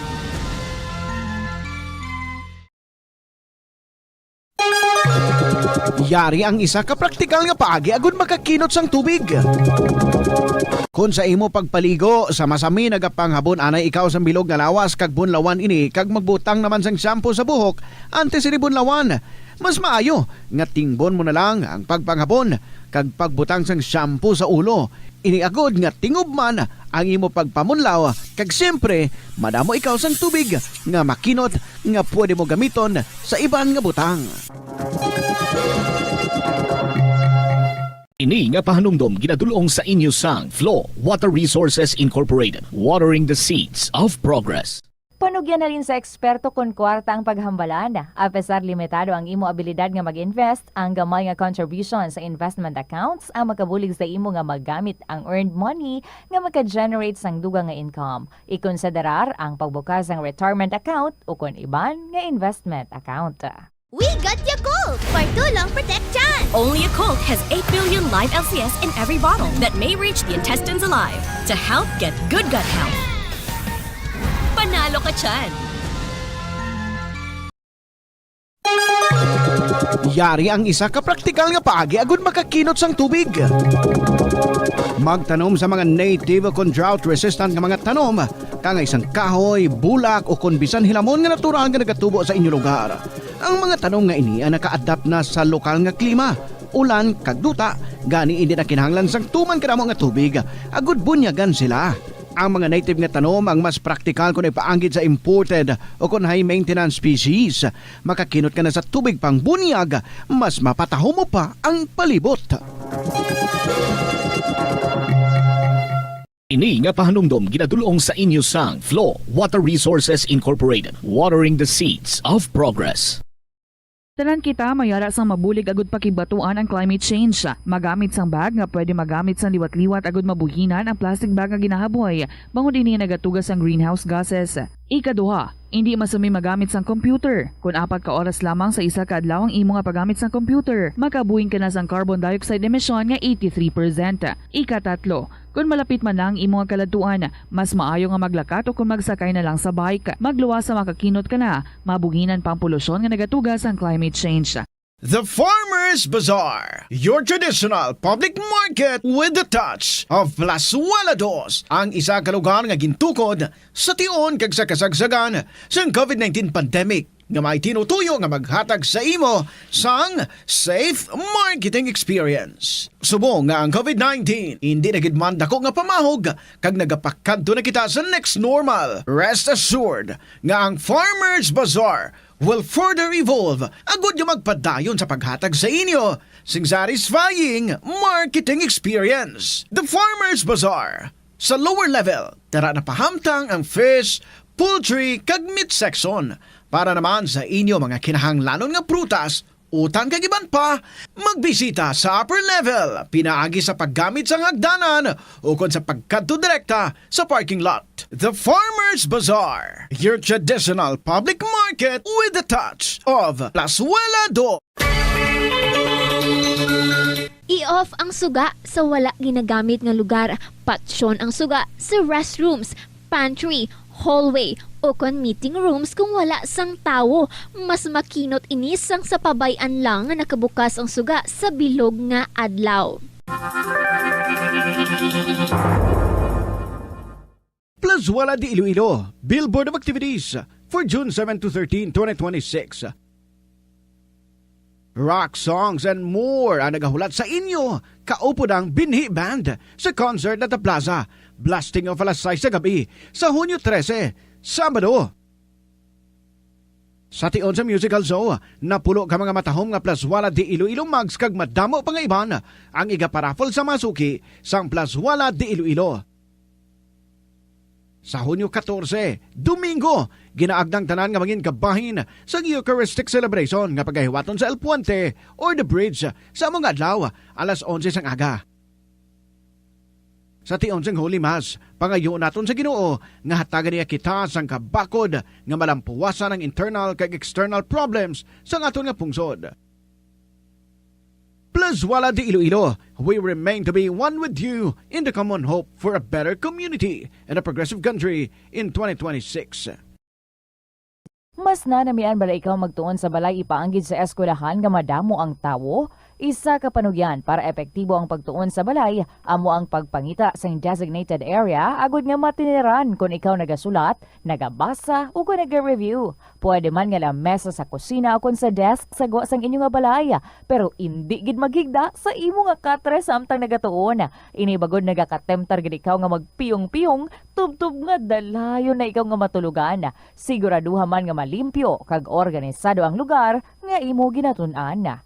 Yari ang isa ka praktikal nga paagi agud makakinot sang tubig. Kon sa imo pagpaligo, sa masami nagapanghabon anay ikaw sang bilog nga lawas kag bunlawan ini kag magbutang naman sang shampoo sa buhok antes ini bunlawan. Mas maayo nga tingbon mo na lang ang pagpanghabon kag pagbutang sang shampoo sa ulo. Ini agud nga tingob man ang imo pagpamunlaw kag siyempre madamo ikaw sang tubig nga makinot nga pwede mo gamiton sa iban nga butang. Ini nga pahanumdom ginadul-ong sa inyo sang Flow Water Resources Incorporated, watering the seeds of progress. Panugyan halin sa eksperto kon kwarta ang paghambalan. Apesar limitado ang imo abilidad nga mag-invest, ang gamay nga contribution sa investment accounts ang makabulig sa imo nga magamit ang earned money nga maka-generate sang dugang nga income. Ikonsiderar ang pagbukas sang retirement account ukon iban nga investment account. We got Yakult for too long protection! Only Yakult has eight billion live L C S in every bottle that may reach the intestines alive to help get good gut health. Panalo ka dyan! Yari ang isa ka praktikal nga paagi agud makakinot sang tubig. Magtanom sa mga native ukon drought-resistant nga mga tanom, kangay sang kahoy, bulak, ukon bisan hilamon nga natural nga nagatubo sa inyo lugar. Ang mga tanom nga ini ang naka-adapt na sa lokal nga klima, ulan, kag duta, gani indi na kinahanglan sang tuman kadamo nga tubig agud bunyagan sila. Ang mga native nga tanom ang mas praktikal kon ipaanggid sa imported ukon high-maintenance species. Makakinot ka na sa tubig pangbunyag, mas mapataho mo pa ang palibot. Ini nga pahanumdom ginadul-ong sa inyo sang Flow Water Resources Incorporated, watering the seeds of progress. Tanan kita may ara sang mabulig agud pakigbatuan ang climate change. Magamit sang bag nga pwede magamit sang liwat-liwat agud mabuhinan ang plastic bag nga ginahaboy, bangod ini nagatuga sang greenhouse gases. Ikaduha, indi masami magamit sang computer. Kon apat ka oras lamang sa isa ka adlaw ang imo nga paggamit sang computer, makabuhin ka na sang carbon dioxide emission nga eighty-three percent. Ikatatlo, kon malapit man na ang imo nga kaladtuan, mas maayo nga maglakat o kon magsakay na lang sa bike. Magluwas sa makakinot ka na, mabuhinan pa ang polusyon nga nagatuga sang climate change. The Farmer's Bazaar, your traditional public market with the touch of Plazuela Dos, ang isa ka lugar nga gintukod sa tion kag sa kasagsagan sang COVID nineteen pandemic. nga may tinutuyo nga maghatag sa imo sang safe marketing experience. Subong nga ang covid nineteen hindi na gid man dako nga pamahog kag nagapakadto na kita sa next normal, rest assured nga ang Farmers Bazaar will further evolve agud nga magpadayon sa paghatag sa inyo sing satisfying marketing experience. The Farmers Bazaar. Sa lower level, tara na pahamtang ang fish, poultry, kag meat section. Para naman sa inyo mga kinahanglanon nga prutas, utan kag iban pa, magbisita sa upper level pinaagi sa paggamit sang hagdanan ukon sa pagkadto direkta sa parking lot. The Farmers Bazaar, your traditional public market with a touch of Plazuela do. I-off ang suga sa wala ginagamit nga lugar. Patyon ang suga sa restrooms, pantry, hallway, o kon meeting rooms kung wala sang tawo. Mas makinot ini sang sa pabay-an lang nga nakabukas ang suga sa bilog nga adlaw. Plazuela de Iloilo, Billboard of Activities for June seven to thirteen, twenty twenty-six. Rock songs and more ang nagahulat sa inyo kaupod ang Binhi Band sa concert at the Plaza, blasting off alas sais sa gabi sa Hunyo trese, Sabado. Sa tion sa musical show, napulo ka mga matahom nga Plazuela de Iloilo mugs kag madamo pa nga iban ang igaparaffle sa mga suki sang Plazuela de Iloilo. Sa Hunyo katorse, Domingo, ginaagdang tanan nga mangin kabahin sa Eucharistic Celebration nga pagahiwaton sa El Puente or The Bridge sa amo nga adlaw, alas onse sang aga. Sa tion sang Holy Mass, pangayoon naton sa Ginoo nga hatagan niya kita sang kabakod nga malampuwasan ang internal kag external problems sang aton nga pungsod. Plazuela de Iloilo, we remain to be one with you in the common hope for a better community and a progressive country in twenty twenty-six. Mas nanamian bala ikaw magtuon sa balay ipaanggid sa eskwelahan nga madamo ang tawo? Isa ka panugyan para epektibo ang pagtuon sa balay amo ang pagpangita sing designated area agud nga matiniran kon ikaw nagasulat, nagabasa, ug kon naga-review. Pwede man nga lamesa sa kusina ukon sa desk sa gwa sang inyo nga balay, pero indi gid maghigda sa imo nga katre samtang nagatuon. Ini bagod nagakatemtar gid ikaw nga magpiyong-piyong tubtob nga dalayon na ikaw nga matulogan. Siguraduha man nga malimpyo kag organisado ang lugar nga imo ginatun-an.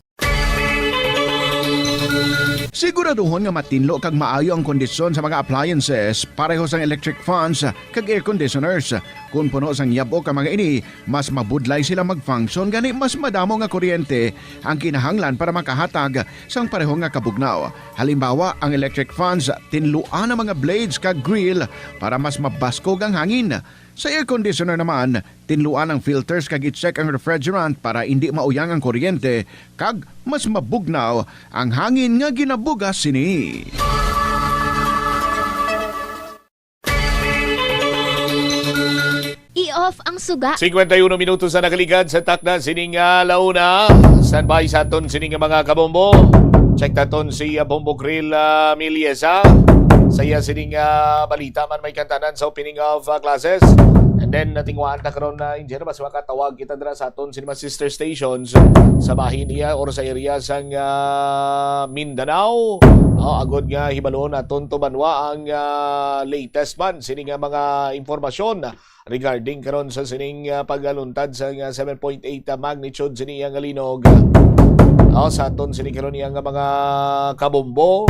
Siguraduhon nga matinlo kag maayo ang kondisyon sa mga appliances, pareho sang electric fans kag air conditioners. Kon puno sang yab-ok ang mga ini, mas mabudlay sila mag-function, gani mas madamo nga kuryente ang kinahanglan para makahatag sang pareho nga kabugnaw. Halimbawa, ang electric fans, tinluan ang mga blades kag grill para mas mabaskog ang hangin. Sa air conditioner naman, tinluan ang filters kag i-check ang refrigerant para indi mauyang ang kuryente kag mas mabugnaw ang hangin nga ginabugas sini. I-off ang suga. Cincuenta y uno minutos na nakaligad sa takna sining ah, launa. Standby sa aton sining mga kabombo. Check naton si ah, Bombo Krill ah, Miliesa. Sa iya sining ah, balita man may kantanan sa opening of ah, classes. And then natingwaan ta karon na engineer, mas makatawag kita dira sa aton sining mga sister stations sa bahin niya or sa area sang ah, Mindanao. Oh, agod nga hibalon naton to banwa ang ah, latest man sini nga mga impormasyon regarding karon sa sining ah, pagaluntad sa nga seven point eight magnitude sini nga linog. Oh, sa aton sini karon iya nga mga kabombo.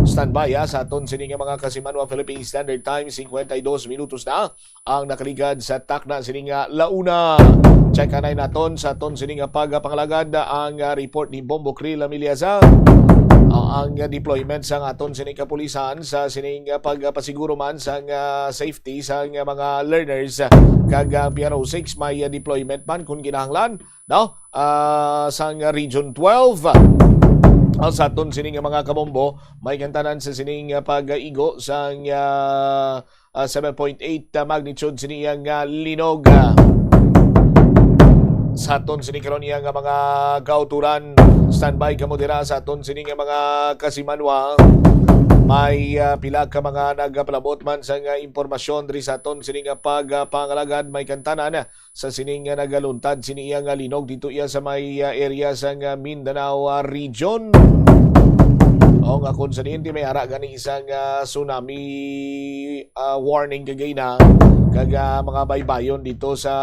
Standby ha, sa aton sini nga mga kasimanwa Philippine Standard Time, cincuenta y dos minutos na ang nakaligad sa takna sini nga launa. Check anay naton sa aton sini nga pagpangalagad ang ah, report ni Bombo Krill Amiliasa. Ah, ang deployment sa aton sini kapulisan sa sining pagpasiguro man sa ah, safety sa ah, mga learners kag ah, P R O six may ah, deployment man kung kinahanglan, no? Ah, sa ah, Region twelve. Ah, sa aton sini nga mga kabombo, may kantanan sa sining ah, pag-igo sa ah, ah, seven point eight ah, magnitude sini nga linog. Ah, sa aton sini karon iya nga mga kauturan, standby kamo dira sa aton sini nga mga kasimanwa. May, ah, pila ka mga nagapalabot man sang, ah, impormasyon diri sa aton sini nga pagpangalagad, may kantanan sa sining nga nagaluntad sini iya nga linog dito iya sa may, ah, area sang, ah, Mindanao, ah, region. O nga kung sa diin di may ara gani isang, ah, tsunami, ah, warning kagay na kag, ah, mga baybayon dito sa,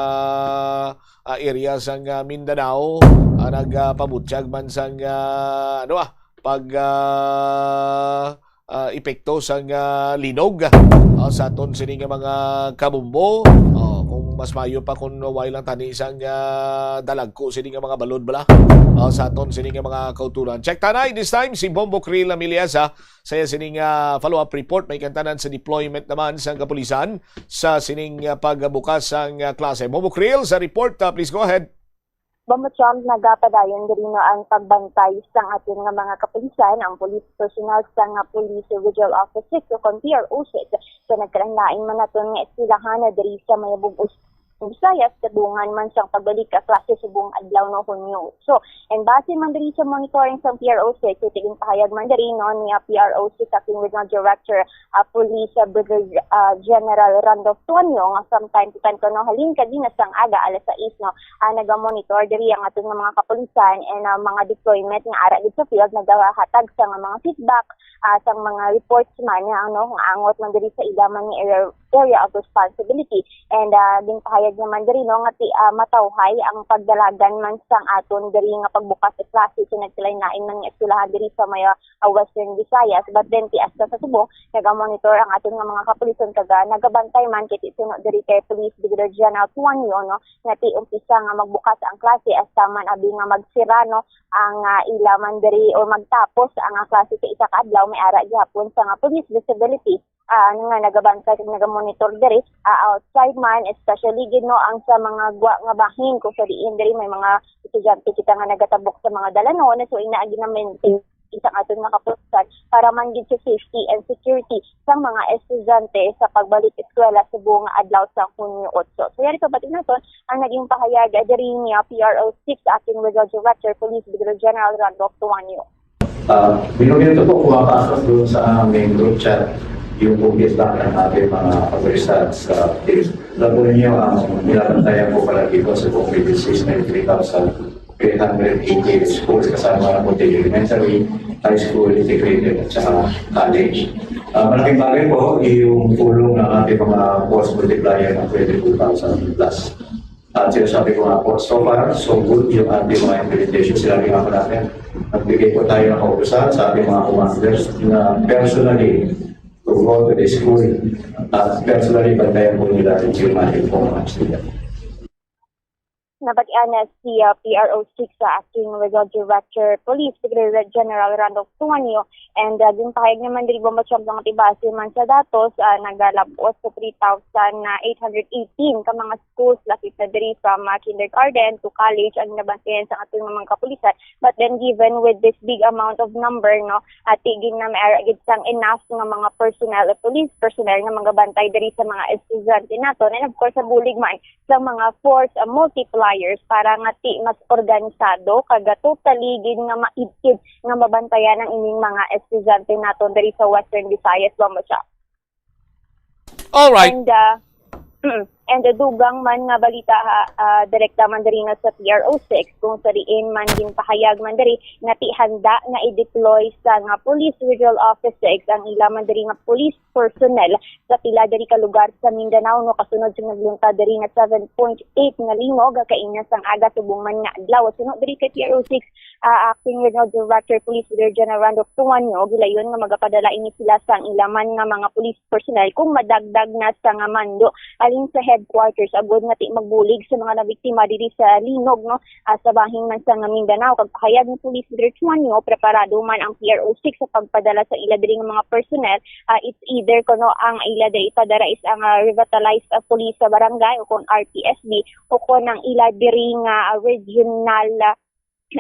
ah, area sang, ah, Mindanao, ah, nagapabutyag man sang, ah, ano, ah, pag, ah, ah, epekto sang, ah, linog, ah, sa aton sini nga mga kabumbo. Oh, kung mas mayo pa kung way lang tani sang, ah, dalagko sini nga mga balod bala, ah, sa aton sini nga mga kauturan. Check tanay this time si Bombo Krill Amilias, ah, sa iya sini nga follow-up report. May kantanan sa deployment naman sang kapulisan sa sining, ah, pagbukas sang, ah, klase. Bombo Krill sa report, ah, please go ahead. Bombo Trump, nagapadayon diri no ang pagbantay sang aton nga mga kapulisan, ang police personnel sang nga Police Regional Office six o kon P R O six, sa nagkalain-lain man naton nga eskwelahan na diri sa may bug-os Visayas, kadungan man sang pagbalik ka klase subong adlaw no Hunyo. So, and base man diri sa monitoring sang P R O six, ito ginpahayag man diri no ni, ah, P R O six Acting Regional Director, ah, Police, ah, Brigadier, ah, General Randolph Tuanyo nga from time to time kuno halin kagina sang aga alas sais no, ah, nagamonitor diri ang aton nga mga kapulisan and, ah, mga deployment nga ara gid sa field nagahatag sa nga mga feedback, ah, sang mga reports man nga, ano, nga angot man diri sa ila man nga area, area of responsibility. And, ah, ginpahayag naman diri no nga ti, ah, matawhay ang pagdalagan man sang aton diri nga pagbukas sa klase sa nagkalain-lain man nga eskwelahan diri sa may, ah, Western Visayas. But then ti hasta sa subong nagamonitor ang aton nga mga kapulisan kag, ah, nagabantay man kay ti suno diri kay Police Brigadier General Tuanyo no nga ti umpisa nga magbukas ang klase hasta man abi nga magsira no ang, ah, ila man diri or magtapos ang, ah, klase sa isa ka adlaw, may ara gihapon sa nga police visibility, ah, nga nagabantay kag nagamonitor diri, ah, outside man, especially gid no ang sa mga gwa nga bahin kung sa diin diri may mga estudyante kita nga nagatabok sa mga dalanon, so ina gid na maintain isang aton nga kapulisan para man gid sa safety and security sang mga estudyante sa pagbalik eskwela subong nga adlaw sa Hunyo otso. So yari pabati naton ang naging pahayag diri ni P R O six Acting Regional Director Police Brigadier General Randolph Tuanyo. Ah, minuto po pumapasok doon sa aming group chat yung pong feedback ng ating mga kapulisan sa tips. Alam po ninyo, ang binabantayan po palagi po sa buong P D C is may three thousand three hundred eighty schools, kasama na po the elementary, high school, integrated, at saka college. Ah, malaking bagay po yung tulong ng ating mga force multiplier ng twenty-two thousand plus. At sinasabi ko nga po, so far, so good yung ating mga implementation. Sinabi nga po natin, nagbigay po tayo ng kautusan sa ating mga commanders na personally to go to the school at personally bantayan po nila yung ating po mga estudyante. Nabatian na si, ah, P R O six sa Acting Regional Director Police Brigadier General Randolph Tuanyo, and, ah, ginpahayag naman diri, Bombo Trump, nga tibase man sa datos, ah, nagalabos sa three thousand eight hundred eighteen ka mga schools, lakip na diri from, ah, kindergarten to college ang nabantayan sa aton nga mga kapulisan. But then, given with this big amount of number, no, ati gid na may ara gid sang enough nga mga personnel, police personnel nga magabantay diri sa mga estudyante naton, and of course, sa bulig man sa mga force, ah, multipliers para nga ti mas organisado kag, ah, totally gid nga maidkid nga mabantayan ang ining mga estudyante naton diri sa Western Visayas, Bombo Trump. All right. And, ah, mm, and, ah, dugang man nga balita ha, ah, direkta man diri na sa P R O six, kung sa diin man ginpahayag man diri nga ti handa nga i-deploy sa nga Police Regional Office six ang ila man diri nga police personnel sa pila diri ka lugar sa Mindanao, no, kasunod sa nagluntad diri nga seven point eight nga linog kaina sang aga subong man nga adlaw. Suno diri kay P R O six, ah, Acting Regional Director Police Brigadier General Randolph Tuanyo, gilayon nga magapadala ini sila sang ila man nga mga police personnel kung madagdag na sa nga mando alin sa headquarters agud nga ti magbulig sa mga nabiktima diri sa linog, no, ah, sa bahin man sa nga Mindanao. Kag pahayag ni Police Brigadier Tuanyo, preparado man ang P R O six sa pagpadala sa ila diri nga mga personnel. Ah, it's either kuno ang ila diri ipadara is ang, ah, revitalized, ah, police sa barangay o kon R P S B o kon ang ila diri nga, ah, regional, ah,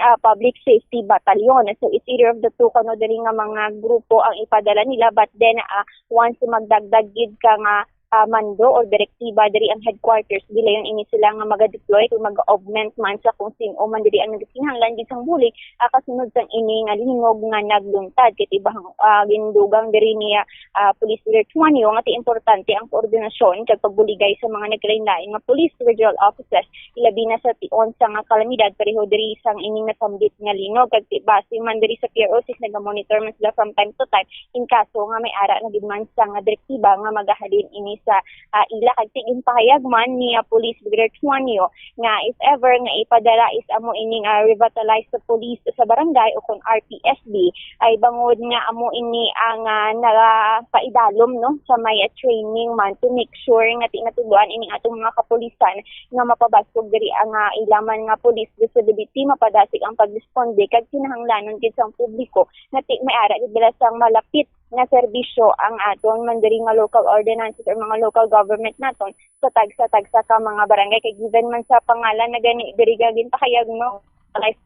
ah, public safety battalion. So, it's either of the two kuno diri nga mga grupo ang ipadala nila. But then, ah, once magdagdag gid ka nga ah, mando or direktiba diri ang headquarters. Gilayon ini sila nga maga-deploy kung mag-augment man sa kung sin-o man diri ang nagakinahanglan gid sang bulig, ah, kasunod sang ini nga lingog nga nagluntad. Kay tibang, ah, gindugang diri ni, ah, Police Leader Tuanio nga ti importante ang koordinasyon kag pagbuligay sa mga nagkalain-lain nga police regional offices, ilabi na sa tion sa nga kalamidad pareho diri sang ining nasambit nga lingog. Kag ti-, base man diri sa P R O six, nagamonitor man sila from time to time in kaso nga may ara na gid man sa nga direktiba nga magahalin ini sa, ah, ila. Kag ti-, ginpahayag man ni, ah, Police Brigadier Tuanio nga if ever nga ipadala is amo ining, ah, revitalized sa police sa barangay o kon R P S B, ay bangod nga amo ini ang, ah, nagapaidalom, no, sa may, ah, training man to make sure nga ti-, natudloan ining atong mga kapulisan nga mapabasog diri ang, ah, ila man nga police visibility, mapadasig ang pagresponde kag kinahanglanon gid sang publiko nga ti-, may ara gid bala sang malapit nga serbisyo ang aton man diri nga local ordinances or mga local government naton sa tagsa-tagsa ka mga barangay. Kay given man sa pangalan na gani diri nga ginpahayag, no,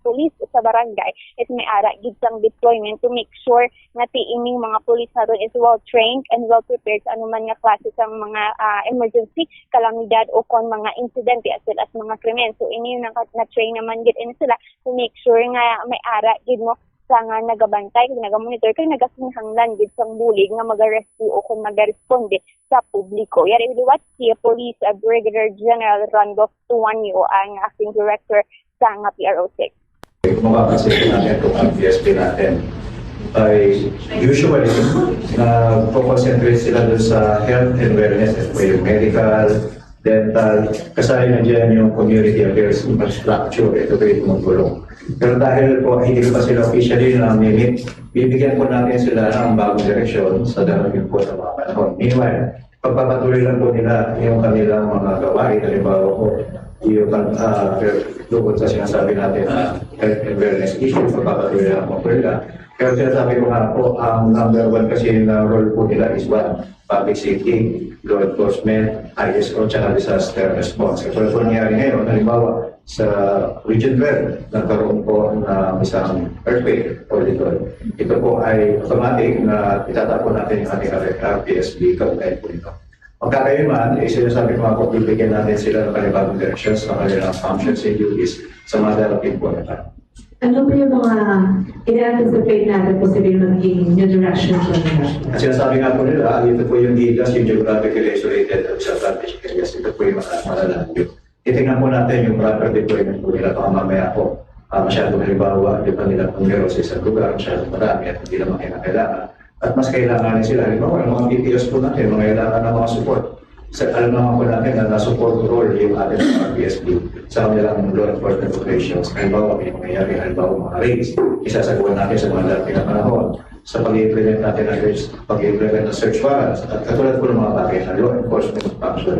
police sa barangay, is may ara gid sang deployment to make sure nga ti ining mga police naton is well trained and well prepared sa anuman nga klase sang mga, ah, emergency, kalamidad o kon mga insidente as well as mga krimen. So ini yung naka-, na-train naman gid ini sila to make sure nga may ara gid mo sa nga nagabantay, kag nagamonitor, kag nagakinahanglan gid sang bulig nga maga-rescue o kon magaresponde sa publiko. Yari liwat si Police, uh, Brigadier General Randolph Tuanyo, ang acting director sa nga P R O six. Mapapansin po natin itong ang P S P natin ay usually nagko-concentrate sila dun sa health and wellness. Ito po yung medical, dental, kasali na dyan yung community affairs infrastructure. Ito po yung tumutulong. Pero dahil po hindi pa sila officially na-meet, bibigyan po natin sila ng bagong direksyon sa darating po sa mga panahon. Meanwhile, pagpapatuloy lang po nila yung kanilang mga gawain. Halimbawa po, yung, ah, tungkol sa sinasabi natin na health and wellness issue, pagpapatuloy lang po nila. Pero sinasabi ko nga po, ang number one kasi na role po nila is one, public safety, law enforcement, I S O, tsaka disaster response. Katulad po nangyari ngayon, halimbawa, sa Region twelve, nagkaroon po ng isang earthquake or lindol. Ito po ay automatic na itatapon natin yung ating R P S B kaugnay po nito. Pagkakaiman, eh, sinasabi ko nga po, bibigyan natin sila ng panibagong direksyon sa kanilang functions and duties sa mga darating po na taon. Ano po yung mga ina-anticipate natin po sila maging new direction po nila? Ang sinasabi nga po nila, ito po yung gigas, yung geographically isolated at disadvantaged areas. Ito po yung mga malalayo. Titingnan po natin yung proper deployment po nila. Baka mamaya po, ah, masyadong halimbawa, yung kanila pong meron sa isang lugar, masyadong marami at hindi naman kinakailangan. At mas kailangan sila, halimbawa, yung mga P T Os po natin, mga kailangan ng mga support. Sa, alam naman po natin na na-support role yung ating mga R P S B sa kanilang law enforcement operations. Halimbawa, may mangyayari, halimbawa, mga raids, isasagawa natin sa mga darating na panahon sa pag-implement natin ng search, pag-implement ng search warrants, at katulad po ng mga bagay na law enforcement function.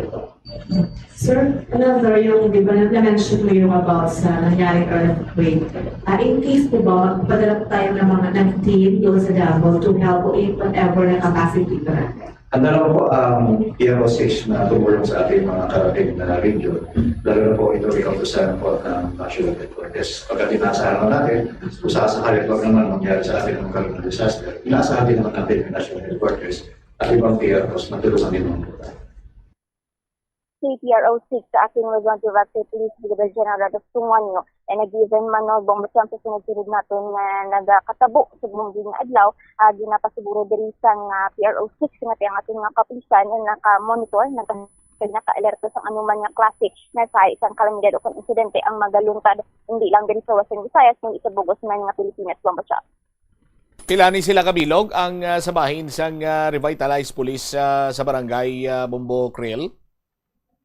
Sir, another, yung, di ba, na-mention mo yung about sa nangyaring earthquake. Ah, in case po ba, magpadala po tayo ng mga, ng team doon sa Davao to help po in whatever na capacity po natin? Handa naman po ang P R O six na tumulong sa ating mga karating na region. Lalo na po ito, inutusan po ng National Headquarters. Pagkat inaasahan naman natin, kung sakasakali po naman mangyari sa ating mga kalunan disaster, inaasahan din naman natin yung National Headquarters at ibang P R Os, matulungan din naman po tayo. Sa P R O six, sa acting Regional Director Police Brigadier General Ralph Tunguanyo, and a given man, no, Bombo Champ, sa sunod-sunod naton nga nagakatabo sa buong nga adlaw, ah, ginapasiguro diri sang, ah, P R O six nga ti ang aton nga kapulisan nga naka-monitor, naka-, naka-alerto sa anuman nga klase nga sa isang kalamidad o kung insidente ang magaluntad, hindi lang diri sa Western Visayas, kundi sa bug-os man nga Pilipinas, Bombo Champ. Pila ni sila kabilog ang, ah, sa bahin sang, ah, revitalized police, ah, sa barangay, ah, Bombo Kriel?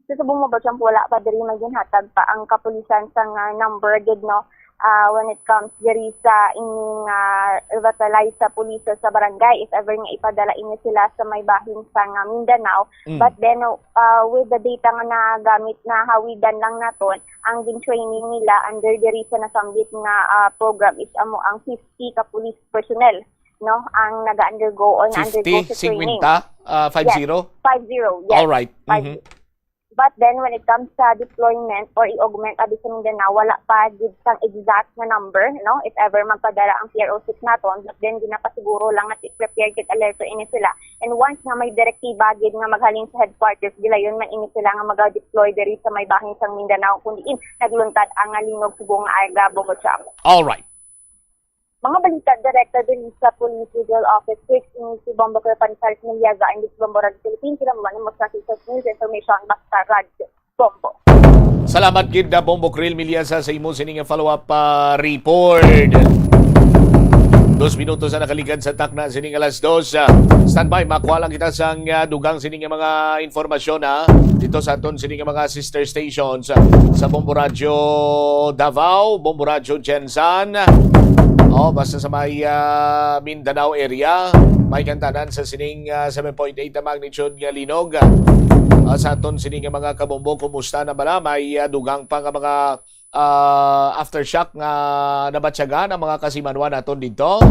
Sa subong mo ba siyang wala pa diri may ginhatag pa ang kapulisan sang, ah, number gid, no? Ah, when it comes diri sa ining, ah, revitalized sa police sa barangay, if ever nga ipadala ini sila sa may bahin sang, ah, Mindanao. Mm. But then, ah, with the data nga nagamit, nahawidan lang naton, ang gin-training nila under diri sa nasambit nga, ah, program is amo ang fifty ka police personnel, no, ang naga-undergo or na-undergo fifty, sa training. Singkwenta, ah, five zero? Yes, five zero, yes. All right. Five zero. Mhm. But then, when it comes sa deployment or i-augment abi sa Mindanao, wala pa gid sang exact nga number, no? If ever magpadala ang P R O six naton, but then ginapasiguro lang nga prepare gid alerto ini sila. And once nga may direktiba gid nga maghalin sa headquarters, gilayon man ini sila nga maga-deploy diri sa may bahin sang Mindanao, kun diin nagluntad ang, ah, linog subong nga aga, Bongo Chang. All right. Mga balita direkta diri sa Police Regional Office six, ini si Bombo Kuya Pansaris Meliaza, and this Bombo Radyo Philippines, sila mo man mo sa News Information, basta Radyo Bombo. Salamat gid na Bombo Krill Meliaza sa imo sining follow-up, ah, report. Dos minutos na nakaligad sa takna sining alas dos. Ah, standby, makuha lang kita sang, ah, dugang sining mga informasyon, ha, dito sa aton sining mga sister stations, ah, sa Bombo Radyo Davao, Bombo Radyo Gensan. Oh, basta sa may, ah, Mindanao area, may kantanan sa sining, ah, seven point eight na magnitude nga linog. Ah, sa aton sining mga kabombo, kumusta na bala? May, ah, dugang pa nga mga, ah, aftershock nga nabatyagan ang mga kasimanwa naton dito.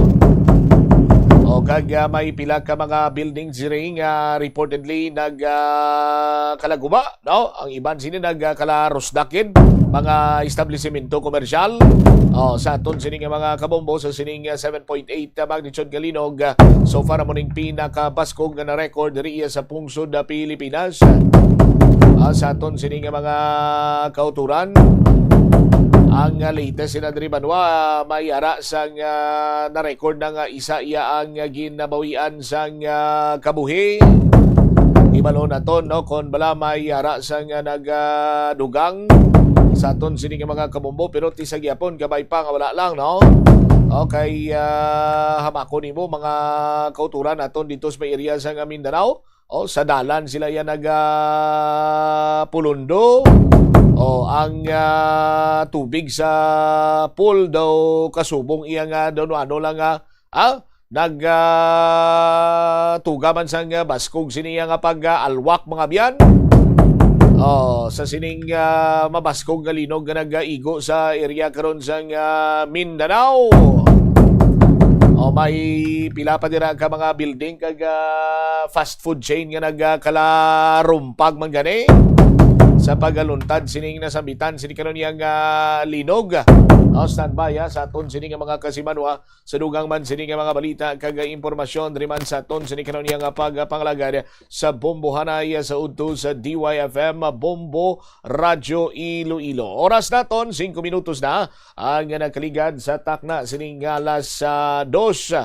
O kag, ah, may pila ka mga buildings diri nga reportedly nag, ah, kalaguba, no? Ang iban sini nag, ah, kalarusdak gid, mga establisimento komersyal. Oh, sa aton sini nga mga kabombo, sa sining, ah, seven point eight magnitude nga linog, ah, so far amo ning pinakabaskog nga na-record diri sa pungsod na Pilipinas. Ah, sa aton sini nga mga kauturan, ang, ah, latest sina diri banwa, may ara sang, ah, na-record na nga isa iya ang, ah, ginabawian sang, ah, kabuhi. Ibalo naton, no, kon bala may ara sang, ah, nagadugang sa aton sini nga mga kabombo, pero ti sa gihapon gamay pa nga wala lang, no? Okay, ah, hamako nimo mga kauturan naton dito sa may area sa nga Mindanao. Oh, sa dalan sila yan nag, ah, pulundo. Oh, ang, ah, tubig sa pool daw kasubong iya nga daw ano lang nga, ah, nag, ah, tuga man sang, ah, baskog sini nga pag, ah, alwak, mga biyan. Oh, sa sining, ah, mabaskog nga linog nga nagaigo sa area karon sang, ah, Mindanao. Oh, may pila pa dira ka mga building kag, ah, fast food chain nga nagkalarumpag man gani sa pagaluntad sining nasambitan sini karon yang, ah, linog. Oh, standby, ha, sa aton sini nga mga kasimanwa, sa dugang man sini nga mga balita kag impormasyon diri man sa aton sini karon yang pagpangalagad sa Bombo Hanay sa udto sa D Y F M Bombo Radyo Iloilo. Oras naton, singko minutos na ang nakaligad sa takna sining alas, ah, dos.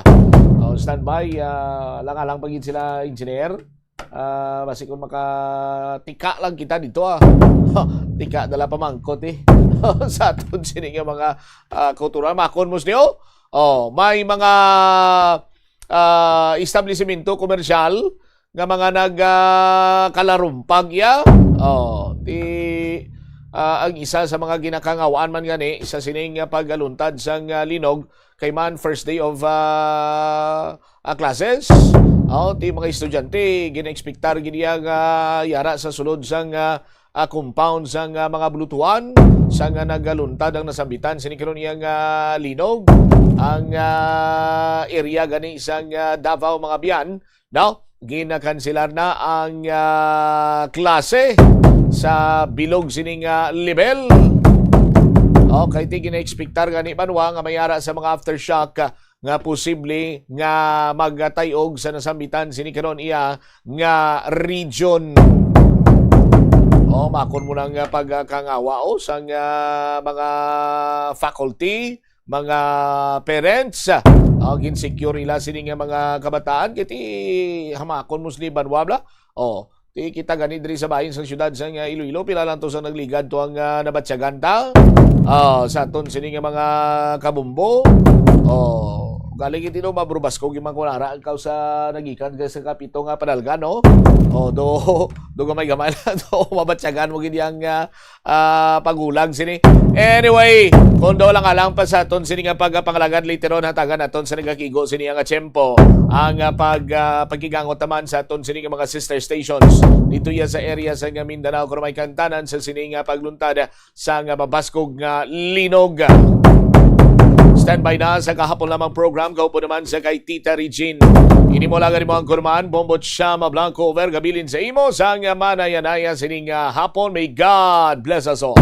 Oh, standby, ah, lang-alang pa gid sila, engineer. Ah, basi kung makatika lang kita dito, ah. Tika dala pamangkot, eh. Sa aton sini nga mga, ah, kultura, makon mo sini, oh. Oh, may mga, ah, establisimento komersyal nga mga nag, ah, kalarumpag ya. Oh, ti, ah, ang isa sa mga ginakangawaan man gani sa sining, ah, pagaluntad sang, ah, linog kay man first day of, ah, ah, classes. Oh, ti mga estudyante ginaekspektar gid iya nga yara sa sulod sang, ah, ah, compound sang, ah, mga bulutuhan sang, ah, nagaluntad ang nasambitan sini karon iya nga linog. Ang, ah, area gani sang, ah, Davao, mga biyan, no? Ginakanselar na ang, ah, klase sa bilog sining, ah, level. Okay, ti ginaekspektar gani banwa nga may ara sa mga aftershock, ah, nga posible nga magatay-og sa nasambitan sini karon iya nga region. Oh, makon mo nang pagkangawa, oh, sang, ah, mga faculty, mga parents, ah, ginsecure nila sini nga mga kabataan kay ti hamakon mo sini banwa bala. Oh, ti kita gani diri sa bahin sang syudad sang, ah, Iloilo, pila lang to sa nagligad to ang, ah, nabatyagan ta. Ah, sa aton sini nga mga kabumbo. Oh, galing iti no, mabrubas ko gimang kunara ang kausa nagikan ka sa kapito nga padalgan, no? Oh, do do gamay-gamay lang to mabatyagan mo gid yang, ah, ah, pagulang sini. Anyway, kung do lang alang pa sa aton sini nga pagpangalagad, later on hatagan naton sa nagakigo sini nga tiyempo ang, ah, pag, ah, pagkigangot naman sa aton sini nga mga sister stations dito ya sa area sa nga Mindanao, kung may kantanan sa sini nga pagluntad sa nga mabaskog nga linog. Standby na sa kahapon lamang program, kaupo naman sa kay Tita Regine. Ini mo lang mo ang kurman, Bombo Chama Blanco, over, gabilin sa imo, sa nga manaya-naya sining, ah, hapon. May God bless us all.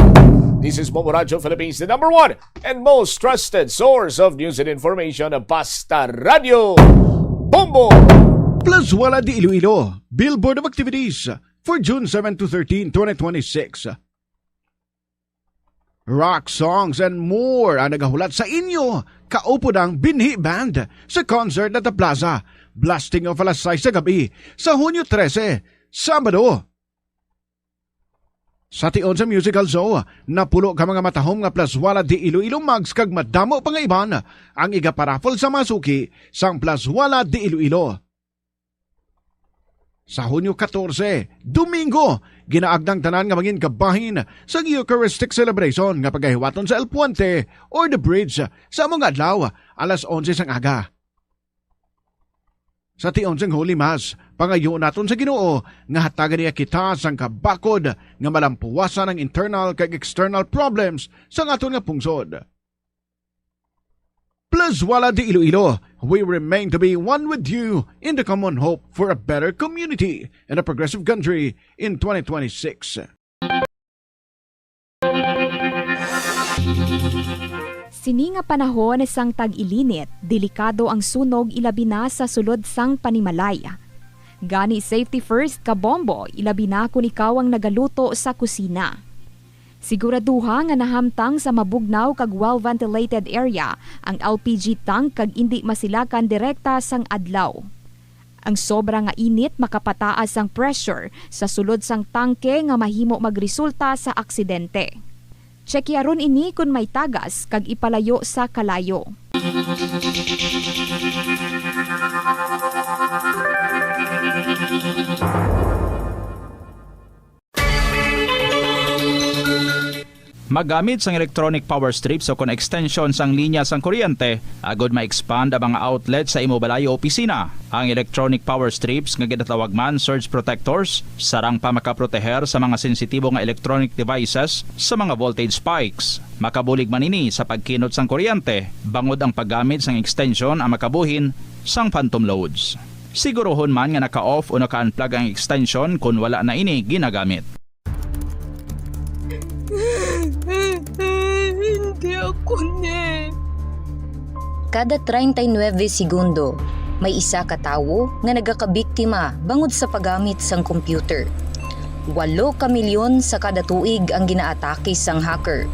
This is Bombo Radio Philippines, the number one and most trusted source of news and information, Basta Radio Bombo. Plus Wala de Iloilo, Billboard of Activities for June seven to thirteen, twenty twenty-six. Rock songs and more ang nagahulat sa inyo kaupod ang Binhi Band sa concert at the Plaza. Blasting off alas sais sa gabi sa Hunyo trese, Sabado. Sa tion sa musical show, napulo ka mga matahom nga Plus Wala de Iloilo mugs kag madamo pa nga iban ang igaparaffle sa mga suki sang Plus Wala de Iloilo. Sa Hunyo katorse, Domingo, ginaagda ang tanan nga mangin kabahin sa Eucharistic Celebration nga pagahiwaton sa El Puente or The Bridge sa amo nga adlaw, alas onse sang aga. Sa tion sang Holy Mass, pangayoon naton sa Ginoo nga hatagan niya kita sang kabakod nga malampuwasan ang internal kag external problems sa aton nga pungsod. Plus Wala de Iloilo, we remain to be one with you in the common hope for a better community and a progressive country in twenty twenty-six. Sini nga panahon sang tag-ilinit, delikado ang sunog, ilabi na sa sulod sang panimalay. Gani, safety first, kabombo, ilabi na kon ikaw ang nagaluto sa kusina. Siguraduha nga nahamtang sa mabugnaw kag well-ventilated area ang L P G tank kag indi masilakan direkta sang adlaw. Ang sobra nga init makapataas sang pressure sa sulod sang tangke nga mahimo magresulta sa aksidente. Tsyekiharon ini kon may tagas kag ipalayo sa kalayo. Maggamit sang electronic power strips o kon extension sang linya sang kuryente agod ma-expand ang mga outlet sa imo balay o opisina. Ang electronic power strips, nga ginatawag man surge protectors, sarang pa makaproteher sa mga sensitibo nga electronic devices sa mga voltage spikes. Makabulig man ini sa pagkinot sang kuryente, bangod ang paggamit sang extension ang makabuhin sang phantom loads. Siguruhon man nga naka-off o naka-unplug ang extension kon wala na ini ginagamit. Hindi ako ni. Kada treinta y nueve segundo, may isa ka tawo nga nagakabiktima bangod sa paggamit sang computer. Walo ka milyon sa kada tuig ang ginaatake sang hacker.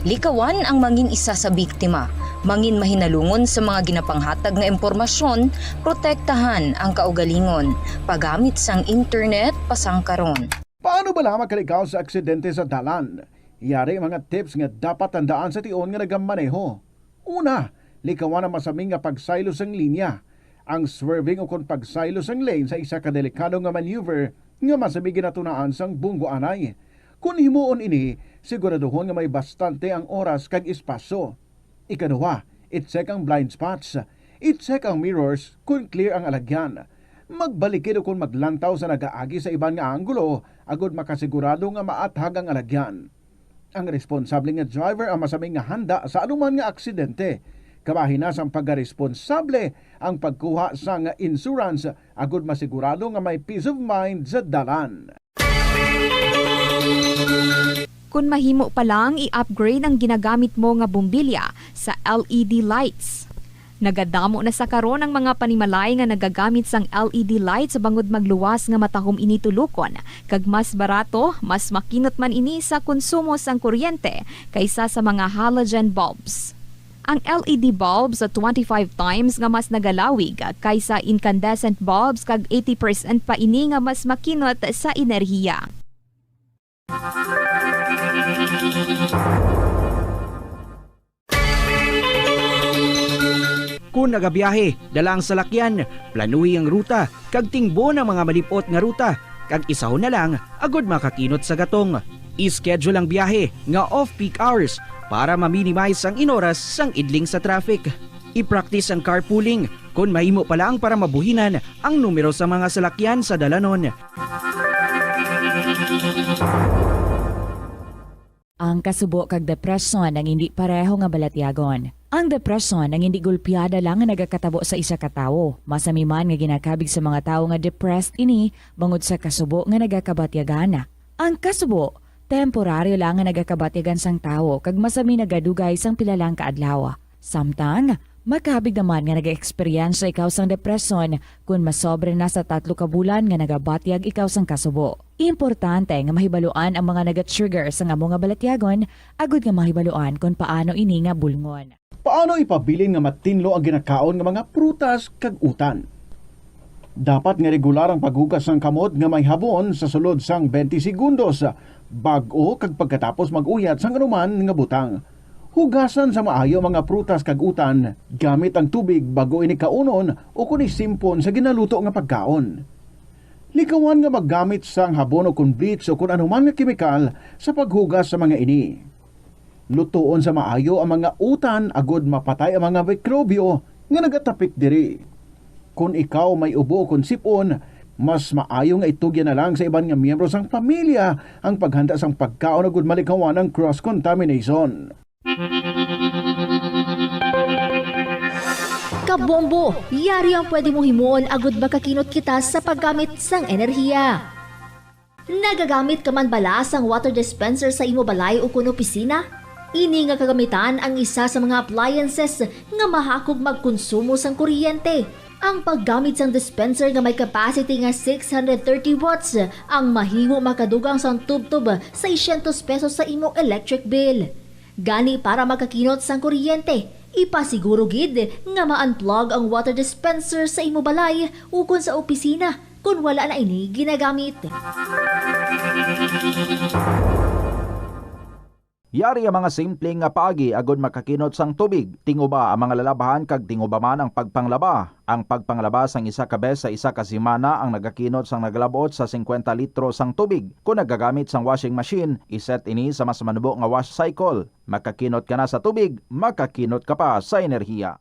Likawan ang mangin isa sa biktima, mangin mahinalungon sa mga ginapanghatag nga impormasyon, protektahan ang kaugalingon, paggamit sang internet pasangkaron. Paano bala makalikaw sa aksidente sa dalan? Yari mga tips nga dapat tandaan sa tion nga nagamaneho. Una, likawan ang masami nga pagsaylo sang linya. Ang swerving ukon pagsaylo sang lane sa isa ka delikado nga maneuver nga masami ginatunaan sang bunggo anay. Kon himuon ini, siguraduhon nga may bastante ang oras kag espasyo. Ikaduha, i-check ang blind spots. I-check ang mirrors kon clear ang alagyan. Magbalikid ukon maglantaw sa nagaagi sa iban nga anggulo agod makasigurado nga maathag ang alagyan. Ang responsable nga driver ang masami nga handa sa anuman nga aksidente. Kabahin na sang pagkaresponsable ang pagkuha sang insurance agod masigurado nga may peace of mind sa dalan. Kon mahimo pa lang, i-upgrade ang ginagamit mo nga bombilya sa L E D lights. Nagadamo na sa karon ang mga panimalay nga nagagamit sang L E D lights bangod magluwas nga matahom ini tulokon, kag mas barato, mas makinot man ini sa konsumo sang kuryente kaysa sa mga halogen bulbs. Ang L E D bulbs twenty-five times nga mas nagalawig kaysa incandescent bulbs kag eighty percent pa ini nga mas makinot sa enerhiya. Kon nagabiyahe, dala ang salakyan, planuhi ang ruta, kag tingbon ang mga malib-ot nga ruta, kag isahon na lang agod makakinot sa gatong. I-schedule ang biyahe nga off-peak hours para ma-minimize ang inoras sang idling sa traffic. I-practice ang carpooling kon mahimo pa lang para mabuhinan ang numero sa mga salakyan sa dalanon. Ang kasubo kag depresyon ang indi pareho nga balatyagon. Ang depresyon ang hindi gulpiada lang nga nagakatabo sa isa ka tawo. Masami man nga ginakabig sa mga tawo nga depressed ini bangod sa kasubo nga nagakabatyagan. Ang kasubo, temporaryo lang nga nagakabatyagan sang tawo kag masami nagadugay sang pila lang ka adlaw. Samtang, makabig naman nga nag-eksperyensya ikaw sang depresyon kon masobra na sa tatlo ka bulan nga nagabatyag ikaw sang kasubo. Importante nga mahibaluan ang mga naga-trigger sang amo nga balatyagon agud nga mahibaluan kon paano ini nga bulngon. Paano ipabilin nga matinlo ang ginakaon nga mga prutas kag utan? Dapat nga regular ang paghugas sang kamot nga may habon sa sulod sang twenty segundos bag-o kag pagkatapos mag-uyat sang anuman nga butang. Hugasan sa maayo ang mga prutas kag utan gamit ang tubig bag-o ini kaunon o kon isimpon sa ginaluto nga pagkaon. Likawan nga maggamit sang habon o kon bleach o kon anuman nga kemikal sa paghugas sa mga ini. Lutoon sa maayo ang mga utan agud mapatay ang mga mikrobyo nga nagatapik diri. Kon ikaw may ubo o kon sip-on, mas maayo nga itugyan na lang sa iban nga miyembro sang pamilya ang paghanda sang pagkaon agud malikawan ang cross-contamination. Kabombo, yari ang pwede mong himuon agud makakinot kita sa paggamit sang enerhiya. Nagagamit ka man bala sang water dispenser sa imo balay ukon opisina? Ini nga kagamitan ang isa sa mga appliances nga mahakog magkonsumo sang kuryente. Ang paggamit sang dispenser nga may capacity nga six hundred thirty watts ang mahimo makadugang sang tubtob seiscientos pesos sa imo electric bill. Gani, para makakinot sang kuryente, ipasiguro gid nga ma-unplug ang water dispenser sa imo balay ukon sa opisina kon wala na ini ginagamit. Yari ang mga simple nga paagi agud makakinot sang tubig. Tinguba ang mga lalabahan kag tinguba man ang pagpanglaba. Ang pagpanglaba sang isa ka bes sa isa ka semana ang nagakinot sang nagalab-ot sa singkwenta litro sang tubig. Kon nagagamit sang washing machine, iset ini sa mas manubo nga wash cycle. Makakinot ka na sa tubig, makakinot ka pa sa enerhiya.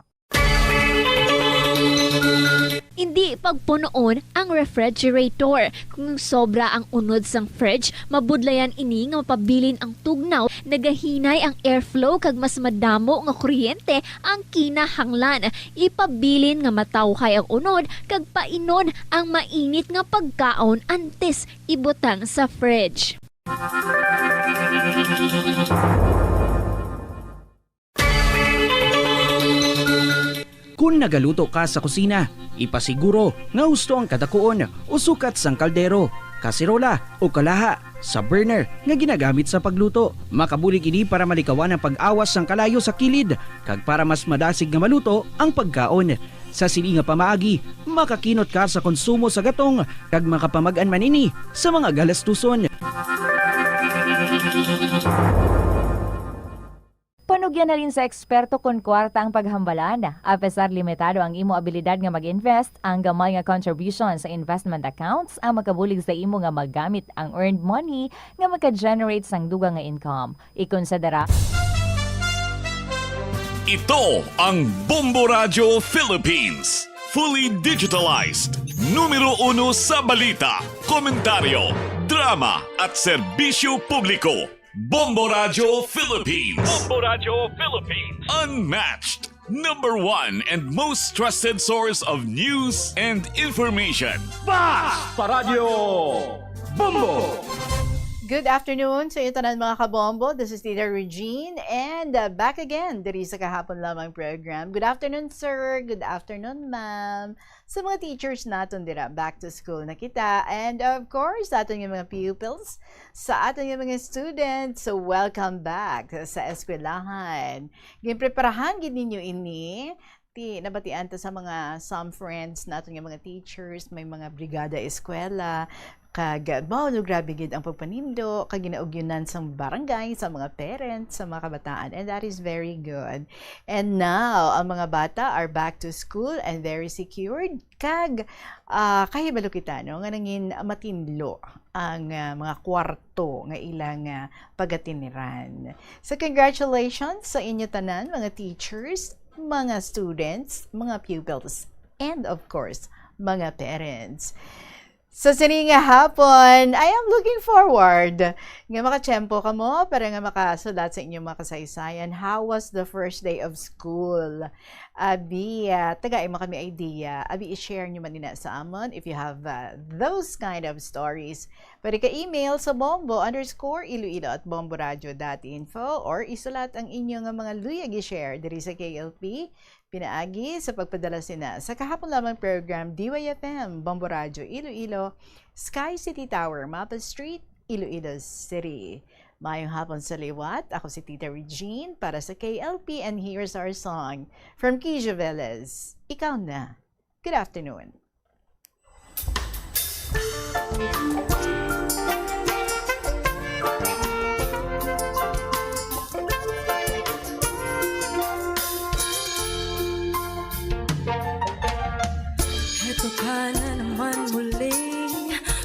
Indi pagpunoon ang refrigerator. Kung sobra ang unod sang fridge, mabudlayan ini nga mapabilin ang tugnaw, nagahinay ang airflow kag mas madamo nga kuryente ang kinahanglan. Ipabilin nga matawhay ang unod kag painon ang mainit nga pagkaon antes ibutang sa fridge. Kon nagaluto ka sa kusina, ipasiguro nga husto ang kadakuon o sukat sang kaldero, kaserola, o kalaha sa burner nga ginagamit sa pagluto. Makabulig ini para malikawan ang pag-awas sang kalayo sa kilid kag para mas madasig nga maluto ang pagkaon. Sa sini nga pamaagi, makakinot ka sa konsumo sa gatong kag makapamag-an man ini sa mga galastuson. Panugyan halin sa eksperto kon kwarta ang paghambalan. Apesar limitado ang imo abilidad nga mag-invest, ang gamay nga contribution sa investment accounts ang makabulig sa imo nga magamit ang earned money nga maka-generate sang dugang nga income. Ikonsidera. Ito ang Bombo Radyo Philippines. Fully digitalized. Numero uno sa balita, komentaryo, drama, at serbisyo publiko. Bombo Radyo Philippines. Bombo Radyo Philippines. Unmatched. Number one and most trusted source of news and information. Bas Paradyo Bombo! Good afternoon sa inyo tanan, mga kabombo. This is Tita Regine, and, uh, back again diri sa Kahapon Lamang program. Good afternoon, sir. Good afternoon, ma'am. Sa mga teachers naton dira, back to school na kita. And of course, sa aton nga mga pupils, sa aton nga mga students, so welcome back sa eskwelahan. Ginpreparahan gid ninyo ini. Ti, nabatian ta sa mga, some friends naton nga mga teachers, may mga brigada eskwela, kag, wow, no, grabe gid ang pagpanindo, kag ginaugyunan sang barangay, sa mga parents, sa mga kabataan, and that is very good. And now, ang mga bata are back to school and very secured, kag, ah, kahibalo kita, no, nga nangin matinlo ang, ah, mga kwarto nga ilang, ah, pagatiniran. So, congratulations sa inyo tanan, mga teachers, mga students, mga pupils, and of course, mga parents. Sa sini nga hapon, I am looking forward nga makatiyempo kamo para nga makasulat sa inyong mga kasaysayan. How was the first day of school? Abi, ah, tagai mo kami idea. Abi, i-share nyo man ina sa amon if you have, ah, those kind of stories. Pwede ka email sa bombo underscore iloilo at bomboradio dot info or isulat ang inyo nga mga luyag i-share diri sa K L P pinaagi sa pagpadala sina sa kahapon lamang program D Y F M Bombo Radio Iloilo, Sky City Tower, Mapa Street, Iloilo City. Mayong hapon sa liwat. Ako si Tita Regine para sa K L P, and here's our song from Kija Velez, Ikaw Na. Good afternoon. Heto ka na naman muli,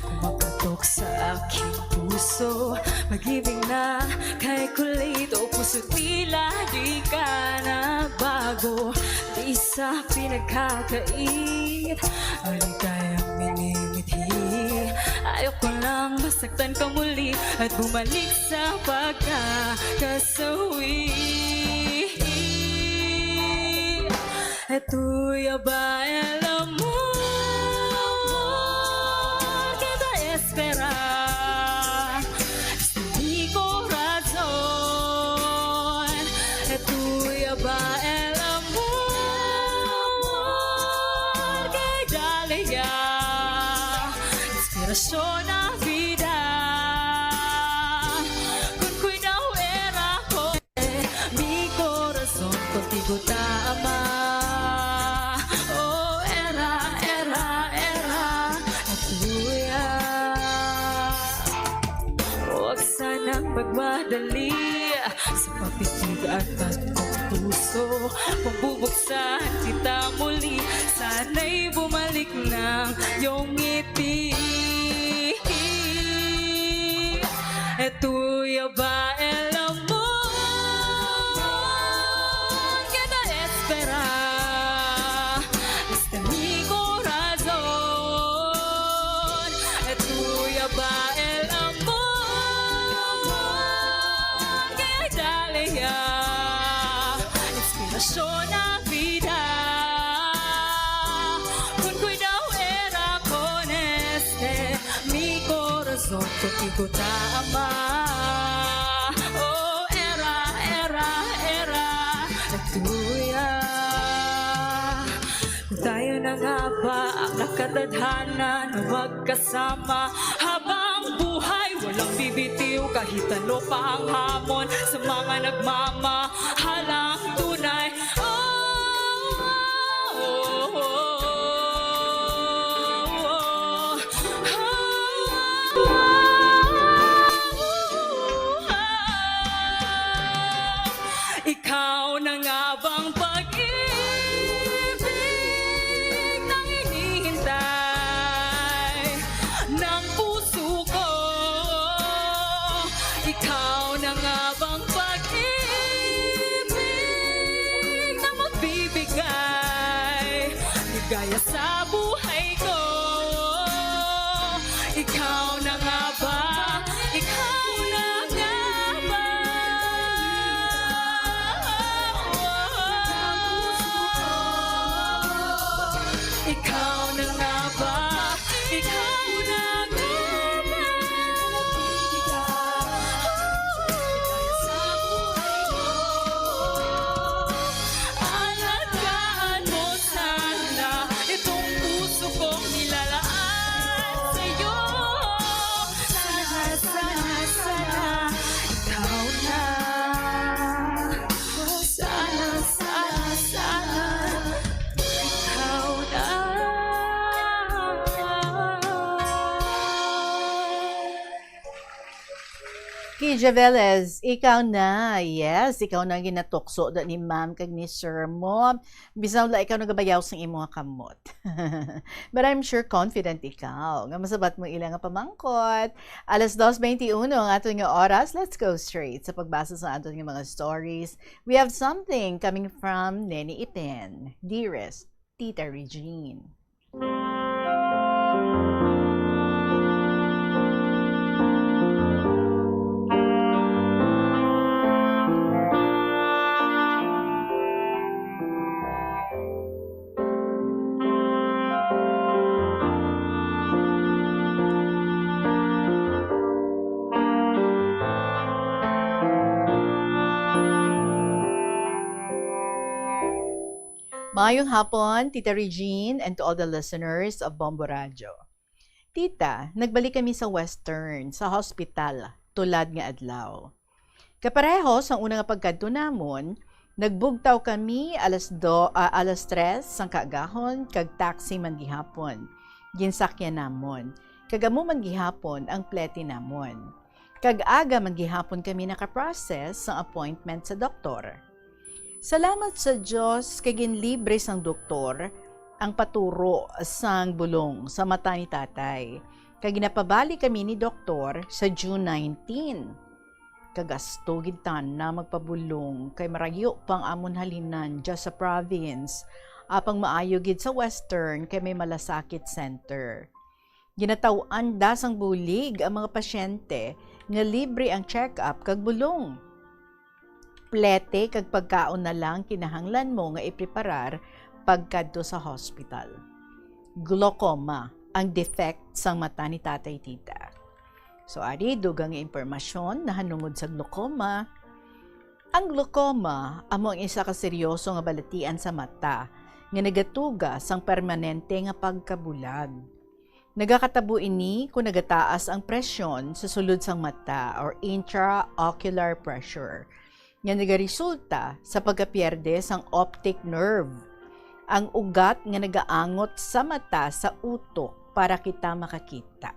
kumakatok sa aking puso. Pag-ibig na kay kulit, o puso, tila di ka na bago. Di sa pinagkakait, maligayang minimithi. Ayoko lang masaktan ka muli at bumalik sa pagkakasawi. Estoy a bailar amor que te espera. Este mi corazón, estoy a bailar amor que dale ya inspiración a vida. Con cuidado era con mi corazón contigo ta ama. Oh, era, era, era, tuya. Huwag sanang magmadali sa papitig at pagpupuso. Kung bubuksan kita muli, sana'y bumalik ng iyong ngiti. Estoy a bailar amor que te espera. Este mi corazón, estoy a bailar amor que dale ya inspiración a vida. Con cuidado era con este mi corazón contigo ta ama. Oh, era, era, era tuya. Kung tayo na nga ba ang nakatadhana na magkasama habang buhay, walang bibitiw kahit ano pa ang hamon sa mga nagmamahalang tunay. Oh, oh, oh, oh, oh. Ikaw na nga bang pag-ibig na hinihintay ng puso ko? Ikaw na nga bang pag-ibig na magbibigay ligaya sa buhay ko? Ikaw na nga ba? Ikaw na nga ba? Ikaw na nga ba? Ikaw na nga ba? Alagaan mo sana itong puso kong nilalaan sa'yo. Sana, sana, sana, ikaw na. Sana, sana, sana, ikaw na. Kija Velez, ikaw na. Yes, ikaw na ang ginatukso da ni ma'am kag ni sir mo. Bisan wala ikaw nagabayaw sang imo nga kamot. But I'm sure confident ikaw nga masabat mo ila nga pamangkot. Alas dos twenty-uno ang aton nga oras. Let's go straight sa pagbasa sa aton nga mga stories. We have something coming from Neni Ipin. Dearest Tita Regine. Maayong hapon, Tita Regine, and to all the listeners of Bombo Radyo. Tita, nagbalik kami sa Western, sa hospital, tulad nga adlaw. Kapareho sang una nga pagkadto namon, nagbugtaw kami alas do, ah, alas tres sang kaagahon, kag taxi man gihapon. Ginsakyan namon, kag amo man gihapon ang plete namon. Kag aga man gihapon kami nakaprocess sang appointment sa doktor. Salamat sa Dios kay ginlibre sang doktor ang paturo sang bulong sa mata ni tatay. Kag ginapabalik kami ni doktor sa June nineteen. Kagasto gid tana magpabulong kay marayo pa ang amon halinan dya sa province, apang maayo gid sa Western kay may malasakit center. Ginataw-an da sang bulig ang mga pasyente nga libre ang check-up kag bulong. Plete kag pagkaon na lang kinahanglan mo nga ipreparar pagkadto sa hospital. Glaucoma ang defect sang mata ni Tatay, Tita. So, ari dugang nga impormasyon nahanungod sa glaucoma. Ang glaucoma amo ang isa ka seryoso nga balatian sa mata nga nagatuga sang permanente nga pagkabulag. Nagakatabo ini kon nagataas ang presyon sa sulod sang mata, or intraocular pressure, nga nagaresulta sa pagkapierde sang optic nerve, ang ugat nga nagaangot sa mata sa utok para kita makakita.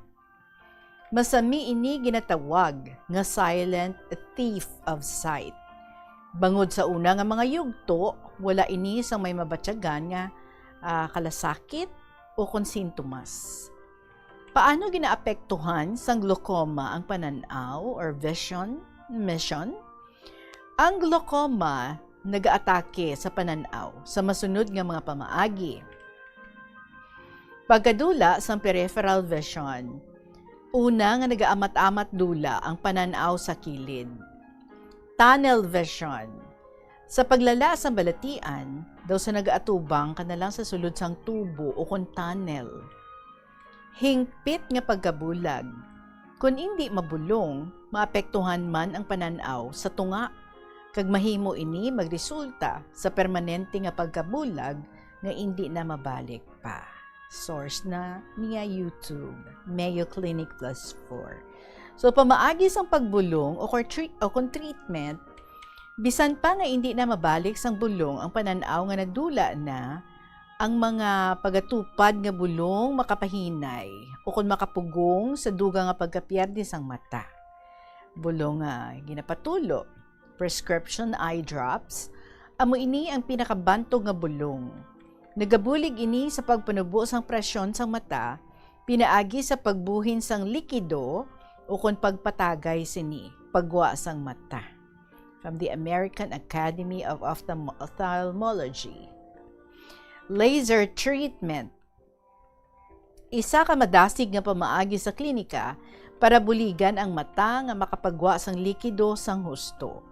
Masami ini ginatawag nga silent thief of sight. Bangod sa una nga mga yugto, wala ini sang may mabatyagan nga, ah, kalasakit o kon sintomas. Paano ginaapektuhan sang glaucoma ang panan-aw or vision, mission? Ang glaucoma nagaatake sa panan-aw sa masunod nga mga pamaagi. Pagkadula sang peripheral vision, una nga nagaamat-amat dula ang panan-aw sa kilid. Tunnel vision. Sa paglala sang balatian, daw sa nagaatubang ka na lang sa sulod sang tubo o kon tunnel. Hingpit nga pagkabulag. Kon indi mabulong, maapektuhan man ang panan-aw sa tunga, kag mahimo ini magresulta sa permanente nga pagkabulag nga indi na mabalik pa. Source na niya YouTube, Mayo Clinic Plus four. So, pamaagi sang pagbulong o kon tre-, o kon treatment, bisan pa nga indi na mabalik sang bulong ang panan-aw nga nadula na, ang mga pagatupad nga bulong makapahinay o kon makapugong sa dugang nga pagkapierde sang mata. Bulong nga ginapatulo, prescription eye drops, amo ini ang pinakabantog nga bulong. Nagabulig ini sa pagpanubo sang presyon sang mata pinaagi sa pagbuhin sang likido o kon pagpatagay sini, paggwa sang mata. From the American Academy of Ophthalm-, Ophthalmology. Laser treatment. Isa ka madasig nga pamaagi sa klinika para buligan ang mata nga makapagwa sang likido sang husto.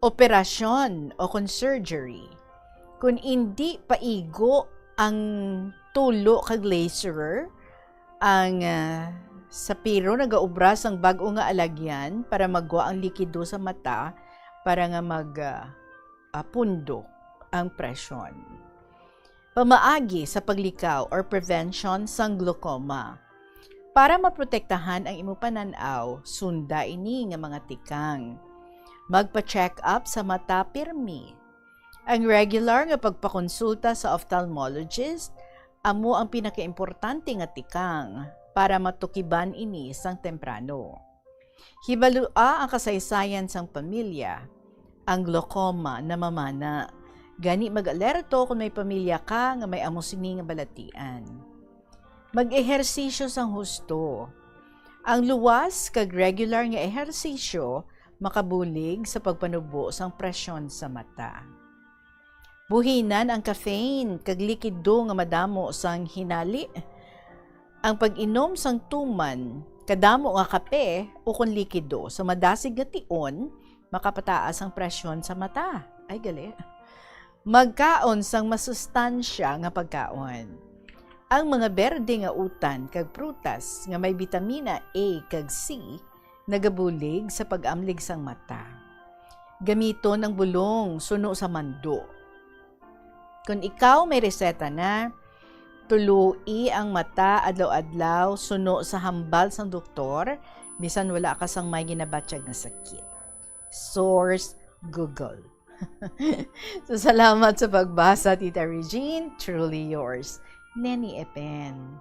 Operasyon o kon surgery. Kon indi paigo ang tulo kag laserer, ang, ah, sapiro nagaobra sang bag-o nga alagyan para magwa ang likido sa mata para nga mag, ah, ah, pundok ang presyon. Pamaagi sa paglikaw or prevention sang glaucoma. Para maprotektahan ang imo panan-aw, sunda ini nga mga tikang. Magpa-check up sa mata pirmi. Ang regular nga pagpakonsulta sa ophthalmologist amo ang pinakaimportante nga tikang para matukiban ini sang temprano. Hibalua ang kasaysayan sang pamilya. Ang glaucoma namamana. Gani, mag-alerto kon may pamilya ka nga may amo sini nga balatian. Mag-ehersisyo sang husto. Ang luwas kag regular nga ehersisyo makabulig sa pagpanubo sang presyon sa mata. Buhinan ang caffeine kag likido nga madamo sang hinali. Ang pag-inom sang tuman kadamo nga kape ukon likido sa madasig nga tion makapataas ang presyon sa mata. Ay, gali. Magkaon sang masustansya nga pagkaon. Ang mga berde nga utan kag prutas nga may bitamina A kag C nagabulig sa pag-amlig sang mata. Gamiton ang bulong suno sa mando. Kung ikaw may reseta na, tului ang mata adlaw-adlaw suno sa hambal sang doktor, bisan wala ka sang may ginabatyag nga sakit. Source, Google. So, salamat sa pagbasa, Tita Regine. Truly yours, Neni Epen.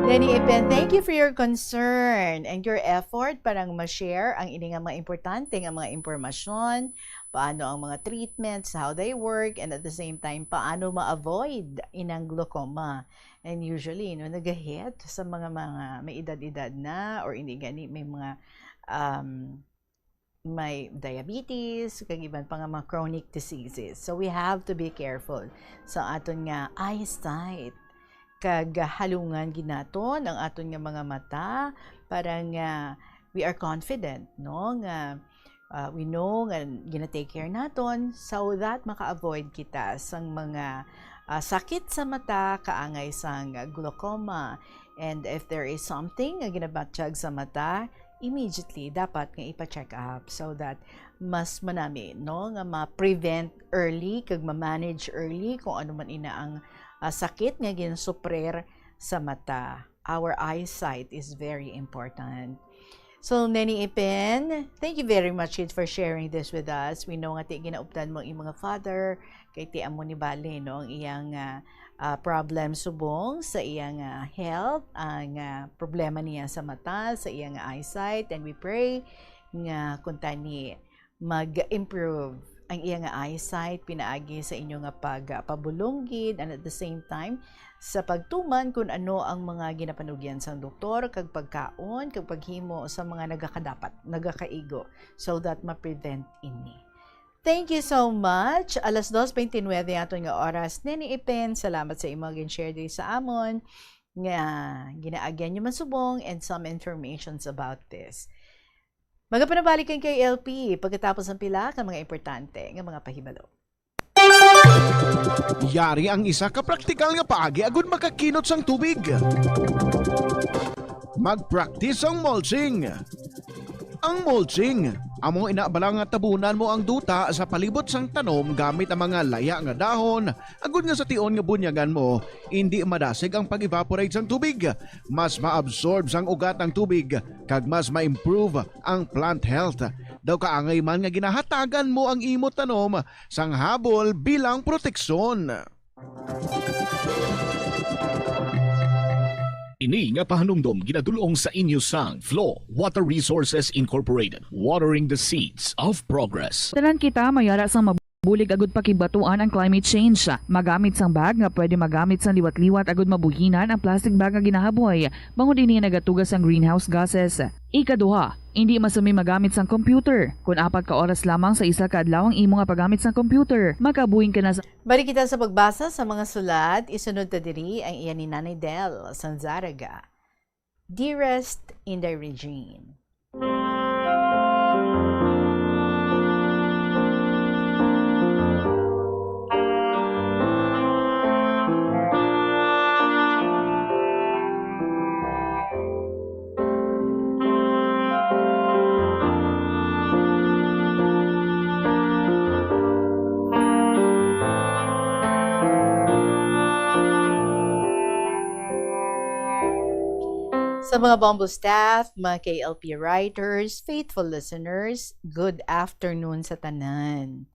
Neni Epen, thank you for your concern and your effort para nga ma-share ang ini nga mga importante nga mga impormasyon, paano ang mga treatments, how they work, and at the same time, paano ma-avoid inang glaucoma. And usually, no, nagahit sa mga, mga may edad-edad na or hindi gani may mga, um, may diabetes, kag iban pa nga mga chronic diseases. So, we have to be careful sa aton nga eyesight. Kag halungan gid naton ang aton nga mga mata para nga we are confident, no, nga, ah, we know nga gina-take care naton so that maka-avoid kita sang mga, ah, sakit sa mata, kaangay sang glaucoma. And if there is something nga ginabatyag sa mata, immediately dapat nga ipa-check up so that mas manami, no, nga ma-prevent early kag ma-manage early kung ano man ina ang, ah, sakit nga ginsuprer sa mata. Our eyesight is very important. So, Neni Ipen, thank you very much, Id, for sharing this with us. We know nga ti ginaupdan mo ang imong father, kay ti amo ni bali, no, ang iyang, ah, ah, problem subong sa iyang, ah, health, ang, ah, problema niya sa mata, sa iyang eyesight, and we pray nga kuntani mag-improve ang iya nga eyesight pinaagi sa inyo nga pag-, ah, pabulong gid, and at the same time, sa pagtuman kun ano ang mga ginapanugyan sang doktor, kag pagkaon, kag paghimo sa mga nagakadapat, nagakaigo, so that ma-prevent ini. Thank you so much. Alas dos bente nuebe aton nga oras. Neni Ipen, salamat sa imo gin-share diri sa amon nga ginaagyan niyo man subong and some informations about this. Magapanabalik ang K L P pagkatapos ang pila ka mga importante nga mga pahibalo. Yari ang isa ka praktikal nga paagi agud makakinot sang tubig. Mag-practice ang mulching. Ang mulching, amo ina bala nga tabunan mo ang duta sa palibot sang tanom gamit ang mga laya nga dahon, agud nga sa tion nga bunyagan mo, indi madasig ang pag-evaporate sang tubig, mas ma-absorb sang ugat ang tubig, kag mas ma-improve ang plant health. Daw kaangay man nga ginahatagan mo ang imo tanom sang habol bilang proteksyon. Ini nga pahanumdom ginadul-ong sa inyo sang Flow Water Resources Incorporated, watering the seeds of progress. Tanan kita mayara sang mabulig agud pakigbatuan ang climate change. Magamit sang bag nga pwede magamit sang liwat-liwat agud mabuhinan ang plastic bag nga ginahaboy, bangod ini nagatuga sang greenhouse gases. Ikaduha, indi masumi magamit sang computer. Kon apat ka oras lamang sa isa ka adlaw ang imo nga paggamit sang computer, makabuhin ka na sa Balik kita sa pagbasa sa mga sulat. Isunod ta diri ang iya ni Nanay Del sang Zaraga. Dearest Inday Regine. Sa mga Bombo staff, mga K L P writers, faithful listeners, good afternoon sa tanan.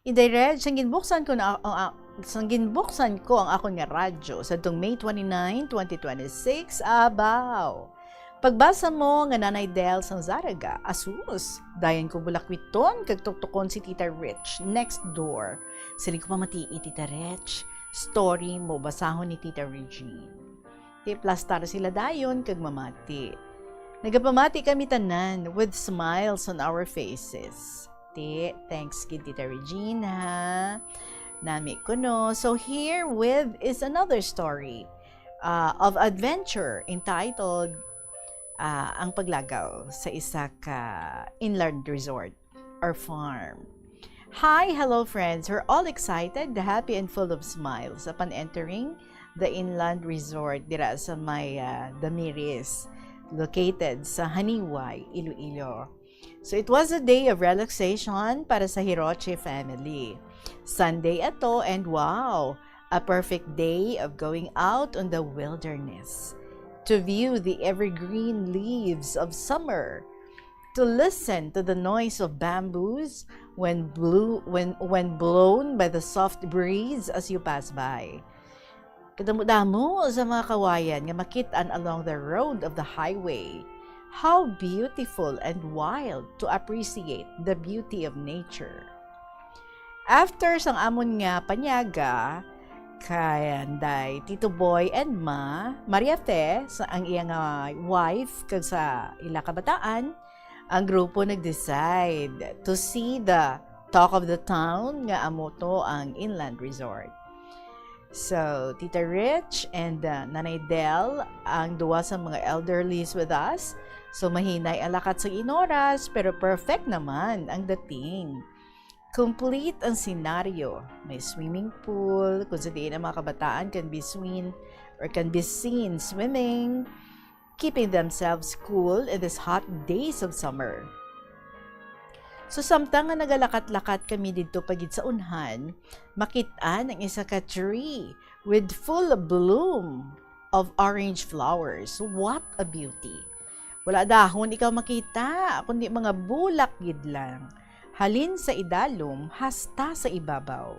Inday Reg, sang ginbuksan ko na, ang, ang, sang ginbuksan ko ang akon nga radyo sa tong May twenty-nine, twenty twenty-six, abaw. Pagbasa mo nga Nanay Del sang Zaraga, asus, dayon ko bulakwiton kag tuktukon si Tita Rich next door. Siling ko, "Pamatii, Tita Rich, story mo basahon ni Tita Regine." Ti plastar sila dayon kag mamati. Nagapamati kami tanan with smiles on our faces. Ti, thanks gid, Tita Regine, ha. Nami ko, no. So, here with is another story, uh, of adventure entitled, uh, Ang Paglagaw sa Isa ka Inland Resort or Farm. Hi, hello friends. We're all excited, happy, and full of smiles upon entering the Inland Resort dira sa may, ah, Damiris, located sa Janiuay, Iloilo. So it was a day of relaxation para sa Hiroche family. Sunday ato, and wow, a perfect day of going out on the wilderness to view the evergreen leaves of summer, to listen to the noise of bamboos when blew, when, when blown by the soft breeze as you pass by. Kadamo-damo sa mga kawayan nga makit-an along the road of the highway. How beautiful and wild to appreciate the beauty of nature. After sang amon nga panyaga, kay anday Tito Boy and Ma, Maria Fe, sa ang iya nga wife, kag sa ila kabataan, ang grupo nag-decide to see the talk of the town nga amo to ang Inland Resort. So, Tita Rich and, uh, Nanay Del, ang duwa sa mga elderlies with us. So, mahinay ang lakat sa inoras, pero perfect naman ang dating. Complete ang senaryo. May swimming pool, kung sa diin ang mga kabataan can be seen or can be seen swimming, keeping themselves cool in these hot days of summer. So, samtang nga nagalakat-lakat kami didto pa gid sa unhan, makit-an ang isa ka tree with full bloom of orange flowers. What a beauty! Wala dahon ikaw makita, kundi mga bulak gid lang, halin sa idalom hasta sa ibabaw.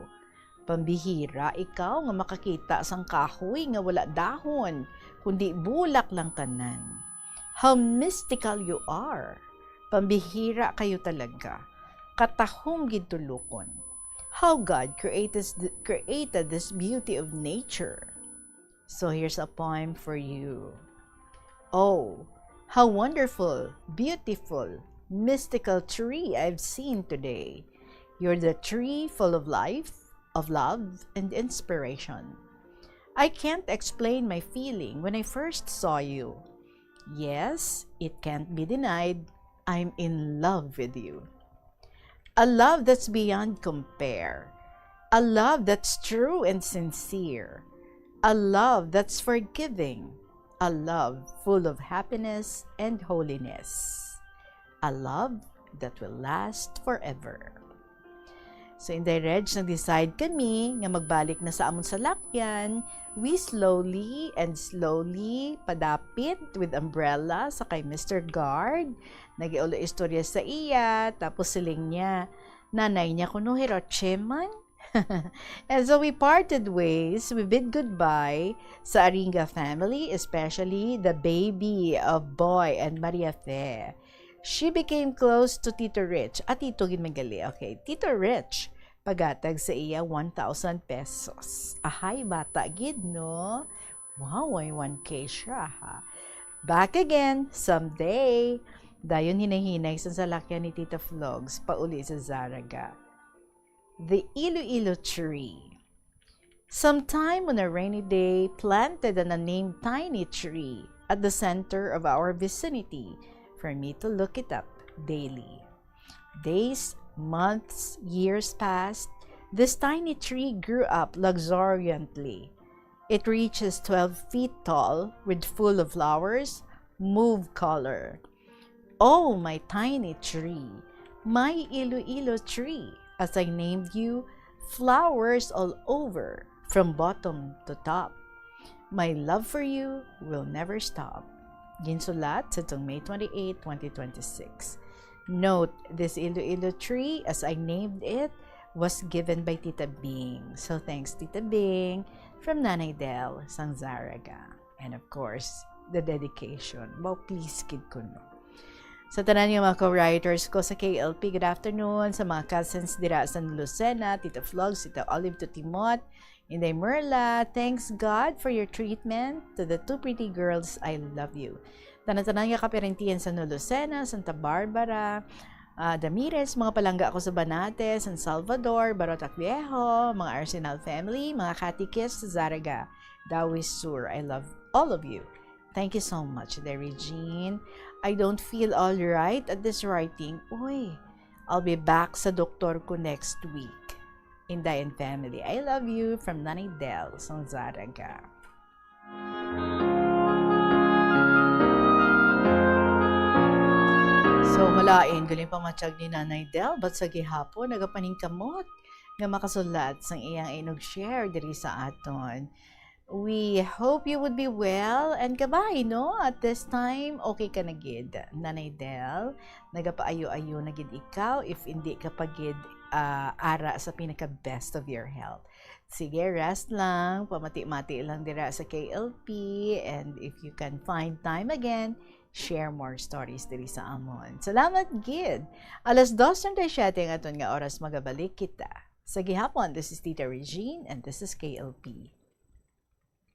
Pambihira ikaw nga makakita sang kahoy nga wala dahon, kundi bulak lang tanan. How mystical you are! Pambihira kayo talaga. Katahom gid tulokon. How God created, created this beauty of nature. So here's a poem for you. Oh, how wonderful, beautiful, mystical tree I've seen today. You're the tree full of life, of love, and inspiration. I can't explain my feeling when I first saw you. Yes, it can't be denied, I'm in love with you. A love that's beyond compare. A love that's true and sincere. A love that's forgiving. A love full of happiness and holiness. A love that will last forever. So, Inday Reg, nag-decide kami nga magbalik na sa amon salakyan. We slowly and slowly padapit with umbrella sa kay Mister Guard. Nagiulo istorya sa iya, tapos siling niya, "Nanay niya kuno Hiroche man." And so we parted ways, we bid goodbye sa Aringa family, especially the baby of Boy and Maria Fe. She became close to Tito Rich. Ah, Tito gid man gali. Okay, Tito Rich, pagatag sa iya one thousand pesos. Ahay, bata gid, no? Wow, may one K siya, ha? Back again, someday. Dayon hinay-hinay sa salakyan ni Tita Flogs, pauli sa Zarraga. The Iloilo tree. Sometime on a rainy day, planted an unnamed tiny tree at the center of our vicinity for me to look it up daily. Days, months, years passed. This tiny tree grew up luxuriantly. It reaches twelve feet tall, with full of flowers, mauve color. Oh, my tiny tree, my Iloilo tree, as I named you, flowers all over, from bottom to top. My love for you will never stop. Ginsulat sa tong May twenty-eight, twenty twenty-six. Note, this Iloilo tree, as I named it, was given by Tita Bing. So, thanks, Tita Bing, from Nanay Del, sang Zarraga. And of course, the dedication. Wow, please gid kuno. Sa tanan nga mga co-writers ko sa K L P, good afternoon. Sa mga cousins dira sa Lucena, Tita Flogs, Tita Olive, Tita Timot, Inday Merla, thanks God for your treatment to the two pretty girls. I love you. Tanan-tanan nga kaparentihan sa Lucena, Santa Barbara, ah, Damirez, mga palangga ko sa Banate, San Salvador, Barotac Viejo, mga Arsenal family, mga Catequist sa Zarraga, Daoiz Sur. I love all of you. Thank you so much, Inday Regine. I don't feel all right at this writing. Uy, I'll be back sa doktor ko next week. Inday and family, I love you, from Nanay Del, sang Zarraga. So, So, malain, galing pamatyag ni Nanay Del, but sa gihapon, nagapaningkamot nga makasulat sang iyang inog share diri sa aton. We hope you would be well and kabay, no? At this time, okay ka na gid, Nanay Del. Nagapaayo-ayo na gid ikaw if hindi ka pa gid, ah, ara sa pinaka-best of your health. Sige, rest lang, pamati-mati lang dira sa K L P, and if you can find time again, share more stories diri sa amon. Salamat gid. Alas dos treinta y siete ang aton nga oras, magabalik kita. Sa gihapon, this is Tita Regine and this is K L P.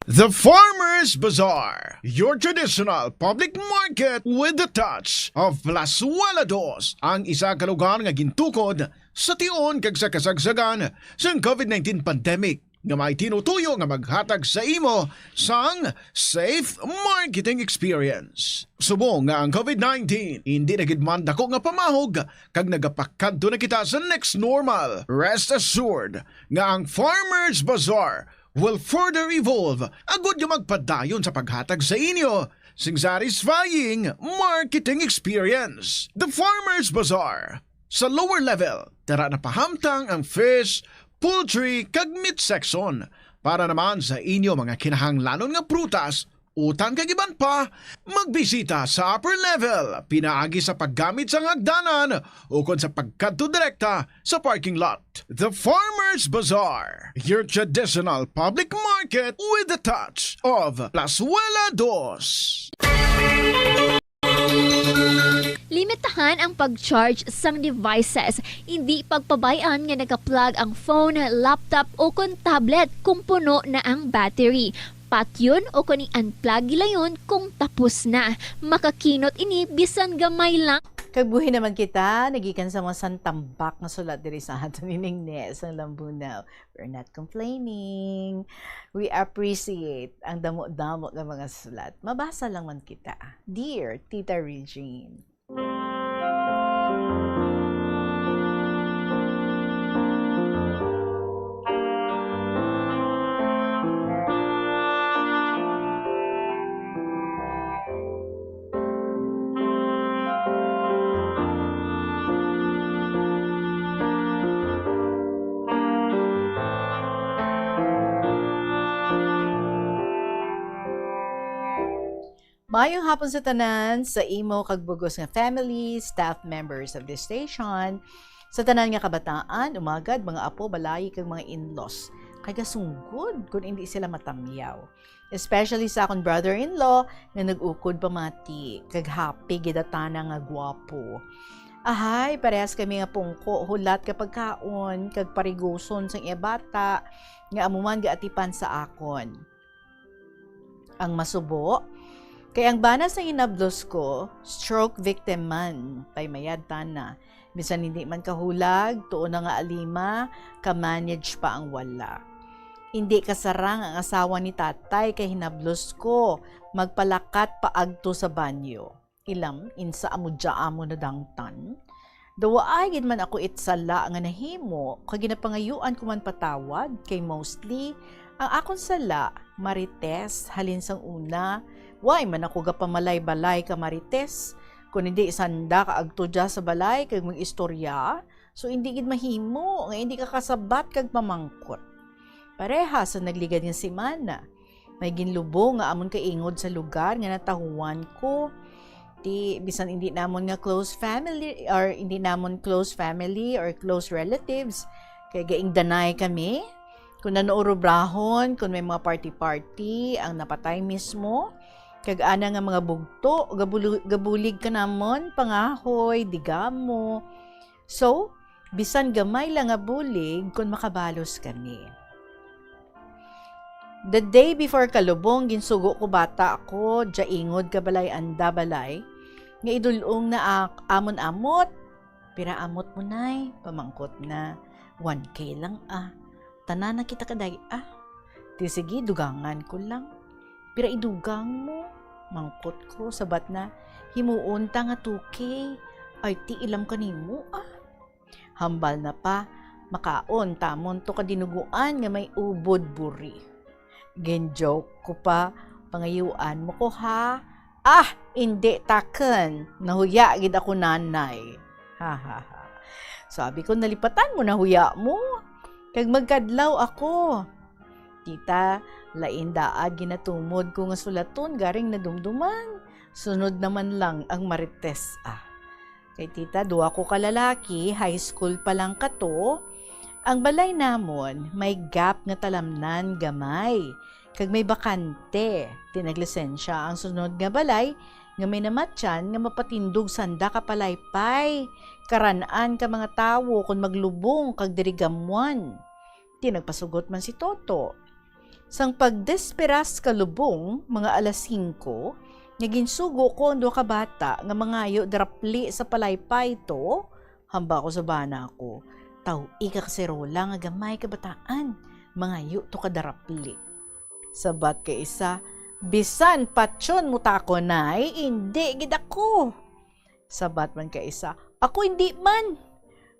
The Farmers Bazaar, your traditional public market with the touch of Plazuela Dos, ang isa ka lugar nga gintukod sa tion kag sa kasagsagan sang covid nineteen pandemic, nga may tinutuyo nga maghatag sa imo sang safe marketing experience. Subong nga ang covid nineteen hindi na gid man dako nga pamahog kag nagapakadto na kita sa next normal, rest assured nga ang Farmers Bazaar will further evolve agud nga magpadayon sa paghatag sa inyo sing satisfying marketing experience. The Farmers Bazaar. Sa lower level, dira na pahamtang ang fish, poultry, kag meat section. Para naman sa inyo mga kinahanglanon nga prutas, utan kag iban pa, magbisita sa upper level pinaagi sa paggamit sang hagdanan ukon sa pagkadto direkta sa parking lot. The Farmers Bazaar, your traditional public market with the touch of Plazuela Dos. Limitahan ang pag-charge sang devices. Indi pagpabay-an nga naka-plug ang phone, laptop, o kon tablet kung puno na ang battery. Patyon o kon i-unplug gilayon kung tapos na. Makakinot ini bisan gamay lang. Kag buhi naman kita, nagikan sa mga santambak nga sulat diri sa aton ining ne sang Lambunaw. We're not complaining. We appreciate ang damo-damo nga mga sulat. Mabasa lang man kita. Dear Tita Regine. Maayong hapon sa tanan, sa imo kag bugos nga family, staff members of this station, sa tanan nga kabataan, umagad, mga apo, balayi, kag mga in-laws. Kay gasunggod kun indi sila matamyaw. Especially sa akon brother-in-law nga nag-ukod pamati, kag happy gid ang tanan nga gwapo. Ahay, parehas kami nga pungko, hulat ka pagkaon, kag pariguson sang iya bata, nga amo man gaatipan sa akon. Ang masubo, kay ang bana sa hinablos ko, stroke victim man, pay mayad tana. Bisan hindi man kahulag, tuo na nga alima, ka-manage pa ang wala. Hindi kasarang ang asawa ni tatay kay hinablos ko, magpalakat pa agto sa banyo. Ilam, insa amo dya amo nadangtan? Daw waay gid man ako it sala nga nahimo, kag ginapangayuan ko man patawad, kay mostly, ang akon sala, marites, halin sang una, way man ako gapamalay-balay ka marites, kun hindi sanda ka agto dya sa balay kag mag-istorya, so hindi gid mahimo nga hindi ka kasabat kag pamangkot. Pareha sa nagligad nga semana, may ginlubong nga amon kaingod sa lugar nga natahuan ko. Ti, bisan hindi namon nga close family, or hindi namon close family or close relatives, kay gaingdanay kami. Kung nanuurobrahon, kung may mga party-party, ang napatay mismo, kag ana nga mga bugto, gabulu-, gabulig ka namon, pangahoy, digamo. So, bisan gamay lang nga bulig, kung makabalos kami. The day before kalubong, ginsugo ko bata ako, dya ingod ka balay anda balay, nga idul-ong na ak-, amon amot. "Pira amot mo, nay?" pamangkot na. "One K lang, ah. Tanan na kita kaday, ah." Ti sige, dugangan ko lang. "Pira idugang mo?" mangkot ko, sabat na, "Himuon ta nga two K. Ay, ti ilam kanimo, ah." Hambal na pa, "Makaon tamon to ka dinuguan nga may ubod buri." Gin-joke ko pa, "Pangayuan mo ko, ha?" "Ah, indi takon. Nahuya gid ako, nanay." Ha, ha, ha. Sabi ko, "Nalipatan mo na huya mo. Kag magkadlaw ako." Tita, lain daad ginatumod ko nga sulaton garing nadumduman. Sunod naman lang ang Marites, ah. Kay tita, duha ko ka lalaki, high school pa lang kato. Ang balay namon may gap nga talamnan gamay, kag may bakante. Tinaglisensya ang sunod nga balay nga may namatyan nga mapatindog sanda ka palaypay, karan-an ka mga tawo kon maglubong kag dirigamwan. Ti nagpasugot man si Toto. Sang pagdesperas ka lubong, mga alas singko, nga ginsugo ko ang duha ka bata nga mangayo darapli sa palaypay to, hamba ko sa bana ko, "Taw-i ka kaserola nga gamay ka bataan, mangayo to ka darapli." Sabat ka isa, "Bisan patyon mo ta ako, nay, indi gid ako." Sabat man ka isa, "Ako indi man.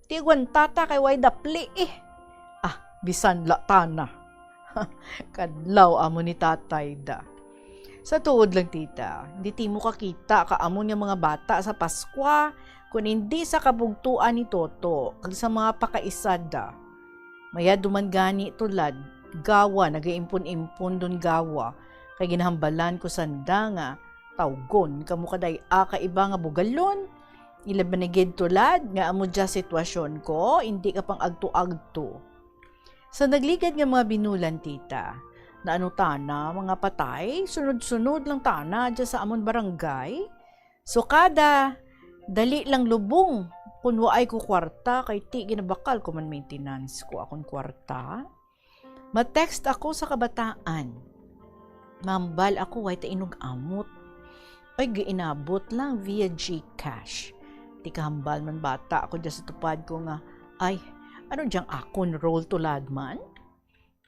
Ti agwantata kay way dapli eh. Ah, bisan la tana." Kadlaw amo ni tatay da. Sa tuod lang, tita, di ti mo kakita ka amon nga mga bata sa Paskwa, kun indi sa kabugtuan ni Toto kag sa mga pakaisada. Mayad duman gani tulad, gawa nagaimpon-impon dun gawa, kay ginahambalan ko sanda nga tawgon kamo kaday-a ka iba nga bugalon. Ilabi na gid tulad nga amo dya sitwasyon ko, indi ka pang agto-agto. Sa nagligad nga mga binulan, tita, naano tana, mga patay, sunod-sunod lang tana dya sa amon barangay. Sukada, dali lang lubong kun waay ko kwarta, kay ti ginabakal ko man maintenance ko akon kwarta. Ma-text ako sa kabataan. Mambal ako, way ta inug-amot. Ay, giinabot lang via GCash. Ti kahambal man bata ako dyan sa tupad ko nga, "Ay, ano dyang akon role tulad man?"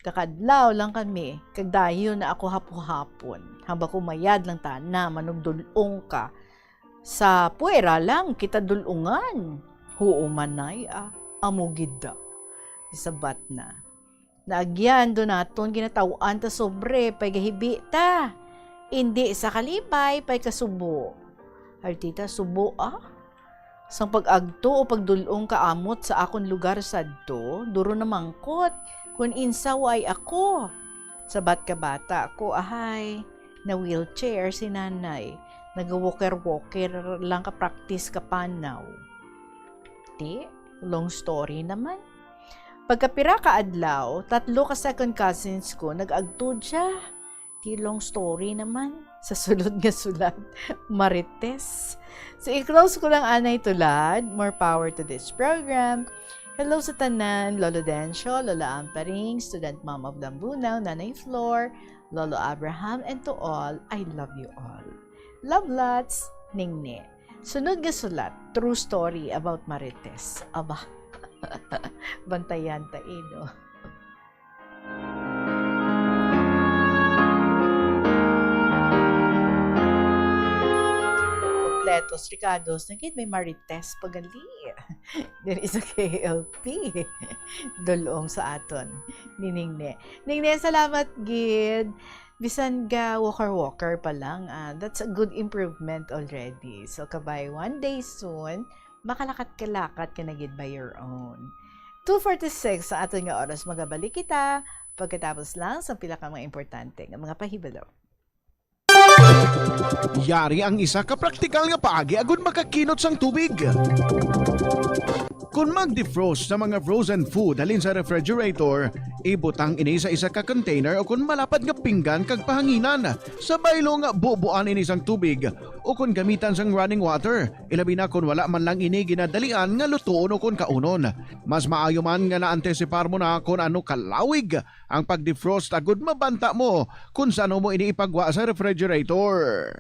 Kakadlaw lang kami, kag dayon na ako hapuhapon. Hamba ko mayad lang ta na manugdulong ka. Sa puwera lang kita dulungan. Huo man, nay, ah. Amo gid da. Isabat na. Naagyan do naton ginataw-an ta sobre pay gahibi ta. Indi sa kalipay pay kasubo. Ay, tita, subo, ah. Sang pag-agto o pagdul-ong kaamot sa akon lugar sadto, duro na mangkot kun insa waay ako. Sabat ka bata ko, ahay, na-wheelchair si nanay. Naga-walker-walker lang ka practice ka panaw. Ti, long story naman. Pagkapira ka adlaw, tatlo ka second cousins ko nag-agto dya. Ti, long story naman. Sa sulod nga sulat, Marites. So, i-close ko lang anay tulad. More power to this program. Hello sa tanan, Lolo Dencio, Lola Amparing, student mom of Lambunaw, Nanay Flor, Lolo Abraham, and to all, I love you all. Love lots, Ningne. Sunod nga sulat, true story about Marites. Aba, bantayan ta, eh, no? Kompletos, rikados, nagid may Marites pagali. Diri sa K L P. Dulong sa aton ni Ningne. Ningne, salamat gid. Bisan ga walker-walker pa lang, ah, that's a good improvement already. So, kabay, one day soon, makalakat-kalakat ka na gid by your own. Two forty-six sa aton nga oras, magabalik kita pagkatapos lang sa pila ka mga importante nga mga pahibalo. Yari ang isa ka praktikal nga paagi agud makakinot sang tubig. Kon mag-defrost sa mga frozen food halin sa refrigerator, ibutang ini sa isa ka container o kon malapad nga pinggan kag pahanginan. Sa baylong, bubuan ini sang tubig o kon gamitan sang running water, ilabi na kon wala man lang ini ginadalian nga lutoon o kon kaunon. Mas maayo man nga naantisipar mo na kon ano kalawig ang pag-defrost agud mabanta mo kon san-o mo ini ipagwa sa refrigerator.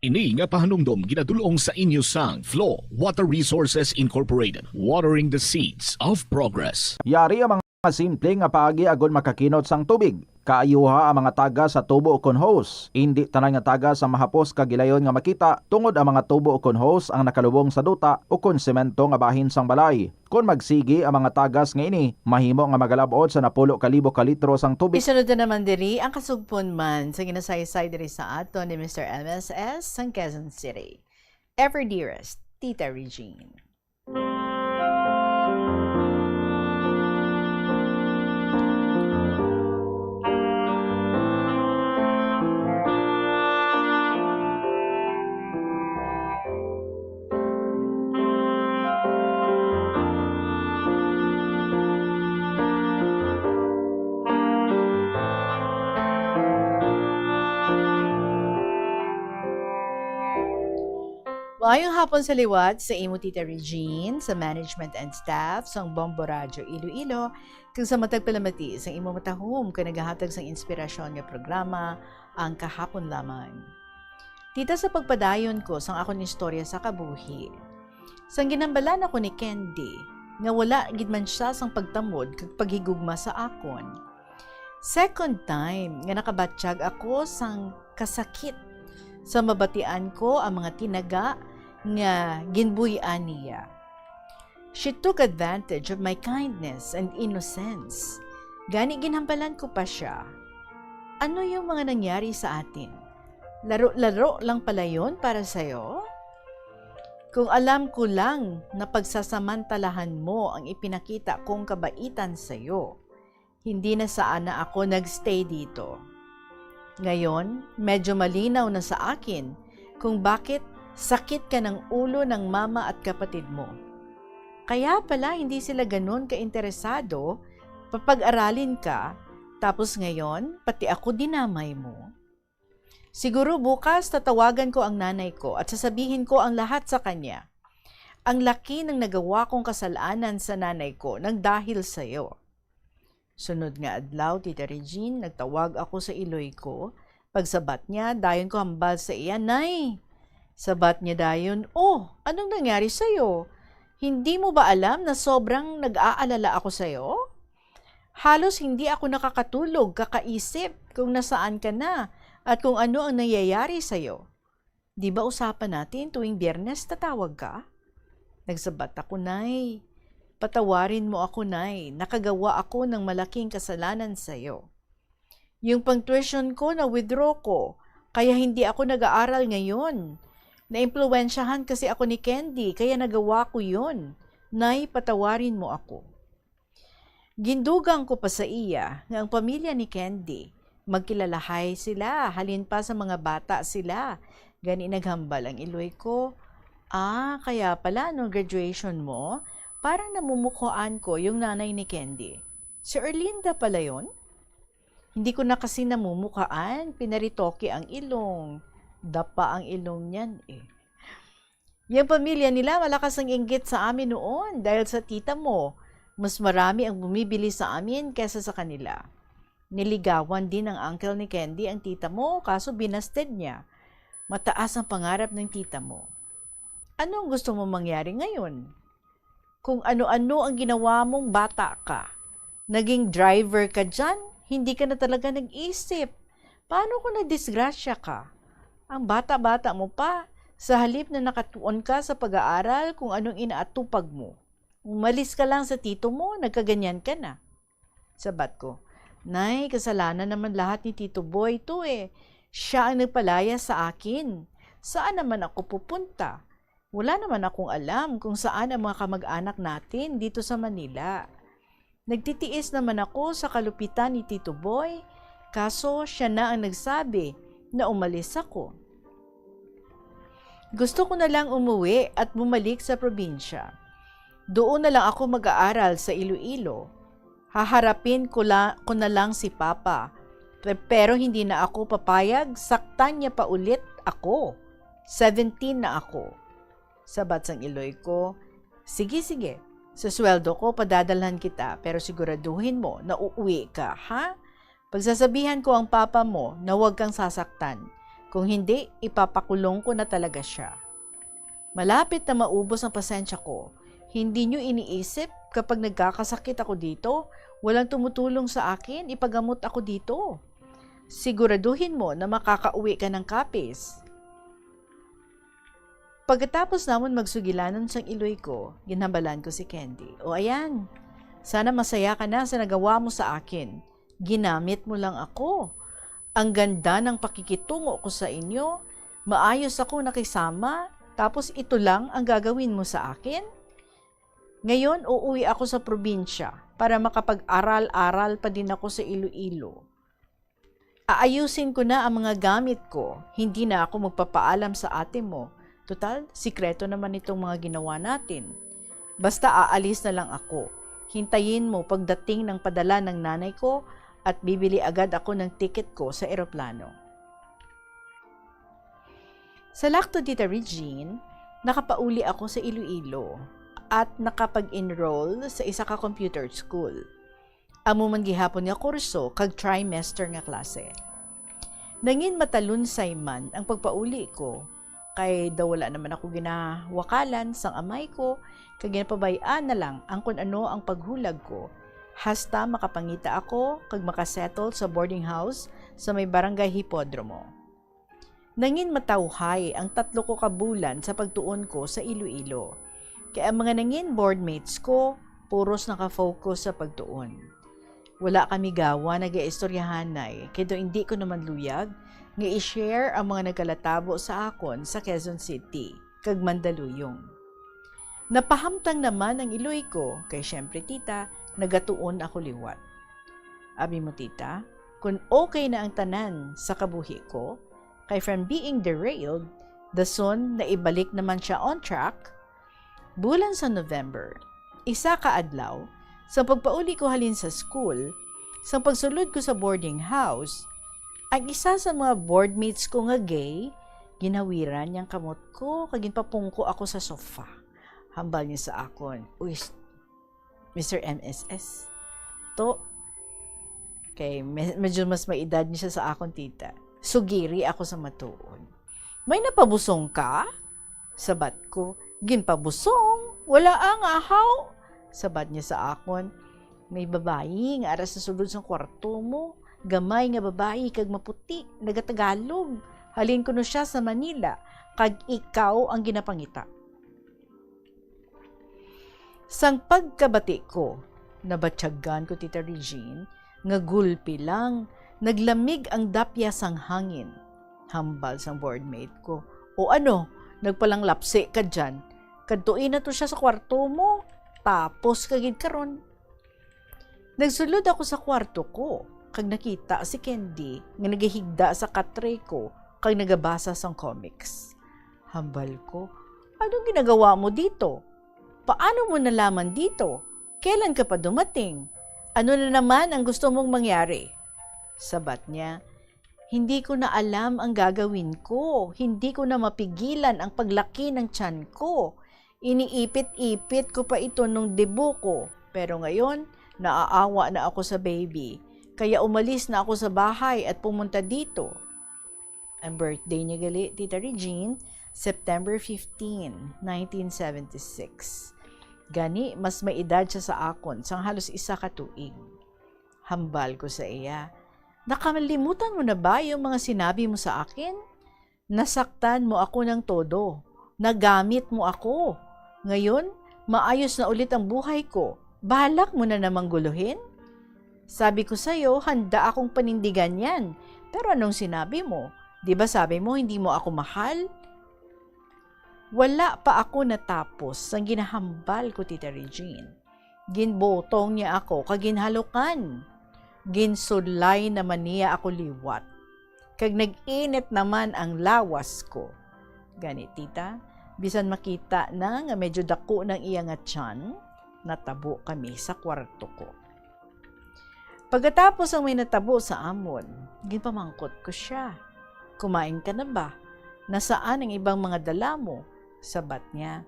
Ini nga pahanumdom ginadul-ong sa inyo sang Flow Water Resources Incorporated, watering the seeds of progress. Yari ang mga simple nga paagi agon makakinot sang tubig. Kaayuha ang mga tagas sa tubo ukon hose. Indi tanan nga tagas ang mahapos kag gilayon nga makita, tungod ang mga tubo ukon hose ang nakalubong sa duta ukon semento nga bahin sang balay. Kon magsigi ang mga tagas nga ini, mahimo nga magalab-ot sa napulo ka libo ka litro sang tubig. Isunod na naman diri ang kasugpon man sa ginasaysay diri sa aton ni Mister M S S sang Quezon City. Ever dearest, Tita Regine. Maayong hapon sa liwat, sa imo Tita Regine, sa management and staff sang Bombo Radyo Iloilo, kag sa matag palamati sang imo matahom kag nagahatag sang inspirasyon nga programa, Ang Kahapon Lamang. Tita, sa pagpadayon ko sang akon istorya sa kabuhi, sang ginhambalan ako ni Candy nga wala gid man sia sang pagtamod kag paghigugma sa akon. Second time nga nakabatyag ako sang kasakit sa mabatian ko ang mga tinaga nga ginbuy-an niya. She took advantage of my kindness and innocence. Gani ginhambalan ko pa siya, "Ano yung mga nangyari sa atin? Laro-laro lang pala yun para sa'yo? Kung alam ko lang na pagsasamantalahan mo ang ipinakita kong kabaitan sa'yo, hindi na sana ako nagstay dito. Ngayon, medyo malinaw na sa akin kung bakit sakit ka ng ulo ng mama at kapatid mo. Kaya pala hindi sila ganun kainteresado, papag-aralin ka, tapos ngayon, pati ako dinamay mo." Siguro bukas tatawagan ko ang nanay ko at sasabihin ko ang lahat sa kanya. Ang laki ng nagawa kong kasalanan sa nanay ko nang dahil sa'yo. Sunod nga adlaw, Tita Regine, nagtawag ako sa iloy ko. Pagsabat niya, dayon ko hambal sa iya, "Nay!" Sabat niya dayon, "Oh, anong nangyari sa'yo? Hindi mo ba alam na sobrang nag-aalala ako sa'yo? Halos hindi ako nakakatulog kakaisip kung nasaan ka na at kung ano ang nangyayari sa'yo. Di ba usapan natin tuwing Biyernes tatawag ka?" Nagsabat ako, "Nay, patawarin mo ako, Nay. Nakagawa ako ng malaking kasalanan sa'yo. Yung pang-tuition ko, na-withdraw ko, kaya hindi ako nag-aaral ngayon. Naimpluwensyahan kasi ako ni Candy, kaya nagawa ko yun. Nay, patawarin mo ako." Gindugang ko pa sa iya nga ang pamilya ni Candy, magkilalahay sila, halin pa sa mga bata sila. Gani naghambal ang iloy ko, "Ah, kaya pala nung graduation mo, parang namumukhaan ko yung nanay ni Candy. Si Erlinda pala yon?" Hindi ko na kasi namumukhaan, pinaritoke ang ilong. Dapa ang ilong niyan eh. Yung pamilya nila malakas ang inggit sa amin noon dahil sa tita mo. Mas marami ang bumibili sa amin kaysa sa kanila. Niligawan din ng uncle ni Candy ang tita mo, kaso binasted niya. Mataas ang pangarap ng tita mo. Ano ang gusto mo mangyari ngayon? Kung ano-ano ang ginawa mong bata ka. Naging driver ka dyan, hindi ka na talaga nag-isip. Paano kung nadisgrasya ka? Ang bata-bata mo pa, sa halip na nakatuon ka sa pag-aaral kung anong inaatupag mo. Umalis ka lang sa tito mo, nagkaganyan ka na. Sabat ko, "Nay, kasalanan naman lahat ni Tito Boy to eh. Siya ang nagpalaya sa akin. Saan naman ako pupunta? Wala naman akong alam kung saan ang mga kamag-anak natin dito sa Manila. Nagtitiis naman ako sa kalupitan ni Tito Boy, kaso siya na ang nagsabi na umalis ako. Gusto ko na lang umuwi at bumalik sa probinsya. Doon na lang ako mag-aaral sa Iloilo. Haharapin ko, la, ko na lang si Papa. Pe- Pero hindi na ako papayag, saktan niya pa ulit ako. Seventeen na ako." Sabat sang iloy ko, "Sige, sige. Sa sweldo ko, padadalhan kita, pero siguraduhin mo na uuwi ka, ha? Pagsasabihan ko ang papa mo na huwag kang sasaktan. Kung hindi, ipapakulong ko na talaga siya." Malapit na maubos ang pasensya ko. Hindi nyo iniisip kapag nagkakasakit ako dito, walang tumutulong sa akin, ipagamot ako dito. Siguraduhin mo na makakauwi ka ng kapis. Pagkatapos namon magsugilanon sang iloy ko, ginhambalan ko si Candy, "O ayan, sana masaya ka na sa nagawa mo sa akin. Ginamit mo lang ako. Ang ganda ng pakikitungo ko sa inyo. Maayos ako nakisama, tapos ito lang ang gagawin mo sa akin? Ngayon, uuwi ako sa probinsya para makapag-aral-aral pa din ako sa Iloilo. Aayusin ko na ang mga gamit ko. Hindi na ako magpapaalam sa ate mo. Total, sikreto naman itong mga ginawa natin. Basta aalis na lang ako. Hintayin mo pagdating ng padala ng nanay ko at bibili agad ako ng ticket ko sa eroplano." Sa Lacto, Tita Regine, nakapauli ako sa Iloilo at nakapag-enroll sa isa ka computer school. Amo man gihapon nga kurso kag trimester nga klase. Nangin matalunsay man ang pagpauli ko, kay daw wala naman ako ginawakalan sang amay ko, kag ginapabay-an na lang ang kun ano ang paghulag ko, hasta makapangita ako kag makasettle sa boarding house sa may Barangay Hipodromo. Nangin matawhay ang tatlo ko ka bulan sa pagtuon ko sa Iloilo, kay ang mga nangin boardmates ko puros naka-focus sa pagtuon. Wala kami gawa nagaistoryahanay, kay daw indi ko naman luyag nga i-share ang mga nagkalatabo sa akon sa Quezon City kag Mandaluyong. Napahamtang naman ang iloy ko, kay siyempre, tita, nagatuon ako liwat. Abi mo, tita, kun okay na ang tanan sa kabuhi ko, kay from being derailed, dason naibalik naman siya on track. Bulan sa November, isa ka adlaw, sa pagpauli ko halin sa school, sa pagsulod ko sa boarding house, ang isa sa mga boardmates ko nga gay, ginawiran niyang kamot ko kag ginpapungko ako sa sofa. Hambal niya sa akon, "Uy, s-, Mister M S S, to." Kay me-, medyo mas may edad niya siya sa akon, tita. Sugiri ako sa matuod. "May napabusong ka?" Sabat ko, "Ginpabusong? Wala ang ahaw." Sabat niya sa akon, "May babayi nga ara sa sulod sang kwarto mo. Gamay nga babayi kag maputi, nagatagalog. Halin kuno siya sa Manila, kag ikaw ang ginapangita." Sang pagkabati ko, nabatyagan ko, Tita Regine, nga gulpi lang, naglamig ang dapya sang hangin. Hambal sang boardmate ko, "O ano, nagpalanglapsi ka dyan? Kadtoi na to siya sa kwarto mo, tapos ka gid karon." Nagsulod ako sa kwarto ko, kag nakita si Candy nga nagahigda sa katre ko kag nagabasa sang comics. Hambal ko, "Anong ginagawa mo dito? Paano mo nalaman dito? Kailan ka pa dumating? Ano na naman ang gusto mong mangyari?" Sabat niya, "Hindi ko na alam ang gagawin ko. Hindi ko na mapigilan ang paglaki ng tiyan ko. Iniipit-ipit ko pa ito nung debo ko. Pero ngayon, naaawa na ako sa baby. Kaya umalis na ako sa bahay at pumunta dito." Ang birthday niya gali, Tita Regine, September fifteen, nineteen seventy-six. Gani, mas may edad siya sa akon sang halos isa ka tuig. Hambal ko sa iya, "Nakalimutan mo na ba yung mga sinabi mo sa akin? Nasaktan mo ako ng todo. Nagamit mo ako. Ngayon, maayos na ulit ang buhay ko. Balak mo na namang guluhin? Sabi ko sa'yo, handa akong panindigan yan. Pero anong sinabi mo? Di ba sabi mo hindi mo ako mahal?" Wala pa ako natapos sang ginahambal ko, Tita Regine. Ginbutong niya ako kag ginhalukan. Ginsulay naman niya ako liwat. Kag nag-init naman ang lawas ko. Gani, tita, bisan makita na nga medyo dako na ang iya nga tiyan, natabo kami sa kwarto ko. Pagkatapos ang may natabo sa amon, ginpamangkot ko siya, "Kumain ka na ba? Nasaan ang ibang mga dala mo?" Sabat niya,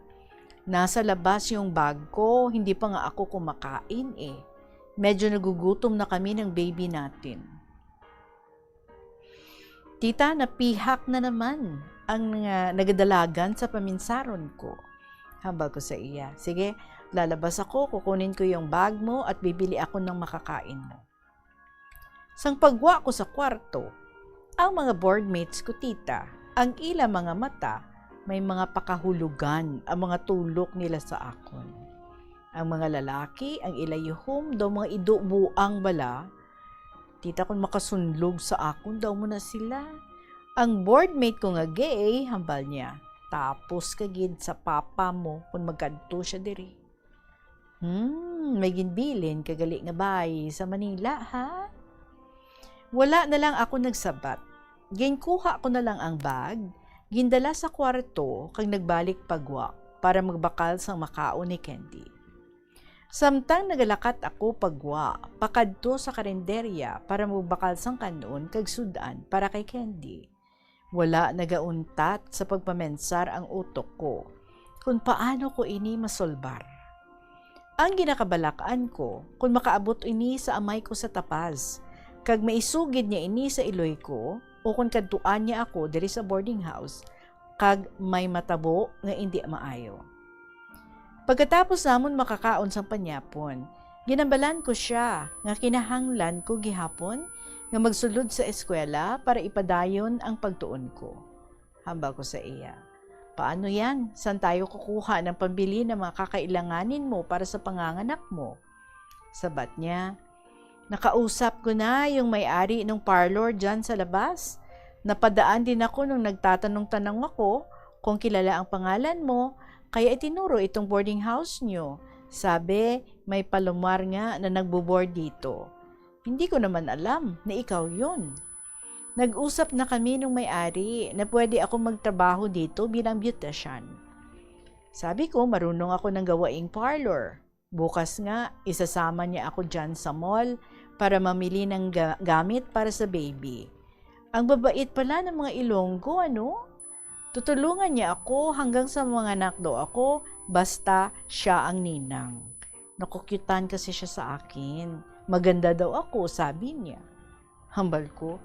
"Nasa labas yung bag ko, hindi pa nga ako kumakain eh. Medyo nagugutom na kami ng baby natin." Tita, napihak na naman ang, ah, nagadalagan sa paminsaron ko. Hambal ko sa iya, "Sige, Lalabas ako, kukunin ko yung bag mo at bibili ako ng makakain mo." Sang pagwa ko sa kwarto, ang mga boardmates ko, tita, ang ila mga mata may mga pakahulugan ang mga tulok nila sa akon. Ang mga lalaki, ang ila yuhom daw mga ido buang bala. Tita, kung makasunlog sa akon daw mo na sila. Ang boardmate ko nga gay, hambal niya, "Tapos ka gid sa papa mo kung magkadto siya diri." Hmm, may ginbilin ka gali nga bayi sa Manila, ha? Wala na lang ako nagsabat. Ginkuha ko na lang ang bag, gindala sa kwarto, kag nagbalik pagwa para magbakal sang makaon ni Candy. Samtang nagalakat ako pagwa, pakadto sa karinderya para magbakal sang kan-on kag sud-an para kay Candy, wala nagauntat sa pagpamensar ang utok ko kung paano ko ini masolbar. Ang ginakabalak-an ko kung makaabot ini sa amay ko sa tapaz, kag maisugid niya ini sa iloy ko, o kung kadtuan niya ako diri sa boarding house, kag may matabo nga indi maayo. Pagkatapos namon makakaon sang panyapon, ginambalan ko sia nga kinahanglan ko gihapon nga magsulod sa eskwela para ipadayon ang pagtuon ko. Hambal ko sa iya, "Paano yan? Saan tayo kukuha ng pambili ng mga kakailanganin mo para sa panganganak mo?" Sabat niya, "Nakausap ko na yung may-ari ng parlor dyan sa labas. Napadaan din ako nung nagtatanong-tanong ako kung kilala ang pangalan mo, kaya itinuro itong boarding house nyo. Sabi, may palomar nga na nagbo-board dito. Hindi ko naman alam na ikaw yun. Nag-usap na kami nung may-ari na pwede ako magtrabaho dito bilang beautician." Sabi ko, "Marunong ako ng gawaing parlor. Bukas nga, isasama niya ako dyan sa mall para mamili ng ga-, gamit para sa baby." Ang babait pala ng mga Ilonggo, ano? "Tutulungan niya ako hanggang sa manganak daw ako, basta siya ang ninang. Nakukyutan kasi siya sa akin. Maganda daw ako," sabi niya. Hambal ko,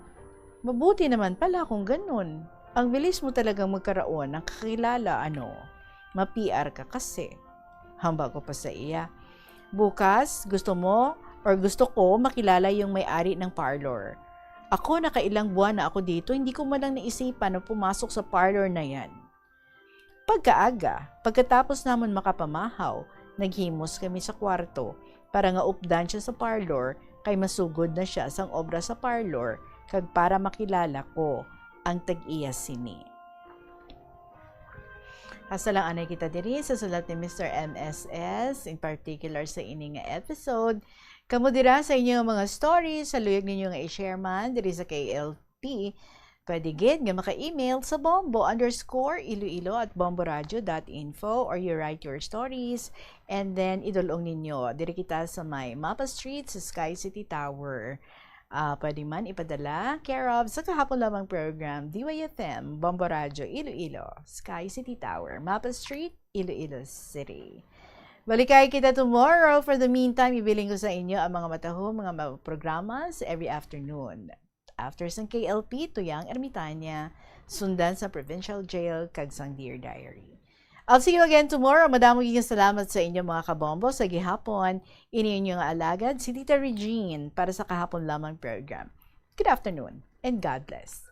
"Mabuti naman pala kung ganun. Ang bilis mo talagang magkaroon ng kakilala, ano? Ma-P R ka kasi." Hambal ko pa sa iya, "Bukas, gusto mo or gusto ko makilala yung may-ari ng parlor. Ako, nakailang buwan na ako dito, hindi ko man lang naisipan na pumasok sa parlor na yan." Pagkaaga, pagkatapos namon makapamahaw, naghimos kami sa kwarto para nga updan siya sa parlor, kay masugod na siya sang obra sa parlor, kag para makilala ko ang tag-iya sini. Hasta lang anay kita diri sa sulat ni Mister M S S, in particular sa ini nga episode. Kamo dira sa inyo mga stories, sa luyag ninyo nga i-share man diri sa K L P, pwede gid nga maka-email sa bombo underscore iloilo at bomboradio dot info, or you write your stories and then idul-ong ninyo. Diri kita sa may Mapa Street sa Sky City Tower. Ah, pwede man ipadala care of sa kahapon lamang program, D Y F M, Bombo Radio, Iloilo, Sky City Tower, Mapa Street, Iloilo City. Balikay kita tomorrow. For the meantime, ibilin ko sa inyo ang mga matahom, mga ma-, programas every afternoon. After sang K L P, Tuyang Ermitanya, sundan sa Provincial Jail, kag sang Dear Diary. I'll see you again tomorrow. Madamo gyud salamat sa inyo, mga kabombo, sa gihapon. Ini inyo nga alagad, si Tita Regine, para sa kahapon lamang program. Good afternoon and God bless.